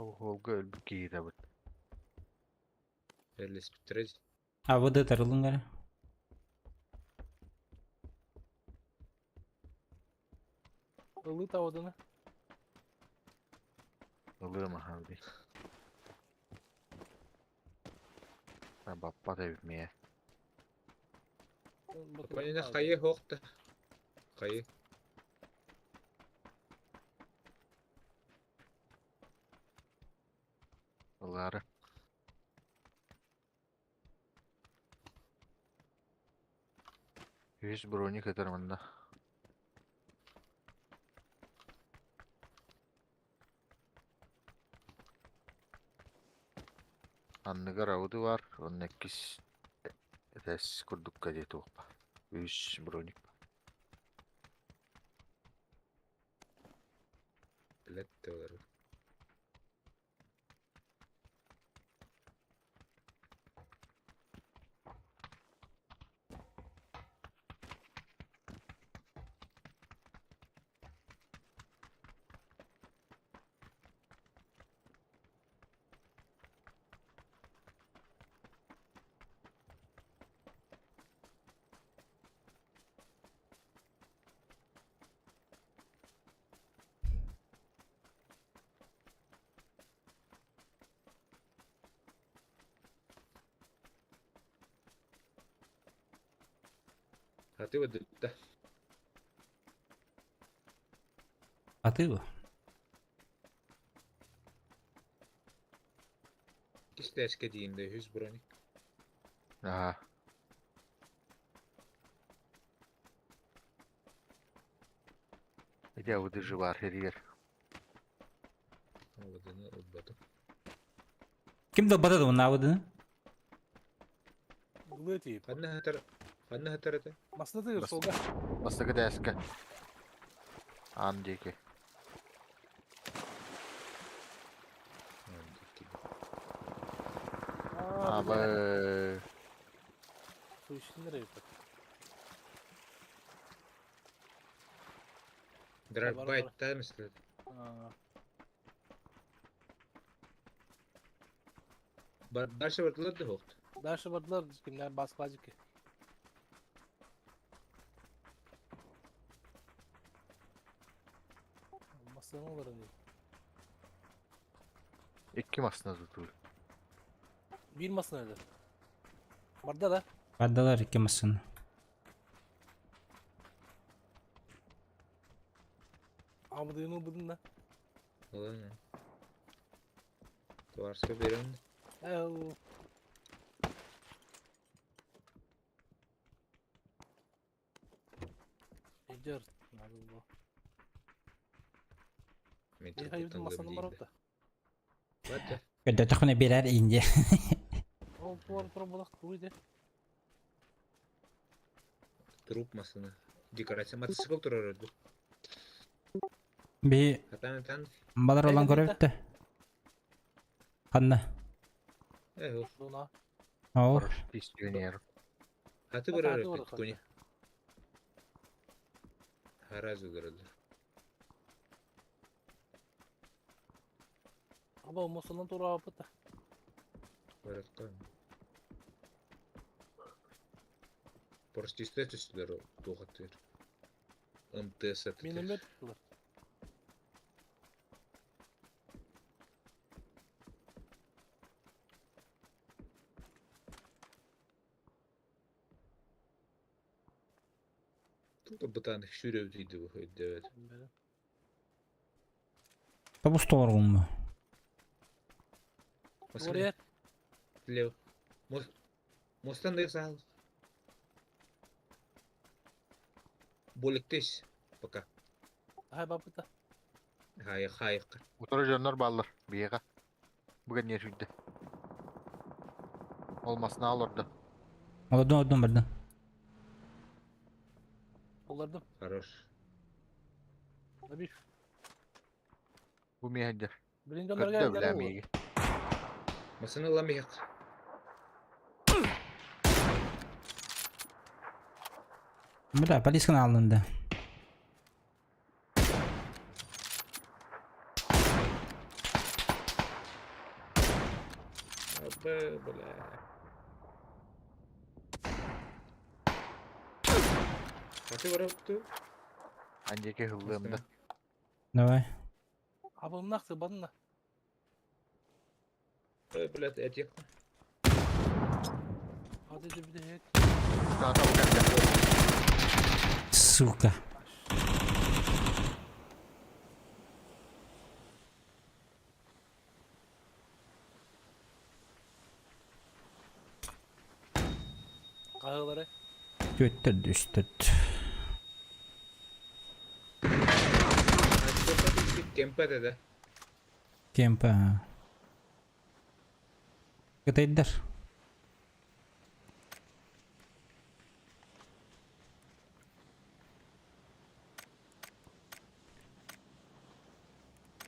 Ол өлбүт киһи бит. Эрлеспиттэрэ Абыды тарылын Ылыы тавадыны. Ылыам ахан дии. Баппат эбит миэ. Панина хайы хоқта. Хайы. Ылаары. Үс броник өтөр манна. Анныгар ауды бар, онно иккис этэс курдукка диэти уоппа. Үс броник. Билет олар. Аты выдытта. Аты бу. Кистәшкә дейінде 100 броник. Аха. Ити ауды же бар херигер. Алыдыны ылбатым. Ким да батады оны абыдыны? Ылыы тиіп. Ханна хатар Ханна хатар это? Масына тыгыр солга. Бастакы дәске. Ан диэки. Абы. Су ішінде эбит. Драйв-бай та мисле. Дальше бардылар да хоқт. Дальше бардылар кимнер баскладики. Масына олар не. Икки масына тутур. Бир масына еді. Барда да. Бардалар икки масын. Амдыны будын да. Ладно. Товарска берем. Эл. Идер. Надо было. Мен Не хайбытын масаны бар да. Бата. Көдө тохуна берер инде. Ол туар тура булак туйды. Труп масына. Декорация мотоцикл турар еді. Би Хатан тан. балар olan көрөптө. Ханна. Э, Дуна. Ол. Пистюнер. Хаты Хаты барар бар, еді кони. Харазу көрөдү. Аба мосынан тура апыта. Бараткан. Порстистер түстүлөр тугаттыр. МТС атты. Миномет туттулар. Тута бытан шүрөв дейди бу өйдөбөт. Табус тооргунбу. Орер. Слева. Мост. Мостан да саал. Боликтес. Пока. Хай бапыта. Хай хай. Утары дьоннор бааллар. Биһиэхэ. Бүгэн не сүрдэ. Ол масына олордо. Олордун олордун бардын. Олордум. Хорош. Набиш. Бу миэхэ Блин дьоннор Көрдө geldiler бля oğlum. миги. Масына ламиyak. Бля, полисканы алынды. Абы, бля. Хаты барапты. Андеке хыллыам да. Давай. Абымнахты банна. Ой, блядь, этих. Hadi de bir de hek. Саата бу кэллэ. Сука. Kahıları. Төттөр үстөрт. Кемпе да. Кемпа. Кытайдар.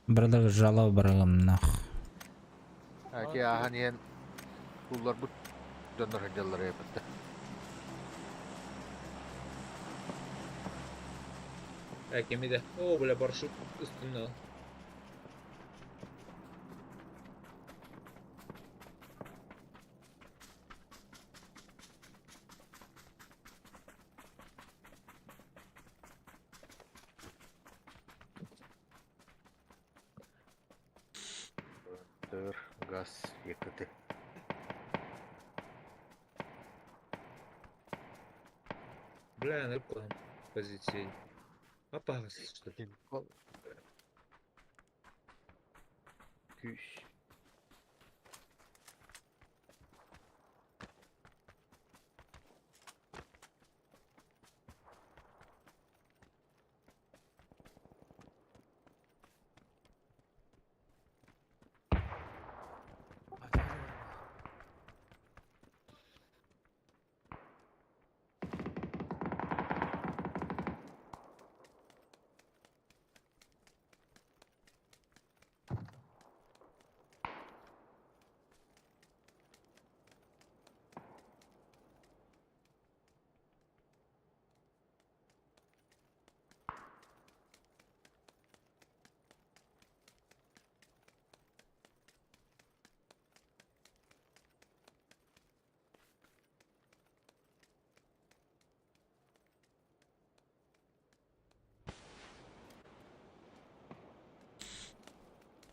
Бардыр жалау баралым нах. Аки ахан иэн куллар бут дьоннор сылдьаллар эбит. Ә, кемеде. О, бля, парашют үстінде. Тыр газ екіті. Бля, на план позиции. Апа, что ли? Күүс. Hadi hadi.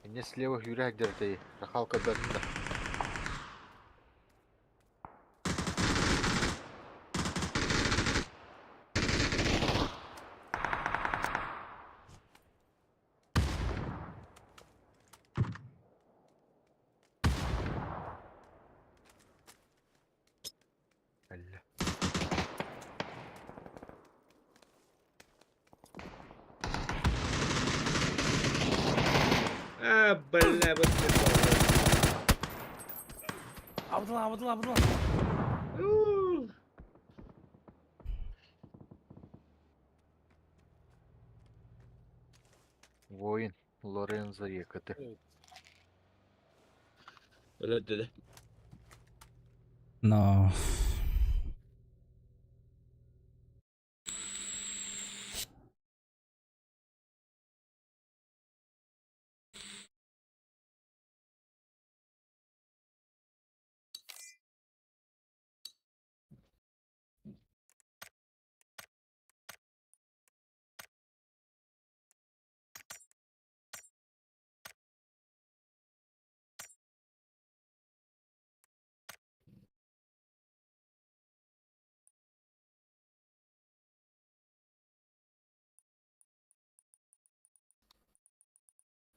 Инне слева хүрэх дэртэй. Рахалка бэртэ. Әллә. А, бля, вот это. Abdullah Abdullah Abdullah. Воин Лорензо екіті. Evet. Бля, да. Но.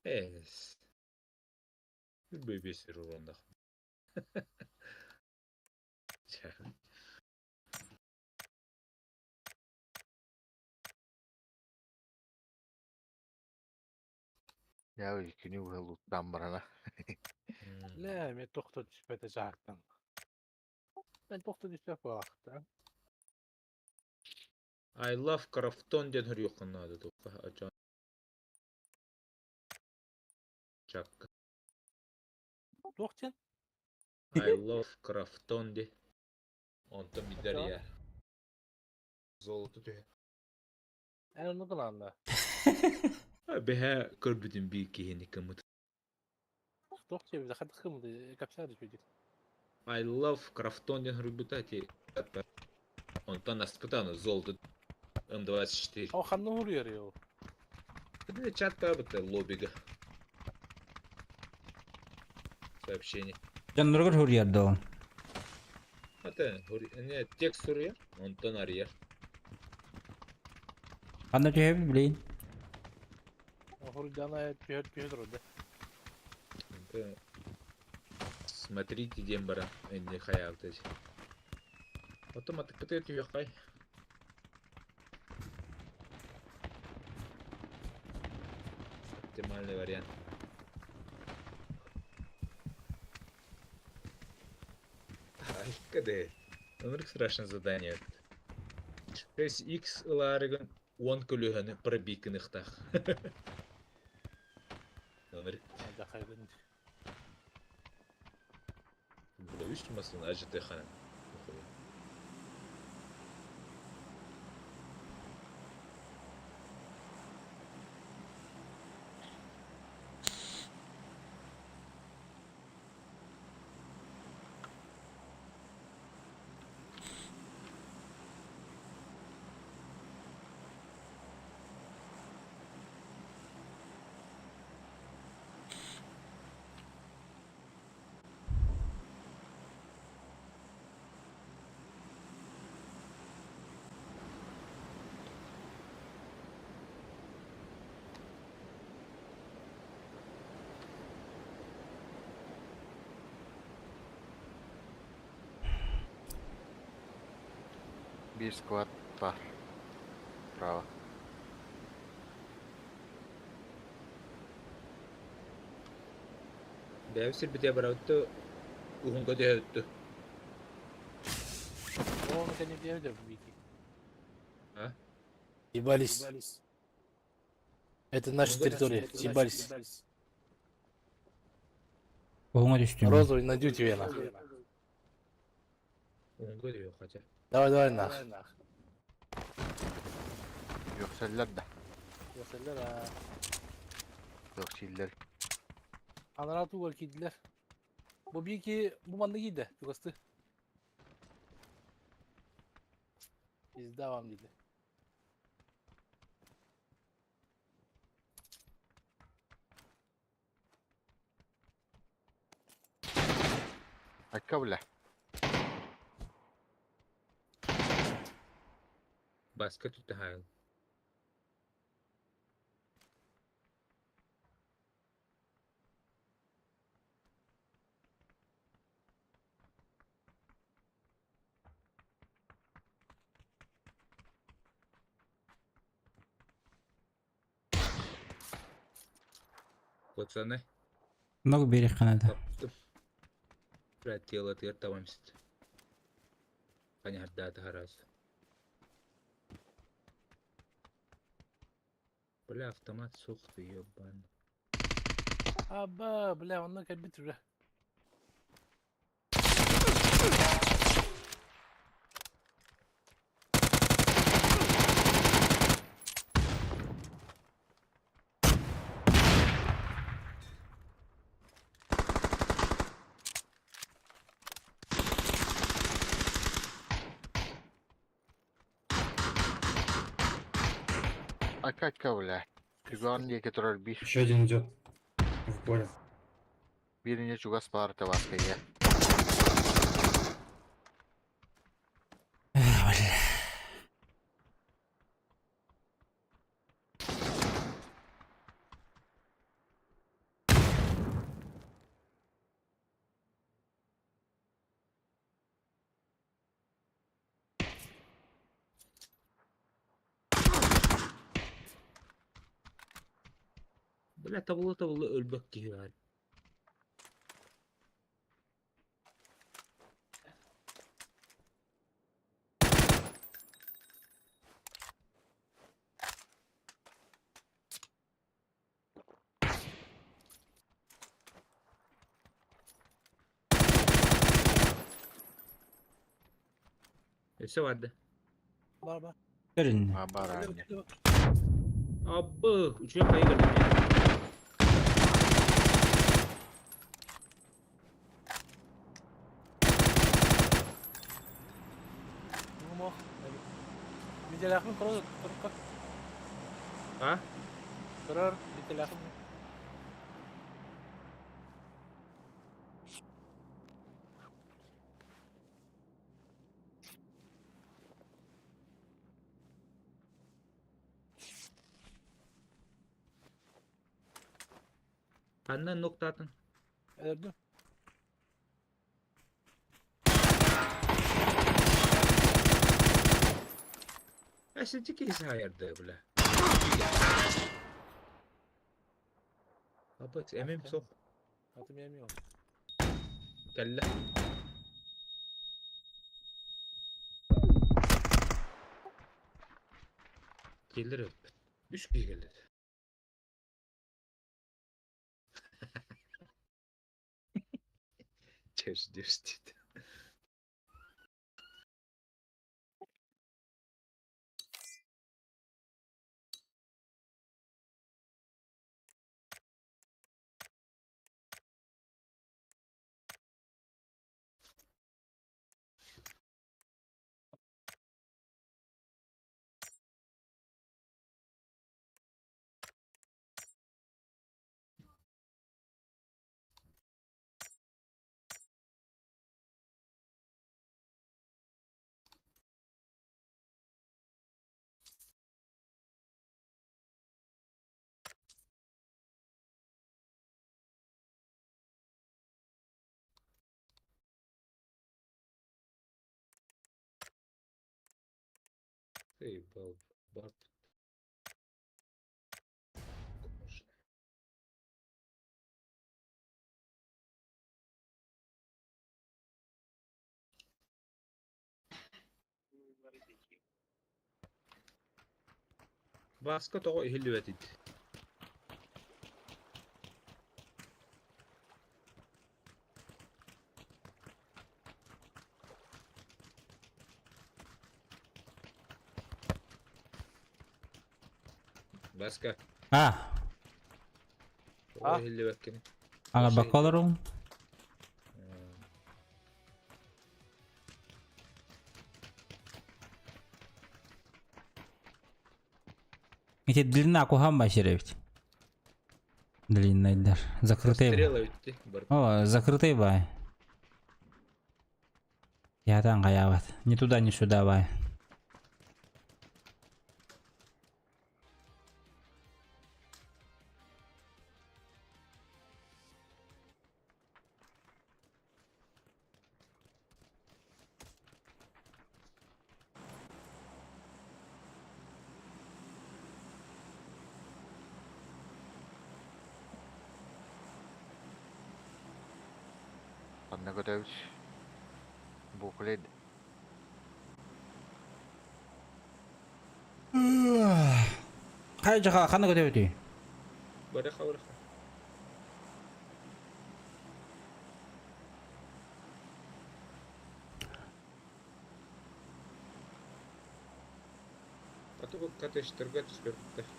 Es. Bir бебесі урандах. Я күнү луттаан барана. Лэ, мен тохто түспэтэ жаактан. Мен тохто түспэт буолаахтан. I love Крафтон диэн хөрүөххүн наада туохха ачаан. Чакка. Туох диэн? I love Крафтон ди. Онтон бидер я. Золото түһэ. Эн онну гылаанна. Бэһэ көрбүтүм биир киһини кымыт. Туох диэбитэ хадах кымыты кэпсээр үчүгэй. I love Крафтон диэн хоруйбута ти. Онтон аспыта аны золото М24. О ханна уруйар ол. Это чат быта лоббига. Сообщение. Дьонноругар суруйар да ол. Это не текст суруйар, онтон арыйар. Ханна түһэбит билейин. Хоруйдаана түһэр түһэр турда. Это Смотрите диэн баран энни хайаабыта. Потом атыкпыты түһүөххай. Оптимальный вариант. Ай, каде. Ынырык страшное задание. 6x ылаарыгын 10 көлөһөнү пробикыныхтах. Ынырык. Жахайдын. Бля, үс масын АЖТ ханан. Биир склад бар. Право. Бэйэбит сирбитигэр барабыт уһунга түһэбит Ону кэнни диэбит бики. А? Ебались. Это наша территория. Ебались. Уһуҥа түстүм. Розовый найду тебе нахуй. Уһунга түһүөх хотя. Давай, давай нах. Yükseldiler да. Gösterdiler ha. Yok çiller. Анара тугар кийдилер. Бу бики бу манна кийди. Чугасты. Пизда вам диди. Айка бля. Баска түттэ хайл. Пацаны, Много берег надо. таптым. Бля, тело тыгар табамсыт. Понятно, да, раз. Бля, автомат сухты, ебан. Аба, бля, онно кэлбит уже. Айка айка бля. Түган диэки турар биир. Еще один идет. В поле. Бирине чугас баар табаска я. Бля. Бля, табылла-табылла өлбөт киһи баар. Өссө барды. Бар бар. Көрүн. А бараня. Абы, үчүгэй хайы көрдүм. Мох. Виделахын көрөр, көрөр. А? Көрөр, виделахын. Ханна ноктаатын? Өлөрдүм. Эсити киһи саайарды, бля. Абыт, эмим суох. Атым эми ол. Кэллэ. Келер өппүт. Үс киһи кэллэ. Чэс диэстит. Эй, бал, бар. Баска тоҕо иһиллибэтит. Баска. А, Тоҕо иһиллибэккин. аңарбакка олорун. Ити длина куһаан башыр эбит. Длинныйдар. Закрытый. Стрела үтти. Бар. О, закрытый бай. Ятан хаябат. Ни туда, ни сюда бай. Анна көтөбүт. Буклет. Хай жаха хана көтөбүтүй? Барыха барыха. А то катештырга түспөттөр.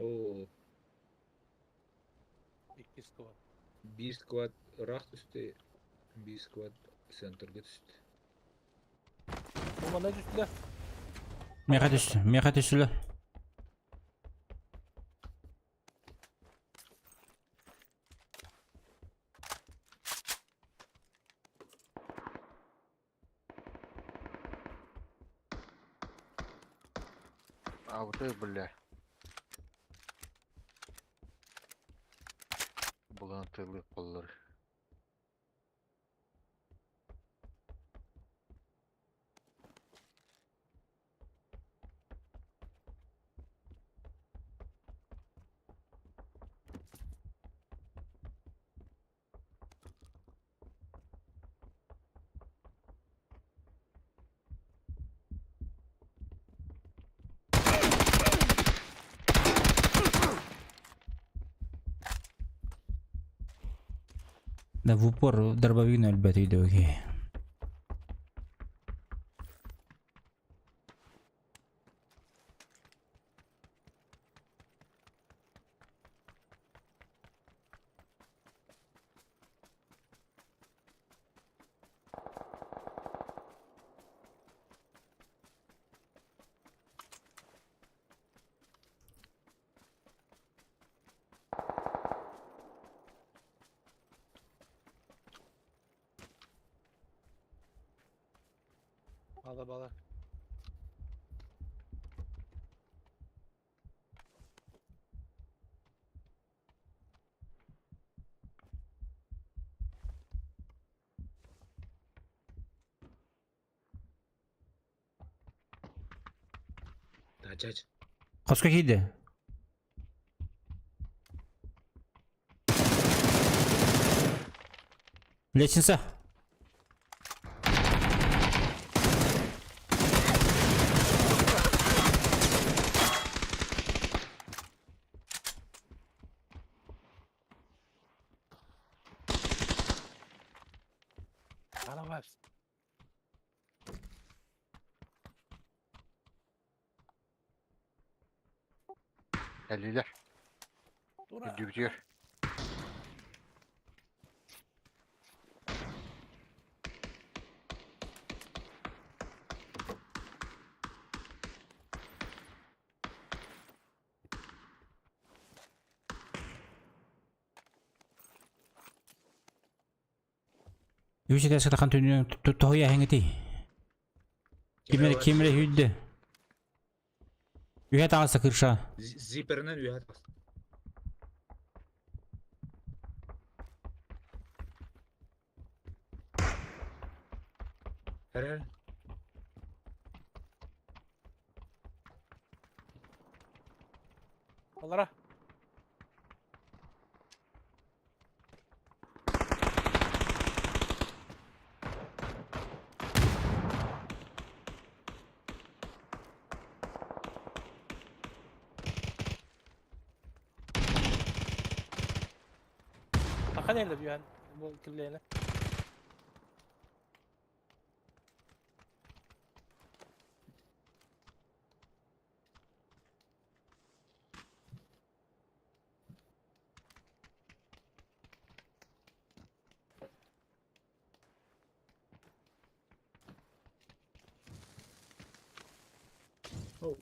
Оо, Икки сквад. биир сквад ыраах түстэ, биир сквад центрга түстэ. Бу манна түстүлэр. Миэхэ түстү, миэхэ түстүлэр. Абыты, бля. Булан тылы коллар. Да в упор дробовик 0,5 идеологии. Бала бала. Тачач. Хоско киирдэ. Лестница. Ана вайпс. Элилер. Тура. Дүбүтүгэр. Үс этээс тахан түннүн тоһуйа эһэҥитий. Кимэрэ кимэрэ сүүрдэ. Үһэ таҕыста крыша. Зиперинэн үөһэ таҕыста. Эрэ. Алара. Тахан эле бүйэн бу кирлээнэ.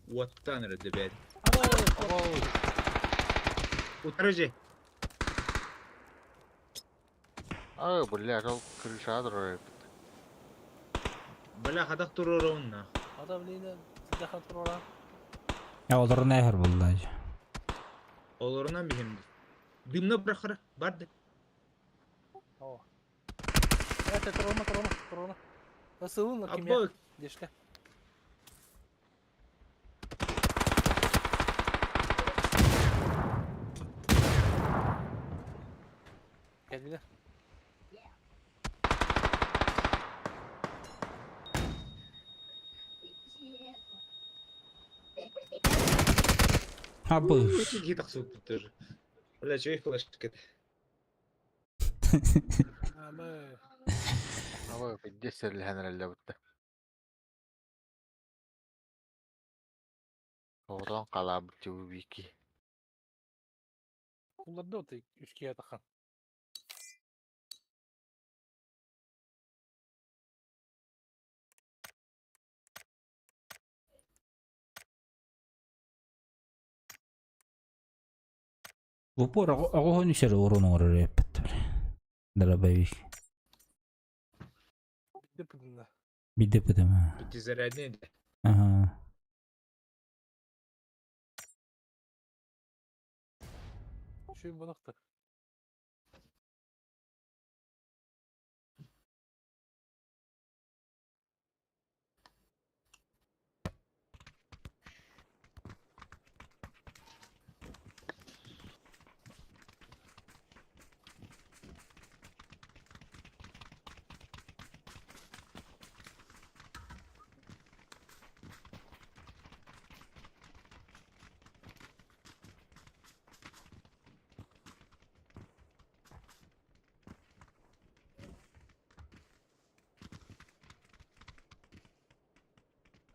Уоттаан эрэ дэбээт. Утары же. Ай, бля, ол крыша турар эбит. Бля, хадах туруорун нах. Ада блин, сидахан турора. Олорун эһэр булла. Олорунан биһим. Дымна бырахара барды. О. Это турона, турона, турона. Насылын кимя. Абба Дешке. Geldiler. Абы. Киһи тахсыбыт тоже. Бля, чего их флешка Абы. Aba пиздец сэрилэһэн эрэллэбиттэ. Оҕотон халаабыт дьыбы Bunlar da o üç takan. В упор оҕоһун үсэр урун оҥорор эппит. Дробовик. Bitti pıdında. Бидде пытыма. Пятизарядный да. Ага. Үшүй бұнықтыр.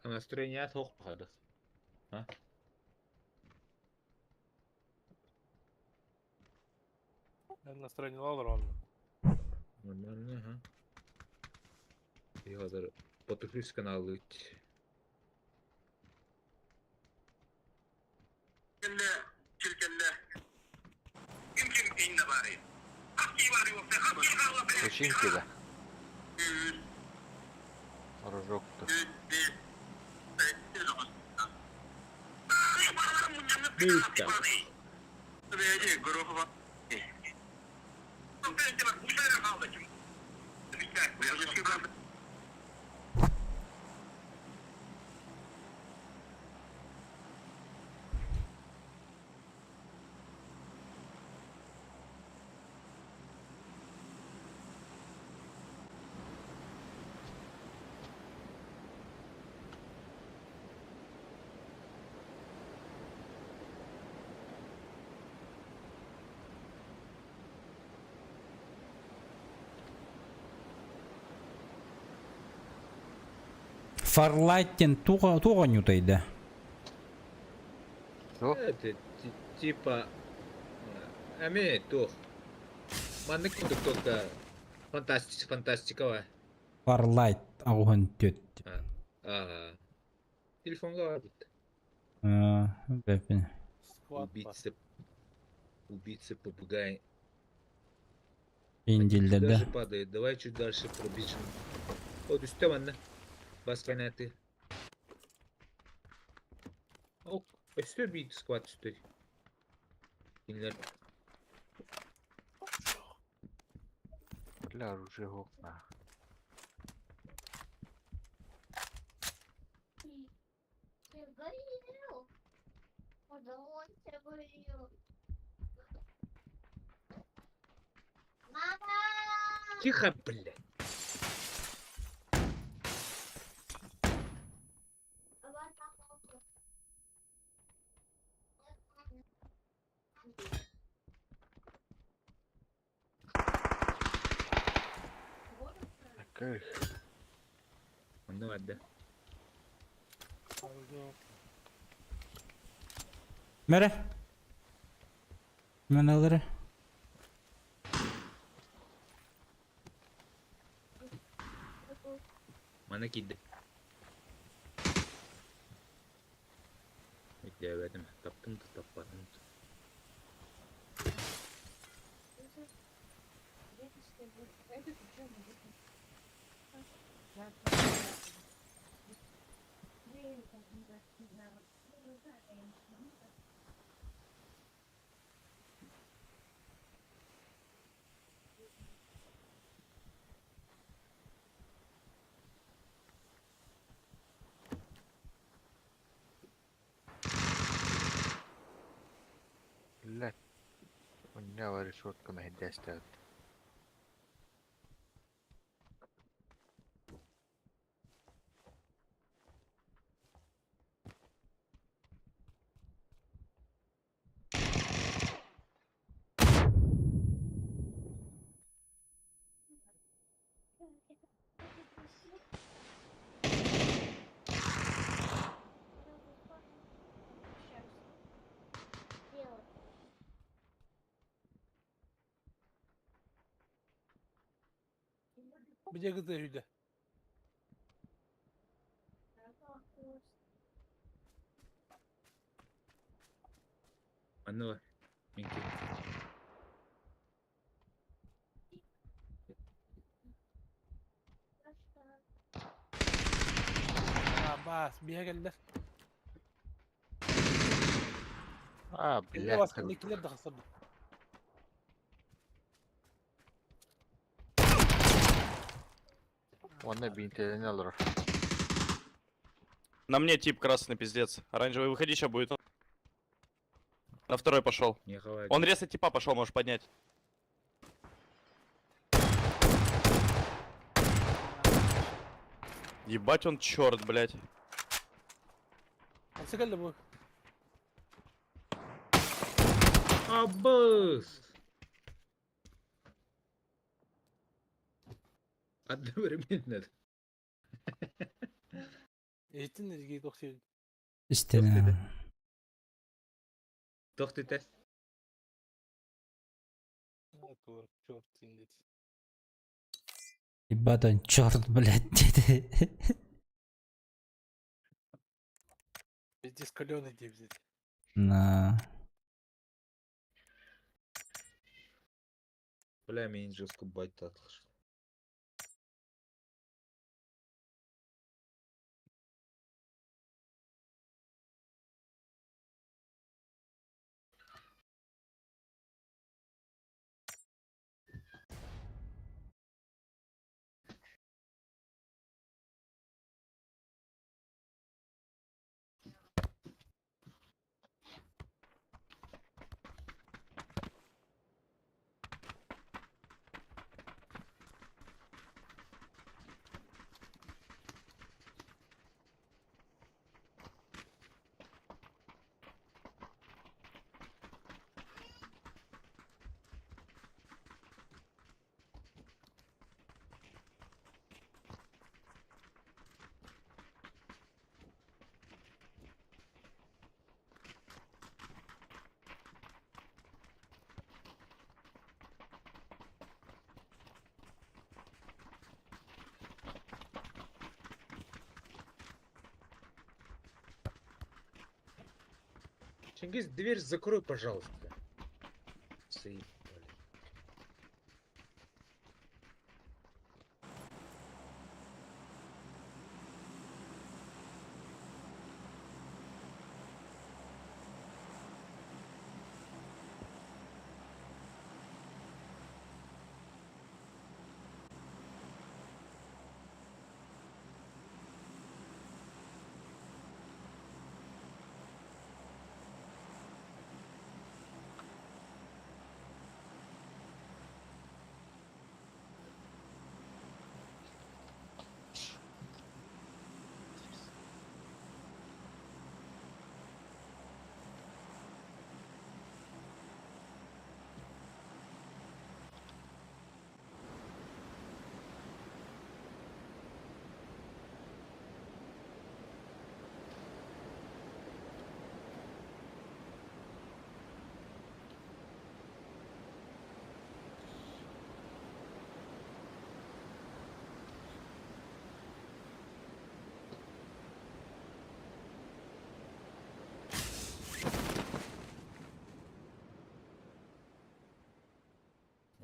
Настроение тоқ бақадық. А? Настроение алыр оны. Нормально, ага. Қазір Потухис каналы. Починки да. Рожок-то. Бүйттен. Фарлайт диэн туох туох оонньуутай да? Это типа... Эми туох. Маннык курдук только фантастика фантастикаҕа. Фарлайт аҕыһын түөт. Ага. Телефонга бар бит. Бэпин. Сквад бар. Убийца. Убийца попугай. Индилдерде. Даже падает. Давай чуть дальше пробежим. Вот үстэ манна. Бас канаты. Ок, өстө бит сквад үстө. Кинилер Бля, оружие окна. Горел. Мама! Тихо, блядь. Кэх. Ну ладно. Мере. Мен алыры. Мана киирдэ. Өйдөөбөтүм. Таптым да таппатым да. Блядь. У меня решетка на стоит. Bir de kız da үйде. Манна бар. Менки. Бас, биһэ кэллэр. А, Кинилер блядь. бас, кинилер да хасырды. Онно бинтелени алар. На мне тип красный пиздец. Оранжевый, выходи, сейчас будет. На второй пошел. Не хавай. Он резать типа пошел, можешь поднять. Ебать он черт, блядь. Хансы келді бұл. Абыс! Одновременно. Еттин эргей тохтuydu. Истина. Тохтите. Черт дейін деді. Ебать он черт, блядь, деді. Пиздец каленый деп деді. На. Бля, меня жестко бать атлыш. Чингиз, дверь закрой, пожалуйста. Заебали.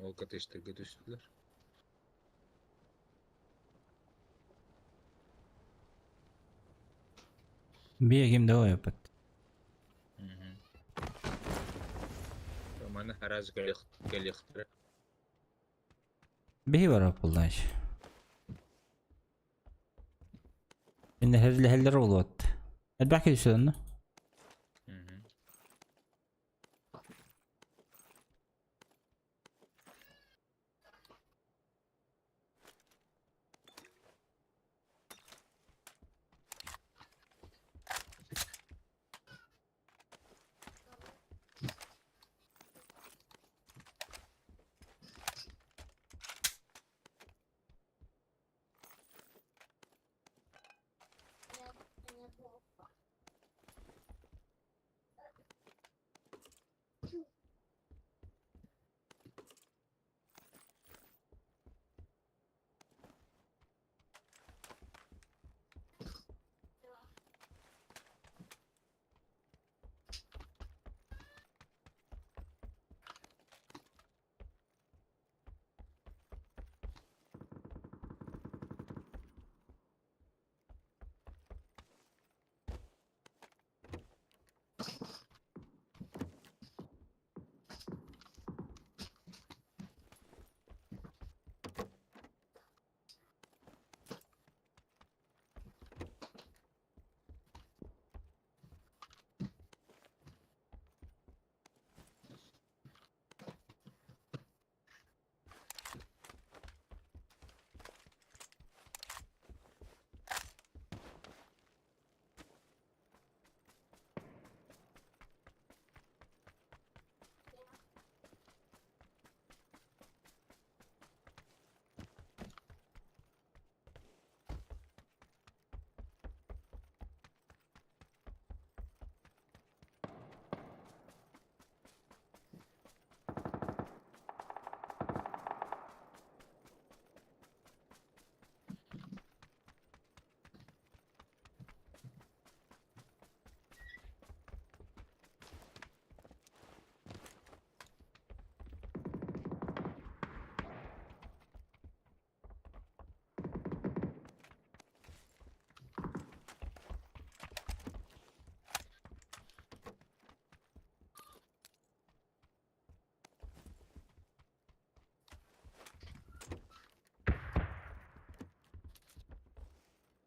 Ол коттеджтерге түстүлөр. Бие ким да ойоппут. Маны хараз галихтыр. Биһи бар буллааш. Инне хеллер олуот. Элбәк килсен.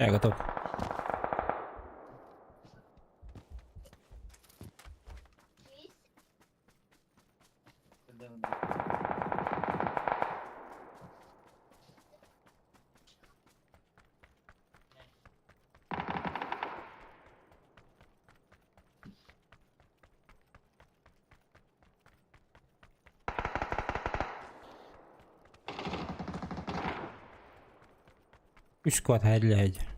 Я готов. Үс квад хайдылаһайдыр.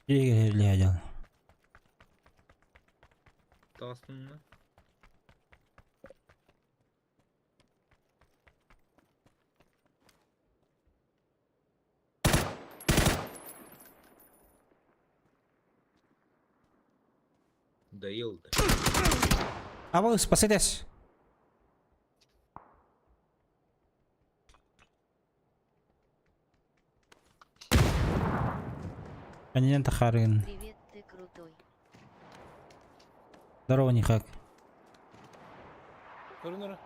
Дьиэ Таҕыстым Доел да. Абыл, спасайтесь. Анинен тахарын. Привет, ты крутой. Здорово, Нихак. Көрүнөр.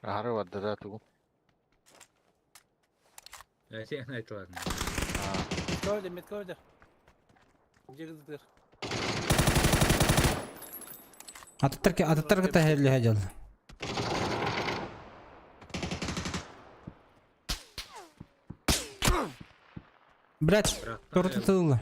Аһары барда да тугу. Сен айтылатын. Көрдө, мет көрдө. Жегіздер. Атыттар атыттар кытта хәлле дьыл. Блять, торты тылла.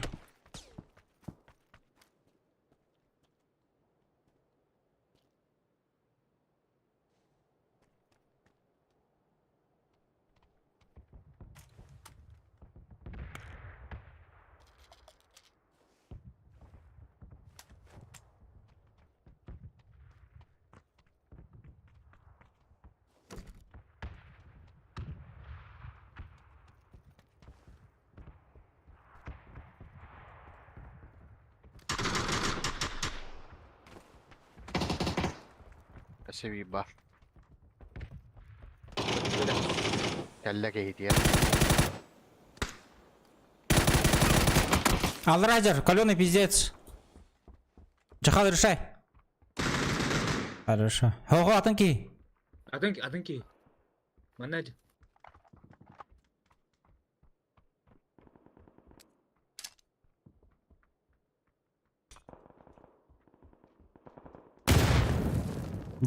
Өссө бар. Кэллэ киһитиэр. Алрадер, каленый пиздец. Джахал, решай. Хорошо. Ого, атынки. Атын атын ки. Манна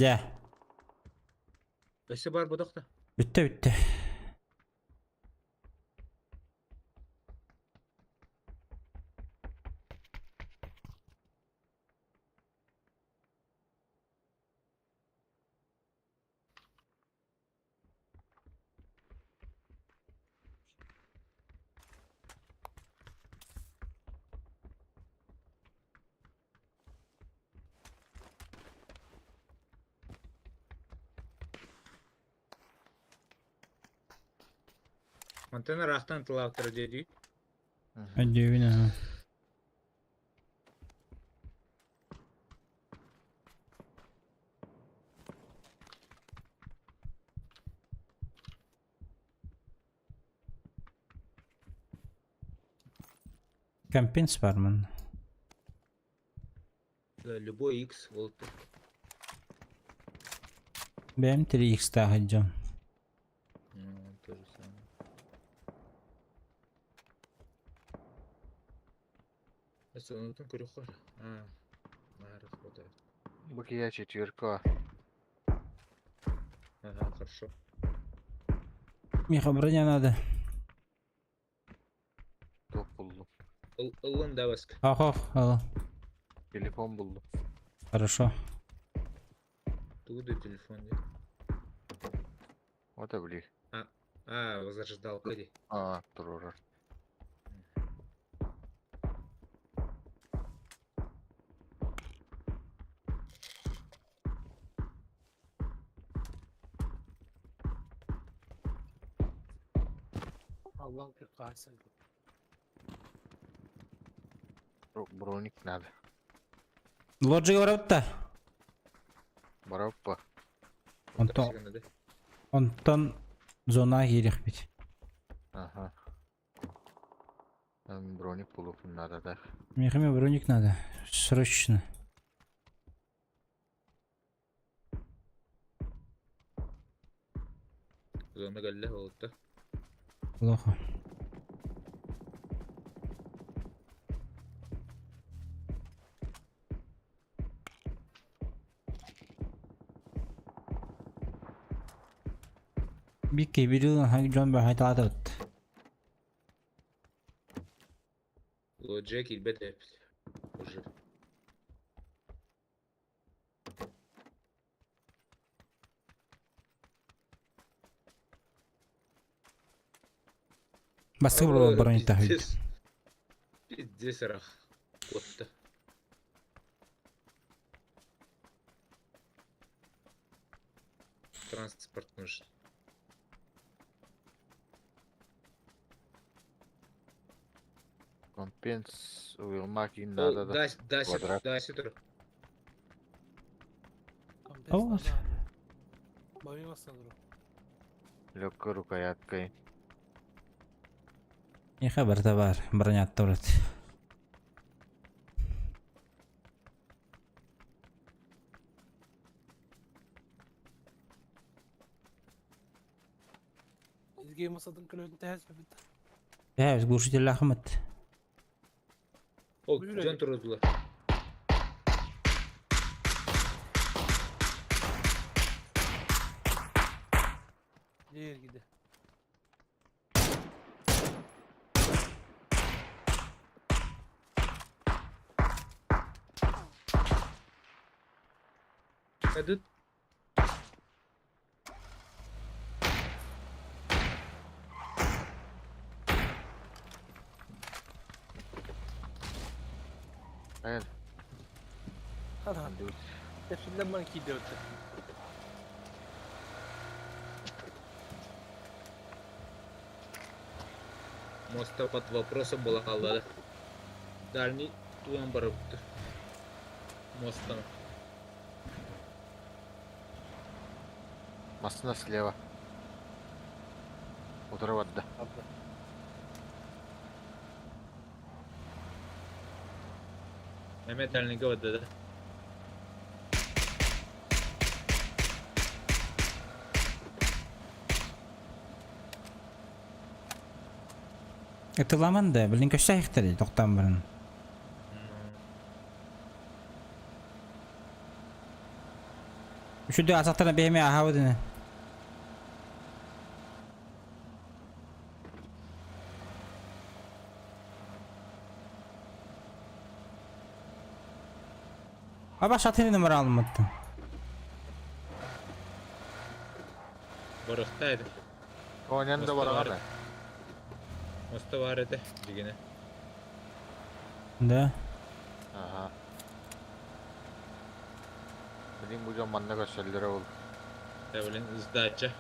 Дьэ. Өссө бар бодохта. Бүттэ бүттэ. Мантан рахтан тылаптыр деди. Өйдүүбүн аха. Компенс бар мын. Любой X ол. Бэм 3x тахыджам. Ну, то же самое. Өссө онутун көрүк кор. А. Работает. Бу киһи четверка. Ага, хорошо. Миха, броня надо. Топ булдум. Ылын да баск. Ох, ох, ал. Телефон булдум. Хорошо. Тугу телефон де. O да били. А, возрождалка ди. Аа, турурар. Allah'ın ki kahretsin. Броник надо. Лоджига барабыт да. Бараппа. Онтон, онтон зона киириэхпит. Ага. Там броник булуп надо да. Миэхэ броник надо. Срочно. Зона кэллэ буолта. Плохо. Бикки бирин дьон баһайталаатыбыт. Лоджия киирбэт эбит. Уже. Бастыгы буолан броник таһыйд. Пиздец рах. Куотта. Транспорт нужен. Компенс уилмаки Ол, надо да. да, да, Квадрат. да, сюда. Вот. Помимо Сандро. Легкой рукояткой. Миэхэ барыта баар, бронятта барат. Изге masadan klöğün tehez mi bitti? Ээ, глушителлаахымыт. Ол, Buyur дьон hadi. турдулар. Diğer gidi. Кадыт. Aynen. Ana. Hepsinden bana ki dörtte. Моста под вопросом была Аллада. Дальний туан барыбыт. Мостан. Масына слева. Утро да. Abla. Mehmet дальнийга барды да. Ытыламан да, билин көссө тоқтан барын. Үшүдө асақтарына бэйме ахабыдыны. Аба шатыны номер алматтым. Барыхта эди. Онен да Моста барага бар. да. Моста бар эди. Дигене. Да. Ага. Билин бу жон манна көсөллөрө ол. Да, блин, сдача.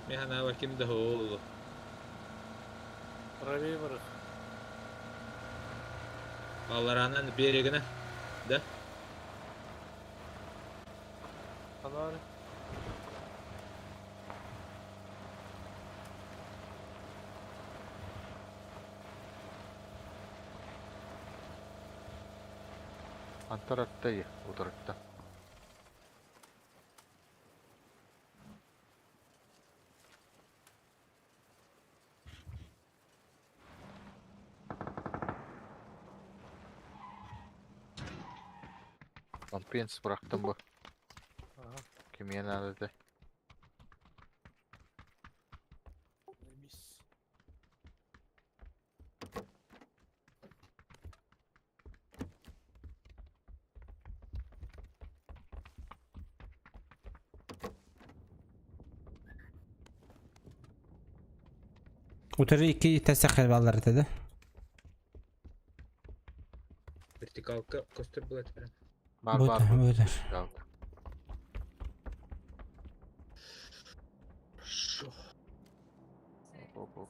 Механа ким да oldu. Правее барых. Аларанан берегіне. Да? Ana. Антаратта е, утаратта. Компенс bıraktım bu. Aha. Kimiye nerede? Mis. Утары икки тэсэх баллар этэ да. Вертикалка көстөр буолар. Бар Бу бар бу. бу Вертикалка. Хорошо. Оп, оп, оп.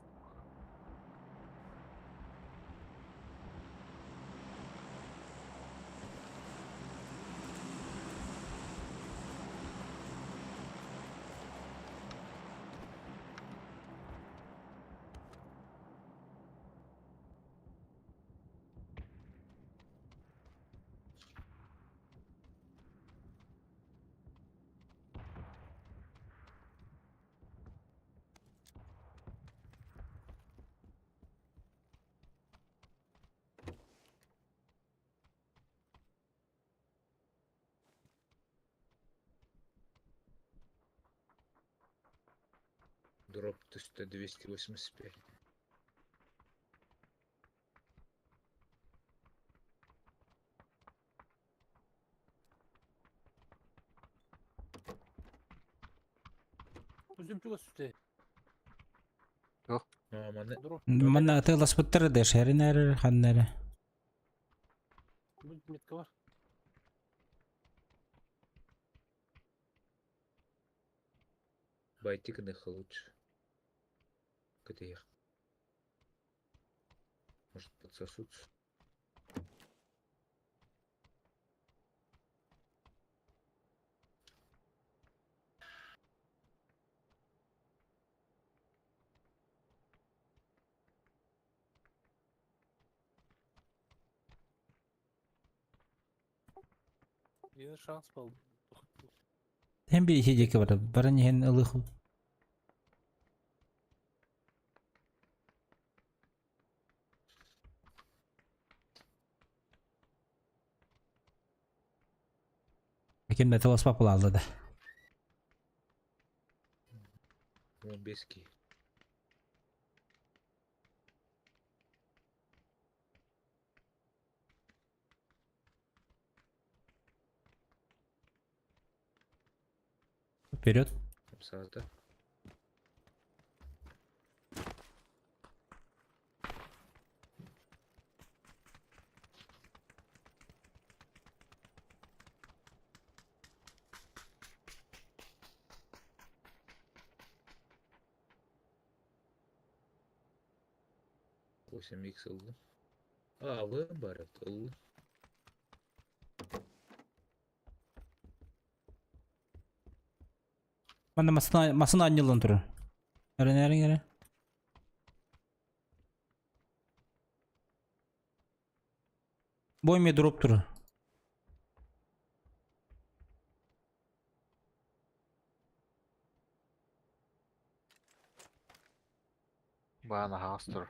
Дроп 185. Үзüm чугас үсте. А, маны Дроп. Манна атыыласпыттар да шәрин әрер ханнары. Бу метка бар. байтик лучше. Катех. Может подсосутся. Yeni шанс был. Hem bir iki жеке бар. Барын ен ылых. Ким да таласпап алды да. Вон бески. Вперед. Сазда. Восемь икс ылды. А, вы барат ылды. Манна масына масына аннылын турur. Әрен әрен әрен. Бой ме дроп турur. Бана хастер.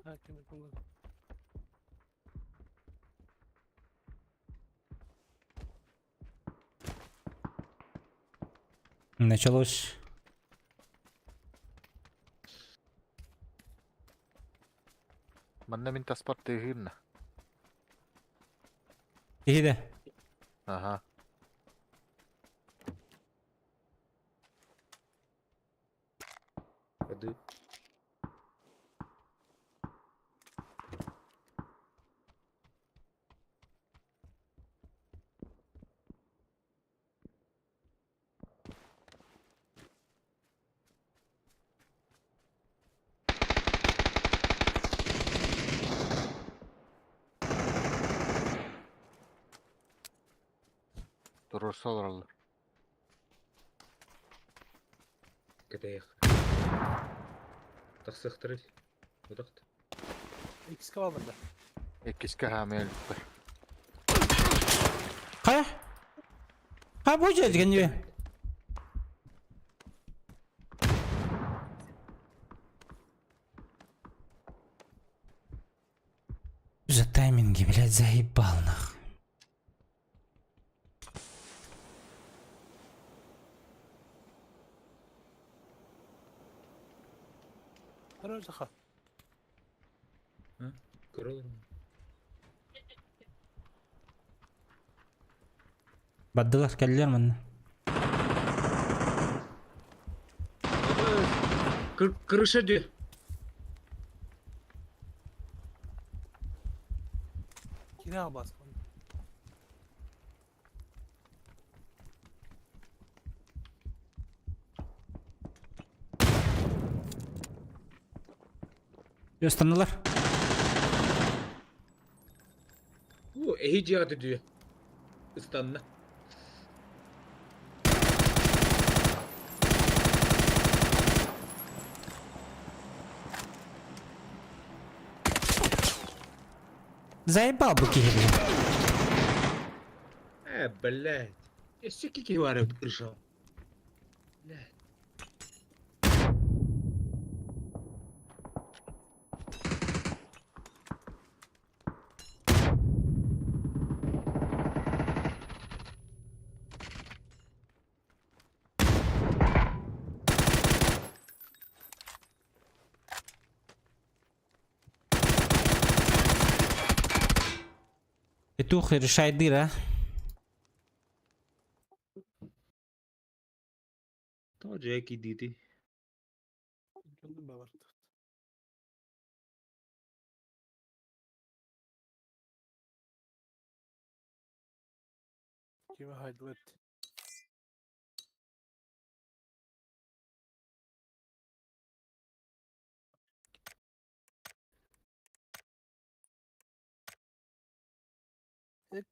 Ha kimi kullan. Началось. Манна мин таспар тыгынна. Иһиде. Ага. Воды. Туруорса олороллор. Кэтэйэх. Тахсыахтарый. Утахт. Иккискэ бааллар да. Иккискэ хаамыы өлбүттэр. Хайа? Ха бу дьэ дьэ За тайминги, блядь, заебал нах. Көрөр Көрөр. Бардылар кэллилэр манна. Крыша дии. Кини албас. Ыстаннылар. Уу, эһи дьиэҕэ дии. Ыстанна. Заебал бу киһи блин. Э, блядь. Өссө киһи баар эбит крышаҕа. Блядь. Петух решай дыра. Тоҕо дьиэ киирдиитий? Кими хайдылар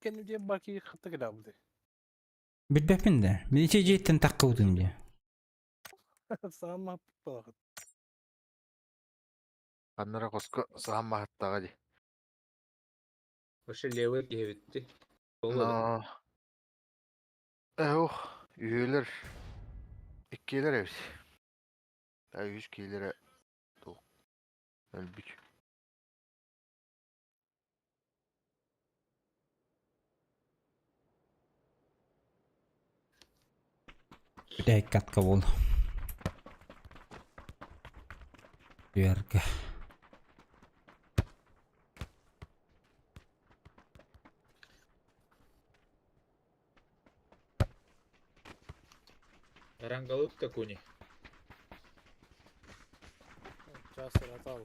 Кэнни диэн баки хатта кэлээбит. Билбэппин да. Мин ити дьиэттэн таххыбытым дии. Саама палахыт. Ханнара хоско саһан маһыттаҕа дии. Вообще левый киһи эбитти. Но... Эһух, үһүөлэр иккиэлэр эбит. Та үһүс киилэрэ туох өлбүт. Бүтэһик катка буол. Түөргэ. Рангалык такуни. Час ыратал.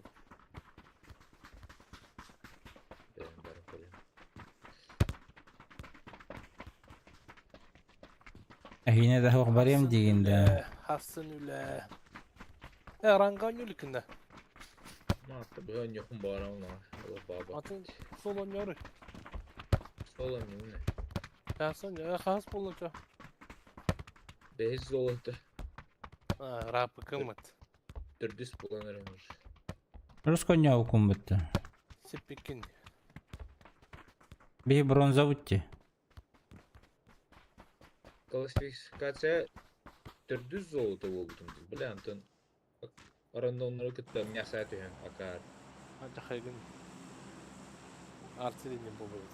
Бэйэм баран көрүм. Эһиинэ да суох барыам диигин да. Хассын үлэ. Э, ранга нүлүкүндэ. Маатта быһа ньохун баарам на. Олох баба. Атын сол онньору. Сол онньуна. Хассын, э, хас боллучу. Бэһис золото. А, рапы кымыт. Төрдүс булан эрэмир. Рус коньяу кумбутта. Сиппикин. Биһи бронза бутти. Классификация төрдүс золото буолбутум. Бля, Антон. Рандомнары кытта мяса түһэн акаар. Ажахайгын. Арцелин болбут.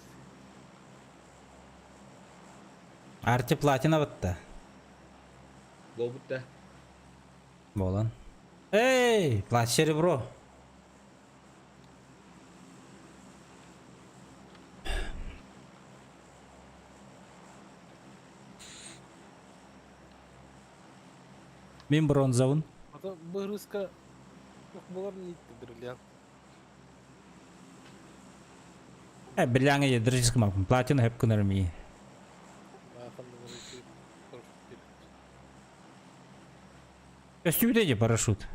Арти платина батта. Буолбут да. Болан. Эй, плат серебро. Мин бронзабын. Ата бырыска булар нитти бриллиант. Э, бриллианга ядыржыс кымапын. Платина хеп кынар ми. Өстүбүтэ же парашют.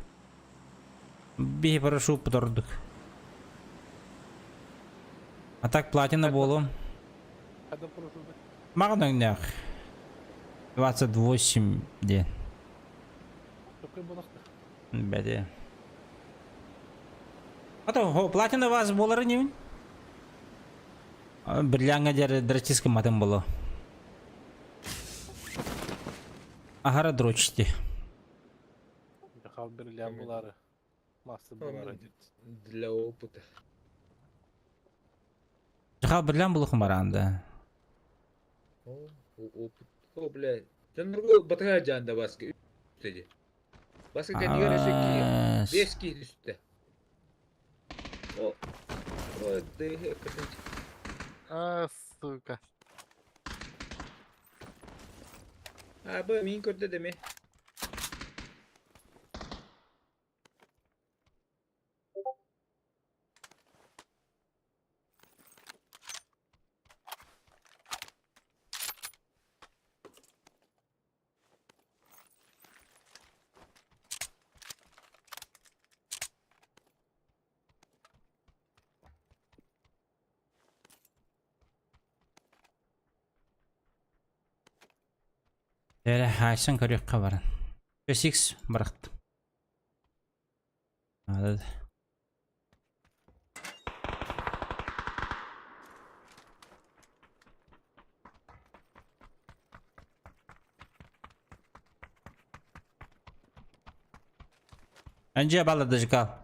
Биһи парашют путордук. А так платина болом. Хада парашют. Маған өңнәк. 28 диэн. Такой буолахта. Бэти. А то платина вас буолары небин? Бриллиаҥҥа диэри дрочиска матын боло. Ахара дрочти. Хал бриллиант булары. Мастер булары. Для опыта. Хал бриллиант булухум баранда. О, опыт. О, бля. Дьоннорго батыга жаанда баска үстеди. Баска кэннигэр өссө ки бес киһи түстэ. О, о, дыһы А, сука. А, бу мин көрдө деме. Эрэ хаайсан көрүөххэ баран. Сикс бырахтым. Надо. Анжия баллады жикал.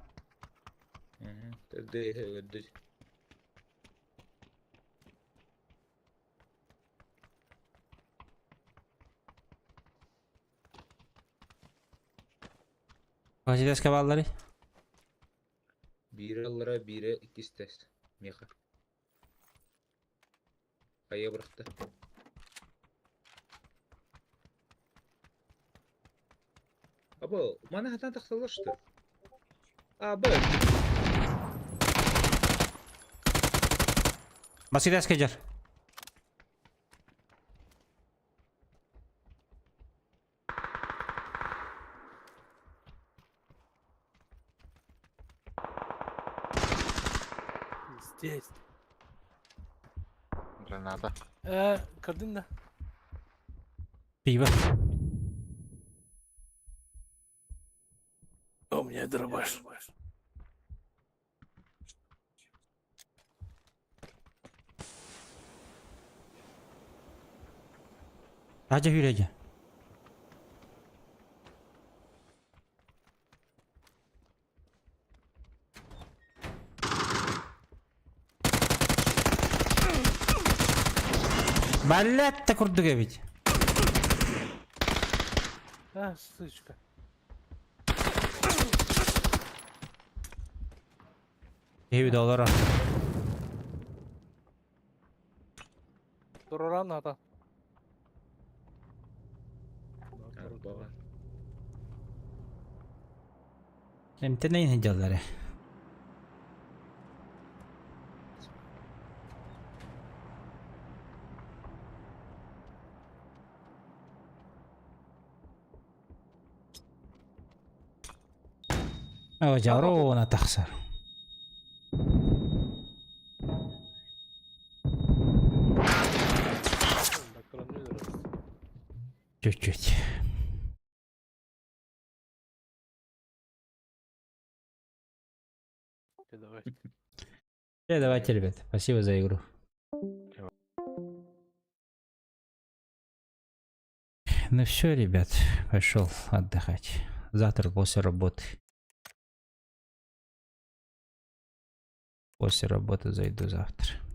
Көрдө. Василевская баллары. Биирэ аллара, биирэ иккис тест. Миэхэ. Хайа бырахта. Або, маны хатан тахсаллар что? А, б. Василевская дьар. Здесь. Граната. Э, көрдүн да. Пиво. У меня дробаш. Радя хүрәдя. Баллетта курдук эбит. А, сучка. Эби доллара. Туруран ата. Арбаҕа. Эмтэнэйин сылдьаллар. Оо, дьоруона тахсар. Чуть-чуть. Давай. Э, давайте, ребят. Спасибо за игру. Ну все, ребят, пошел отдыхать. Завтра после работы. После работы зайду завтра.